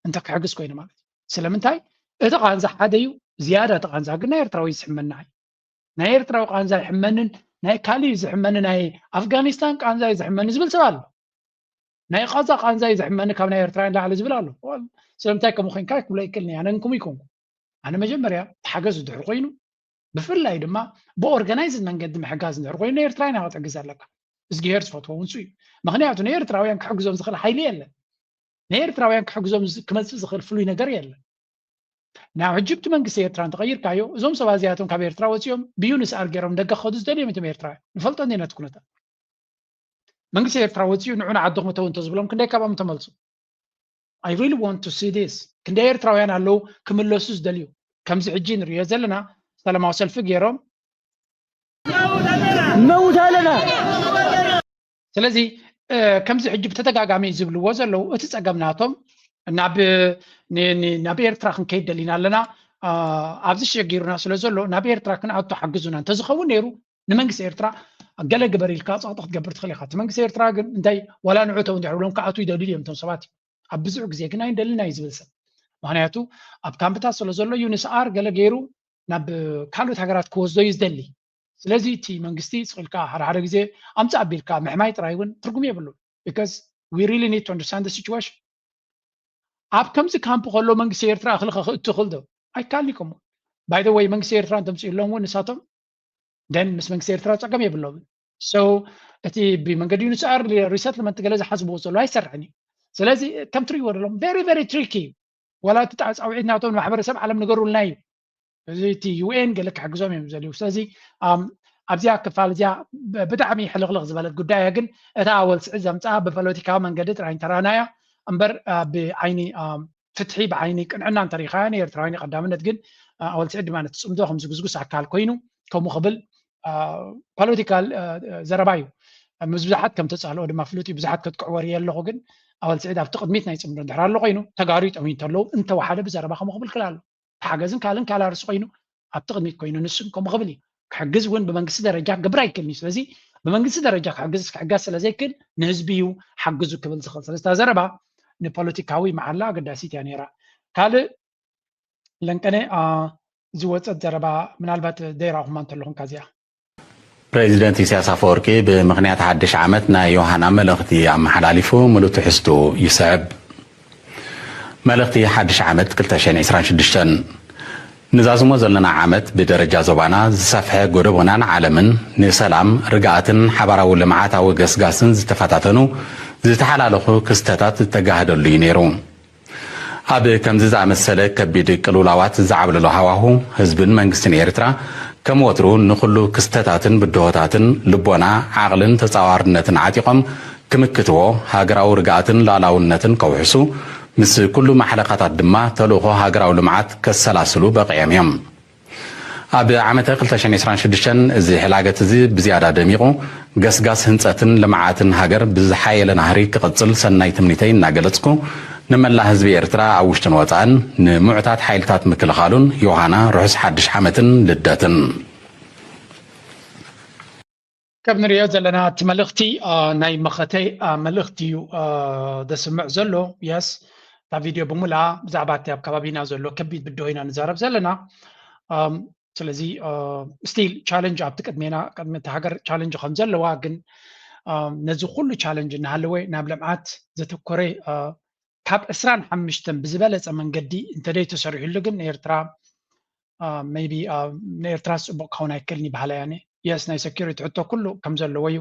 እንተ ክሕግዝ ኮይኑ ማለት እዩ። ስለምንታይ እቲ ቃንዛ ሓደ እዩ። ዝያዳ እቲ ቃንዛ ግን ናይ ኤርትራዊ ዝሕመና እዩ። ናይ ኤርትራዊ ቃንዛ ይሕመንን ናይ ካልእ እዩ ዝሕመኒ ናይ ኣፍጋኒስታን ቃንዛ እዩ ዝሕመኒ ዝብል ሰብ ኣሎ። ናይ ቃዛ ቃንዛ እዩ ዝሕመኒ ካብ ናይ ኤርትራውያን ላዕሊ ዝብል ኣሎ። ስለምንታይ ከምኡ ኮንካ ክብሎ ይክእል ኣነ ንኩም ይኮንኩ ኣነ መጀመርያ ሓገዝ ድሕር ኮይኑ ብፍላይ ድማ ብኦርጋናይዝድ መንገዲ ምሕጋዝ እንድሕር ኮይኑ ንኤርትራውያን ክትሕግዝ ኣለካ። እዝግሄር ዝፈትዎ እውን እዩ። ምክንያቱ ንኤርትራውያን ክሕግዞም ዝኽእል ሓይሊ የለን። ንኤርትራውያን ክሕግዞም ክመፅእ ዝኽእል ፍሉይ ነገር የለን። ናብ ሕጂ ብቲ መንግስቲ ኤርትራ እንተቐይርካዮ እዞም ሰባት እዚኣቶም ካብ ኤርትራ ወፂኦም ብዩንስኣር ገይሮም ደገ ክኸዱ ዝደልዮም እቶም ኤርትራውያን ንፈልጦ እንዲና እቲ ኩነታት። መንግስቲ ኤርትራ ወፂኡ ንዑ ንዓድኹም እተው እንተዝብሎም ክንደይ ካብኦም ተመልሱ? I really want to see this። ክንደይ ኤርትራውያን ኣለዉ ክምለሱ ዝደልዩ? ከምዚ ሕጂ ንሪኦ ዘለና ሰላማዊ ሰልፊ ገይሮም መውት ኣለና። ስለዚ ከምዚ ሕጂ ብተደጋጋሚ ዝብልዎ ዘለዉ እቲ ፀገም ናቶም ናብ ናብ ኤርትራ ክንከይድ ደሊና ኣለና፣ ኣብዚ ሸጊሩና ስለ ዘሎ ናብ ኤርትራ ክንኣቱ ሓግዙና እንተዝኸውን ነይሩ ንመንግስቲ ኤርትራ ገለ ግበር ኢልካ ፃቕጢ ክትገብር ትኽእል ኢኻ። እቲ መንግስቲ ኤርትራ ግን እንታይ ዋላ ንዑ ተው እንድሕር ብሎም ክኣትዉ ይደልዩ እዮም እቶም ሰባት። ኣብ ብዙሕ ግዜ ግን ኣይንደልን እዩ ዝብል ሰብ። ምኽንያቱ ኣብ ካምፕታት ስለ ዘሎ ዩንስኣር ገለ ገይሩ ናብ ካልኦት ሃገራት ክወስዶ እዩ ዝደሊ። ስለዚ እቲ መንግስቲ ስቕ ኢልካ ሓደ ሓደ ግዜ ኣምፅእ ኣቢልካ ምሕማይ ጥራይ እውን ትርጉም የብሉን። Because we really need to understand the situation። ኣብ ከምዚ ካምፕ ከሎ መንግስቲ ኤርትራ እኽሊ ከኽእቱ ይኽእል ዶ? ኣይካልንኩም። By the way መንግስቲ ኤርትራ እንተምፅእሎም እውን ንሳቶም ደን ምስ መንግስቲ ኤርትራ ፀገም የብሎምን። So እቲ ብመንገዲ ዩንስኣር ሪሰትልመንት ገለ ዝሓስብዎ ዘሎ ኣይሰርሕን እዩ። ስለዚ ከም ትሪእዎ ዘለኹም very very tricky እዩ። ዋላ እቲ ፃውዒት ናቶም ንማሕበረሰብ ዓለም ንገሩልና እዩ። እዚ እቲ ዩኤን ገለ ክሕግዞም እዮም ዝደልዩ። ስለዚ ኣብዚኣ ክፋል እዚኣ ብጣዕሚ ሕልኽልኽ ዝበለት ጉዳይ እያ። ግን እታ ኣወል ስዒድ ዘምፅኣ ብፖለቲካዊ መንገዲ ጥራይ እንተራእናያ እምበር ብዓይኒ ፍትሒ ብዓይኒ ቅንዕና እንተሪኢኻዮ ንኤርትራውያን እዩ ቀዳምነት። ግን ኣወል ስዒድ ድማ ነቲ ፅምዶ ከም ዝጉስጉስ ኣካል ኮይኑ ከምኡ ክብል ፖለቲካል ዘረባ እዩ። ምስ ብዙሓት ከም ተፃልኦ ድማ ፍሉጥ እዩ። ብዙሓት ከጥቅዕዎ ርእየ ኣለኹ። ግን ኣወል ስዒድ ኣብቲ ቅድሚት ናይ ፅምዶ እንድሕር ኣሎ ኮይኑ ተጋሩ ይጠምዩ እንተለዉ እንተወሓደ ብዘረባ ከምኡ ክብል ክእል ኣሎ። ሓገዝን ካልእን ካልእ ኣርእስቲ ኮይኑ ኣብቲ ቅድሚት ኮይኑ ንሱን ከምኡ ክብል እዩ። ክሕግዝ እውን ብመንግስቲ ደረጃ ክገብር ኣይክእልን እዩ። ስለዚ ብመንግስቲ ደረጃ ክሕግዝ ክሕጋዝ ስለ ዘይክእል ንህዝቢ እዩ ሓግዙ ክብል ዝኽእል። ስለዚ እታ ዘረባ ንፖለቲካዊ መዓላ ኣገዳሲት እያ ነይራ። ካልእ ለንቀነ ዝወፀት ዘረባ ምናልባት ዘይረኣኹማ እንተለኹም ካዚኣ ፕሬዚደንት ኢሳያስ ኣፈወርቂ ብምኽንያት ሓድሽ ዓመት ናይ ዮሃና መልእኽቲ ኣመሓላሊፉ። ምሉእ ትሕዝትኡ ይስዕብ። መልእኽቲ ሓድሽ ዓመት ክልተ ሽሕን ዕስራን ሽዱሽተን። ንዛዝሞ ዘለና ዓመት ብደረጃ ዞባና ዝሰፍሐ ጎደቦናን ዓለምን ንሰላም፣ ርግኣትን ሓባራዊ ልምዓታዊ ገስጋስን ዝተፈታተኑ ዝተሓላለኹ ክስተታት ዝተጋህደሉ እዩ ነይሩ። ኣብ ከምዚ ዝኣመሰለ ከቢድ ቅልውላዋት ዝዓብለሎ ሃዋሁ ህዝብን መንግስትን ኤርትራ ከም ወትሩ ንኹሉ ክስተታትን ብድሆታትን ልቦና፣ ዓቕልን ተጻዋርነትን ዓጢቖም ክምክትዎ፣ ሃገራዊ ርግኣትን ሉኣላውነትን ከውሕሱ፣ ምስ ኩሉ ማሕለኻታት ድማ ተልእኾ ሃገራዊ ልምዓት ከሰላስሉ በቒዖም እዮም። ኣብ ዓመተ ክልተ ሽሕን ዕስራን ሽዱሽተን እዚ ሕላገት እዚ ብዝያዳ ደሚቑ፣ ገስጋስ ህንጸትን ልምዓትን ሃገር ብዝሓየለ ናህሪ ክቕጽል ሰናይ ትምኒተይ እናገለጽኩ፣ ንመላእ ህዝቢ ኤርትራ ኣብ ውሽጥን ወጻእን፣ ንምዑታት ሓይልታት ምክልኻሉን ዮሃና ርሑስ ሓድሽ ዓመትን ልደትን። ከም ንሪኦ ዘለና እቲ መልእኽቲ ናይ መኸተ መልእኽቲ እዩ ዘስምዕ ዘሎ። የስ እታ ቪድዮ ብምልኣ ብዛዕባ እቲ ኣብ ከባቢና ዘሎ ከቢድ ብድሆ ኢና ንዛረብ ዘለና። ስለዚ ስቲል ቻለንጅ ኣብቲ ቅድሜና ቅድሚ እቲ ሃገር ቻለንጅ ከም ዘለዋ ግን ነዚ ኩሉ ቻለንጅ እናሃለወ ናብ ልምዓት ዘተኮረ ካብ ዕስራን ሓሙሽተን ብዝበለፀ መንገዲ እንተደይ ተሰሪሕሉ ግን ንኤርትራ ሜይቢ ንኤርትራ ፅቡቅ ክኸውን ኣይክእልን ይበሃል እያ። የስ ናይ ሴኩሪቲ ሕቶ ኩሉ ከም ዘለዎ እዩ።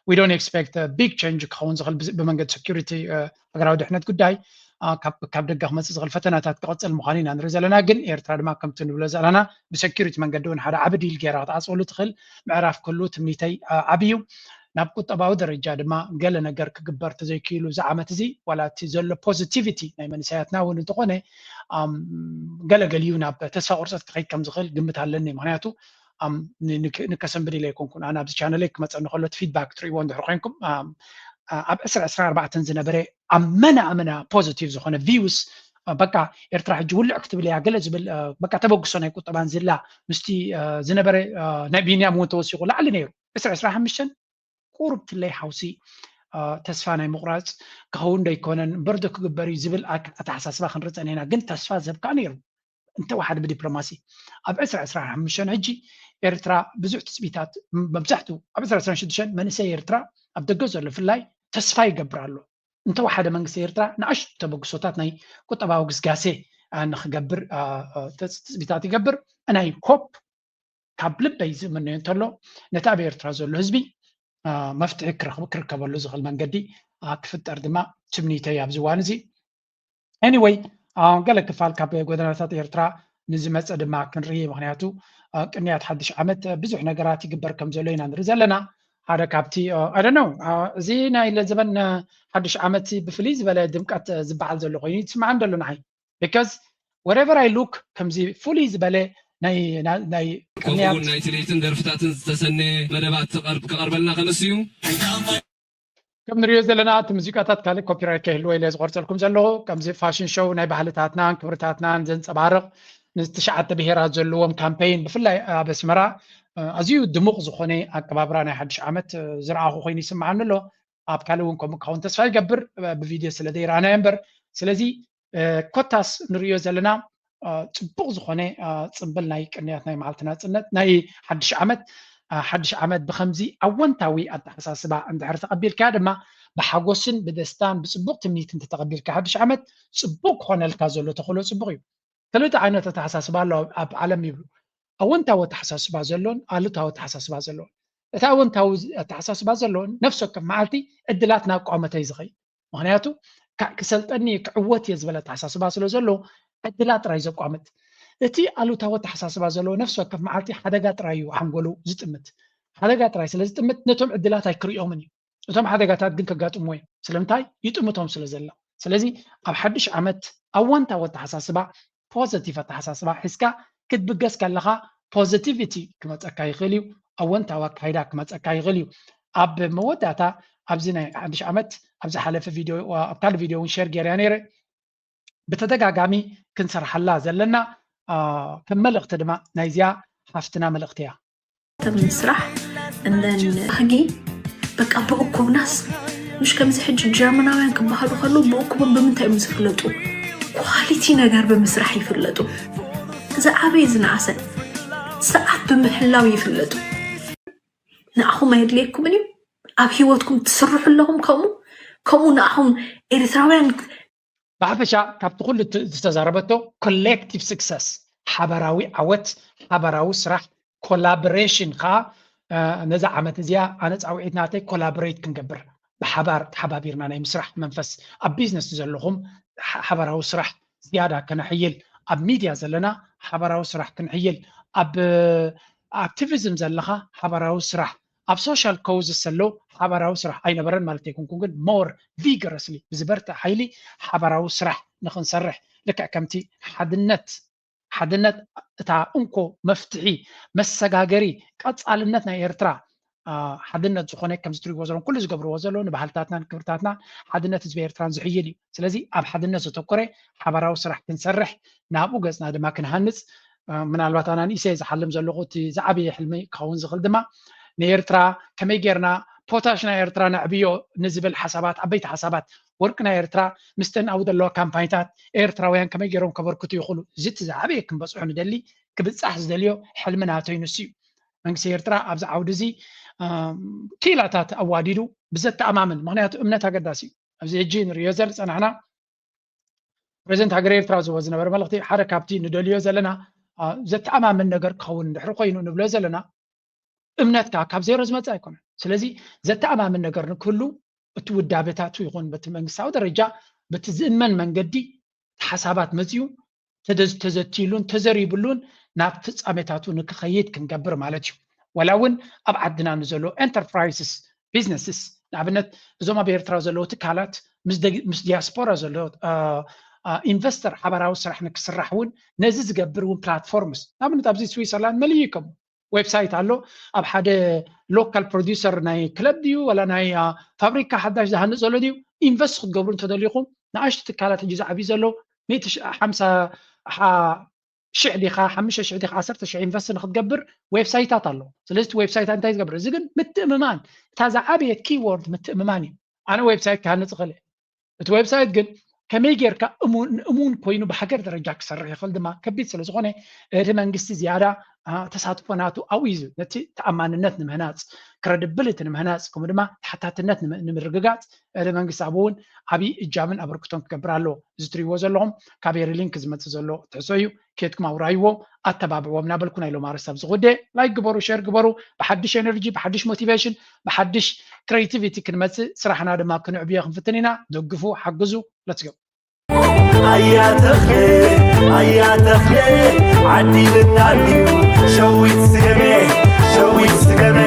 We don't expect big change ክኸውን ዝኽእል ብመንገዲ ሴኩሪቲ ሃገራዊ ድሕነት ጉዳይ ካብ ደገ ክመፅእ ዝኽእል ፈተናታት ክቐፅል ምዃኑ ኢና ንርኢ ዘለና። ግን ኤርትራ ድማ ከምቲ ንብሎ ዘለና ብሴኩሪቲ መንገዲ እውን ሓደ ዓቢ ዲል ገይራ ክትዓፅወሉ ትኽእል ምዕራፍ ክህሉ ትምኒተይ ዓቢ እዩ። ናብ ቁጠባዊ ደረጃ ድማ ገለ ነገር ክግበር ተዘይክኢሉ እዚ ዓመት እዚ ዋላ እቲ ዘሎ ፖዚቲቪቲ ናይ መንእሰያትና እውን እንተኾነ ገለገሊኡ ናብ ተስፋ ቁርፀት ክኸይድ ከም ዝኽእል ግምት ኣለኒ። ምክንያቱ ንከሰንብድ ኢለ ኣይኮንኩን። ኣነ ኣብዚ ቻነለይ ክመፀኒ ከሎ ፊድባክ ትርእይዎ እንድሕር ኮይንኩም ኣብ ዕስራ ዕስራ ኣርባዕተን ዝነበረ ኣመና ኣመና ፖዚቲቭ ዝኾነ ቪውስ በቃ ኤርትራ ሕጂ ውልዕ ክትብል እያ ገለ ዝብል በቃ ተበግሶ ናይ ቁጠባን ዝላ ምስቲ ዝነበረ ናይ ቢንያም እውን ተወሲኹ ላዕሊ ነይሩ። ዕስራ ዕስራ ሓሙሽተን ቁሩብ ትለይ ሓውሲ ተስፋ ናይ ምቑራፅ ክኸውን ዶ ኣይኮነን እምበር ዶ ክግበር እዩ ዝብል ኣተሓሳስባ ክንርፀን ኢና። ግን ተስፋ ዘብካ ነይሩ እንተወሓደ ብዲፕሎማሲ ኣብ ዕስራ ዕስራ ሓሙሽተ ሕጂ ኤርትራ ብዙሕ ትፅቢታት መብዛሕትኡ ኣብ ዕስራ ዕስራ ሽዱሽተ መንእሰይ ኤርትራ ኣብ ደገ ዘሎ ፍላይ ተስፋ ይገብር ኣሎ። እንተወሓደ መንግስቲ ኤርትራ ንኣሽቱ ተበግሶታት ናይ ቁጠባዊ ግስጋሴ ንክገብር ትፅቢታት ይገብር። ናይ ሆፕ ካብ ልበይ ዝምነዮ እንተሎ ነቲ ኣብ ኤርትራ ዘሎ ህዝቢ መፍትሒ ክርከበሉ ዝኽእል መንገዲ ክፍጠር ድማ ትምኒተይ ኣብዚ እዋን እዚ። Anyway ገለ ክፋል ካብ ጎደናታት ኤርትራ ንዝመፀ ድማ ክንርኢ። ምክንያቱ ቅንያት ሓድሽ ዓመት ብዙሕ ነገራት ይግበር ከም ዘሎ ኢና ንርኢ ዘለና። ሓደ ካብቲ I don't know እዚ ናይ ለዘበን ሓድሽ ዓመት ብፍልይ ዝበለ ድምቀት ዝበዓል ዘሎ ኮይኑ ይስምዓን ዘሎ ንዓይ። Because wherever I look ከምዚ ፍሉይ ዝበለ ናይ ናይ ከምኡውን ናይቲ ለይትን ደርፍታትን ዝተሰነየ መደባት ክቐርበልና ከመስ እዩ። ከም ንሪኦ ዘለና እቲ ሙዚቃታት ካልእ ኮፒራይት ከይህልዎ ኢለ ዝቆርፀልኩም ዘለኹ። ከምዚ ፋሽን ሾው ናይ ባህልታትናን ክብርታትናን ዘንፀባርቕ ንትሽዓተ ብሄራት ዘለዎም ካምፔይን ብፍላይ ኣብ ኣስመራ ኣዝዩ ድሙቕ ዝኾነ ኣቀባብራ ናይ ሓድሽ ዓመት ዝረኣኹ ኮይኑ ይስምዓኒ ኣሎ። ኣብ ካልእ እውን ከምኡ ክኸውን ተስፋ ይገብር ብቪድዮ ስለ ዘይረኣናዮ እምበር። ስለዚ ኮታስ ንሪኦ ዘለና ፅቡቕ ዝኾነ ፅምብል ናይ ቅንያት ናይ መዓልቲ ናፅነት ናይ ሓድሽ ዓመት ሓድሽ ዓመት ብከምዚ ኣወንታዊ ኣተሓሳስባ እንድሕር ተቐቢልካ ድማ ብሓጎስን ብደስታን ብፅቡቕ ትምኒት እንተተቐቢልካ ሓድሽ ዓመት ፅቡቕ ክኾነልካ ዘሎ ተኽእሎ ፅቡቕ እዩ። ክልተ ዓይነት ኣተሓሳስባ ኣሎ ኣብ ዓለም ይብሉ። ኣወንታዊ ኣተሓሳስባ ዘሎን ኣሉታዊ ኣተሓሳስባ ዘሎን። እቲ ኣወንታዊ ኣተሓሳስባ ዘሎ ነፍሲ ወከፍ መዓልቲ ዕድላት ናብ ቋመተይ ዝኸይድ ምክንያቱ ክሰልጠኒ ክዕወት እየ ዝበለ ኣተሓሳስባ ስለ ዘሎ ዕድላት ጥራይ ዘቋምት። እቲ ኣሉታዊ ኣተሓሳስባ ዘለዎ ነፍሲ ወከፍ መዓልቲ ሓደጋ ጥራይ እዩ ሓንጎሉ ዝጥምት። ሓደጋ ጥራይ ስለ ዝጥምት ነቶም ዕድላት ኣይክርእዮምን እዩ። እቶም ሓደጋታት ግን ከጋጥምዎ እዮም። ስለምንታይ? ይጥምቶም ስለ ዘሎ። ስለዚ ኣብ ሓድሽ ዓመት ኣወንታዊ ኣተሓሳስባ ፖዘቲቭ ኣተሓሳስባ ሒዝካ ክትብገስ ከለኻ ፖዘቲቪቲ ክመፀካ ይኽእል እዩ። ኣወንታዊ ኣካይዳ ክመፀካ ይኽእል እዩ። ኣብ መወዳእታ ኣብዚ ናይ ሓድሽ ዓመት ኣብ ዝሓለፈ ቪድዮ ኣብ ካልእ ቪድዮ እውን ሸር ገይረያ ነይረ። ብተደጋጋሚ ክንሰርሓላ ዘለና ከም መልእኽቲ ድማ ናይዚኣ ሓፍትና መልእኽቲ እያ። ተም ስራሕ እንደን ህጊ በቃ ብእኩብናስ ምሽ ከምዚ ሕጂ ጀርመናውያን ክበሃሉ ከለዉ ብእኩቦም ብምንታይ እዮም ዝፍለጡ? ኳሊቲ ነገር ብምስራሕ ይፍለጡ። ዝዓበየ ዝነኣሰ ስርዓት ብምሕላው ይፍለጡ። ንኣኹም ኣየድልየኩምን እዩ ኣብ ሂወትኩም ትስርሑ ኣለኹም ከምኡ ከምኡ ንኣኹም ኤርትራውያን ብሓፈሻ ካብቲ ኩሉ ዝተዛረበቶ ኮሌክቲቭ ስክሰስ ሓበራዊ ዓወት ሓበራዊ ስራሕ ኮላቦሬሽን ከዓ ነዛ ዓመት እዚኣ ኣነ ፃውዒት ናተይ ኮላቦሬት ክንገብር ብሓባር ተሓባቢርና ናይ ምስራሕ መንፈስ ኣብ ቢዝነስ ዘለኹም ሓበራዊ ስራሕ ዝያዳ ከነሕይል ኣብ ሚድያ ዘለና ሓበራዊ ስራሕ ክንሕይል ኣብ ኣክቲቪዝም ዘለኻ ሓበራዊ ስራሕ ኣብ ሶሻል ኮውዝስ ዘለዉ ሓበራዊ ስራሕ ኣይነበረን ማለት ኣይኮንኩን ግን ሞር ቪገረስሊ ብዝበርትዕ ሓይሊ ሓበራዊ ስራሕ ንክንሰርሕ ልክዕ ከምቲ ሓድነት ሓድነት እታ እንኮ መፍትሒ መሰጋገሪ ቀፃልነት ናይ ኤርትራ ሓድነት ዝኾነ ከምዚ ትሪእዎ ዘለኹም ኩሉ ዝገብርዎ ዘለዉ ንባህልታትናን ክብርታትና ሓድነት ህዝቢ ኤርትራን ዝሕይል እዩ። ስለዚ ኣብ ሓድነት ዘተኮረ ሓበራዊ ስራሕ ክንሰርሕ ናብኡ ገፅና ድማ ክንሃንፅ ምናልባት ኣነ ንእሰ ዝሓልም ዘለኹ እቲ ዝዓበየ ሕልሚ ክኸውን ዝኽእል ድማ ንኤርትራ ከመይ ጌርና ፖታሽ ናይ ኤርትራ ነዕብዮ ንዝብል ሓሳባት ዓበይቲ ሓሳባት ወርቂ ናይ ኤርትራ ምስተን ኣብኡ ዘለዋ ካምፓኒታት ኤርትራውያን ከመይ ገይሮም ከበርክቱ ይኽእሉ እዚ እቲ ዝዓበየ ክንበፅሑ ንደሊ ክብፃሕ ዝደልዮ ሕልሚ ናተይ ንሱ እዩ። መንግስቲ ኤርትራ ኣብዚ ዓውዲ እዚ ኪላታት ኣዋዲዱ ብዘተኣማምን ምክንያቱ እምነት ኣገዳሲ እዩ። ኣብዚ ሕጂ ንሪዮ ዘር ዝፀናሕና ፕሬዚደንት ሃገር ኤርትራ ዝቦ ዝነበረ መልእክቲ ሓደ ካብቲ ንደልዮ ዘለና ዘተኣማምን ነገር ክኸውን እንድሕር ኮይኑ ንብሎ ዘለና እምነትካ ካብ ዜሮ ዝመፅእ ኣይኮነን። ስለዚ ዘተኣማምን ነገር ንክህሉ እቲ ውዳበታቱ ይኹን በቲ መንግስታዊ ደረጃ በቲ ዝእመን መንገዲ ሓሳባት መፅዩ ተዘቲሉን ተዘሪብሉን ናብ ፍፃሜታቱ ንክኸይድ ክንገብር ማለት እዩ። ወላ እውን ኣብ ዓድና ንዘሎ ኤንተርፕራይስስ ቢዝነስስ ንኣብነት እዞም ኣብ ኤርትራ ዘለዉ ትካላት ምስ ዲያስፖራ ዘሎ ኢንቨስተር ሓበራዊ ስራሕ ንክስራሕ እውን ነዚ ዝገብር እውን ፕላትፎርምስ ንኣብነት ኣብዚ ስዊዘርላንድ መሊኡ ይከሙ ዌብሳይት ኣሎ። ኣብ ሓደ ሎካል ፕሮዲሰር ናይ ክለብ ድዩ ዋላ ናይ ፋብሪካ ሓዳሽ ዝሃንፅ ዘሎ ድዩ ኢንቨስት ክትገብሩ እንተደሊኹም ንኣሽቱ ትካላት ሕጂ ዝዓብዩ ዘለዉ ሓምሳ ሽሕ ዲኻ ሓሙሽተ ሽሕ ዲኻ ዓሰርተ ሽሕ ኢንቨስት ንክትገብር ዌብሳይታት ኣሎ። ስለዚ ዌብሳይት እንታይ ዝገብር እዚ ግን ምትእምማን እታ ዝዓበየት ኪወርድ ምትእምማን እዩ። ኣነ ዌብሳይት ክሃንፅ ይኽእል እቲ ዌብሳይት ግን ከመይ ጌርካ ንእሙን ኮይኑ ብሃገር ደረጃ ክሰርሕ ይኽእል ድማ ከቢድ ስለ ዝኾነ እቲ መንግስቲ ዝያዳ ተሳትፎ ናቱ ኣብኡ እዩ። ነቲ ተኣማንነት ንምህናፅ፣ ክረድብልቲ ንምህናፅ፣ ከምኡ ድማ ተሓታትነት ንምርግጋፅ እቲ መንግስቲ ኣብኡ እውን ዓብዪ እጃምን ኣበርክቶን ክገብር ኣለዎ። እዚ ትሪእዎ ዘለኹም ካብ ኤሪ ሊንክ ዝመፅእ ዘሎ ትሕሶ እዩ። ኬድኩም ኣውራይዎ ኣተባብዕዎም እናበልኩ ናይ ሎም ኣርስታ ኣብዚ ጉዳይ ላይክ ግበሩ፣ ሼር ግበሩ። ብሓድሽ ኤነርጂ፣ ብሓድሽ ሞቲቬሽን፣ ብሓድሽ ክሬቲቪቲ ክንመፅእ ስራሕና ድማ ክንዕብዮ ክንፍትን ኢና። ደግፉ፣ ሓግዙ። ለትስ ጎ ኣያ ተኽለ ኣያ ተኽለ ዓዲ ብናልዩ ሸዊት ስገሜ ሸዊት ስገሜ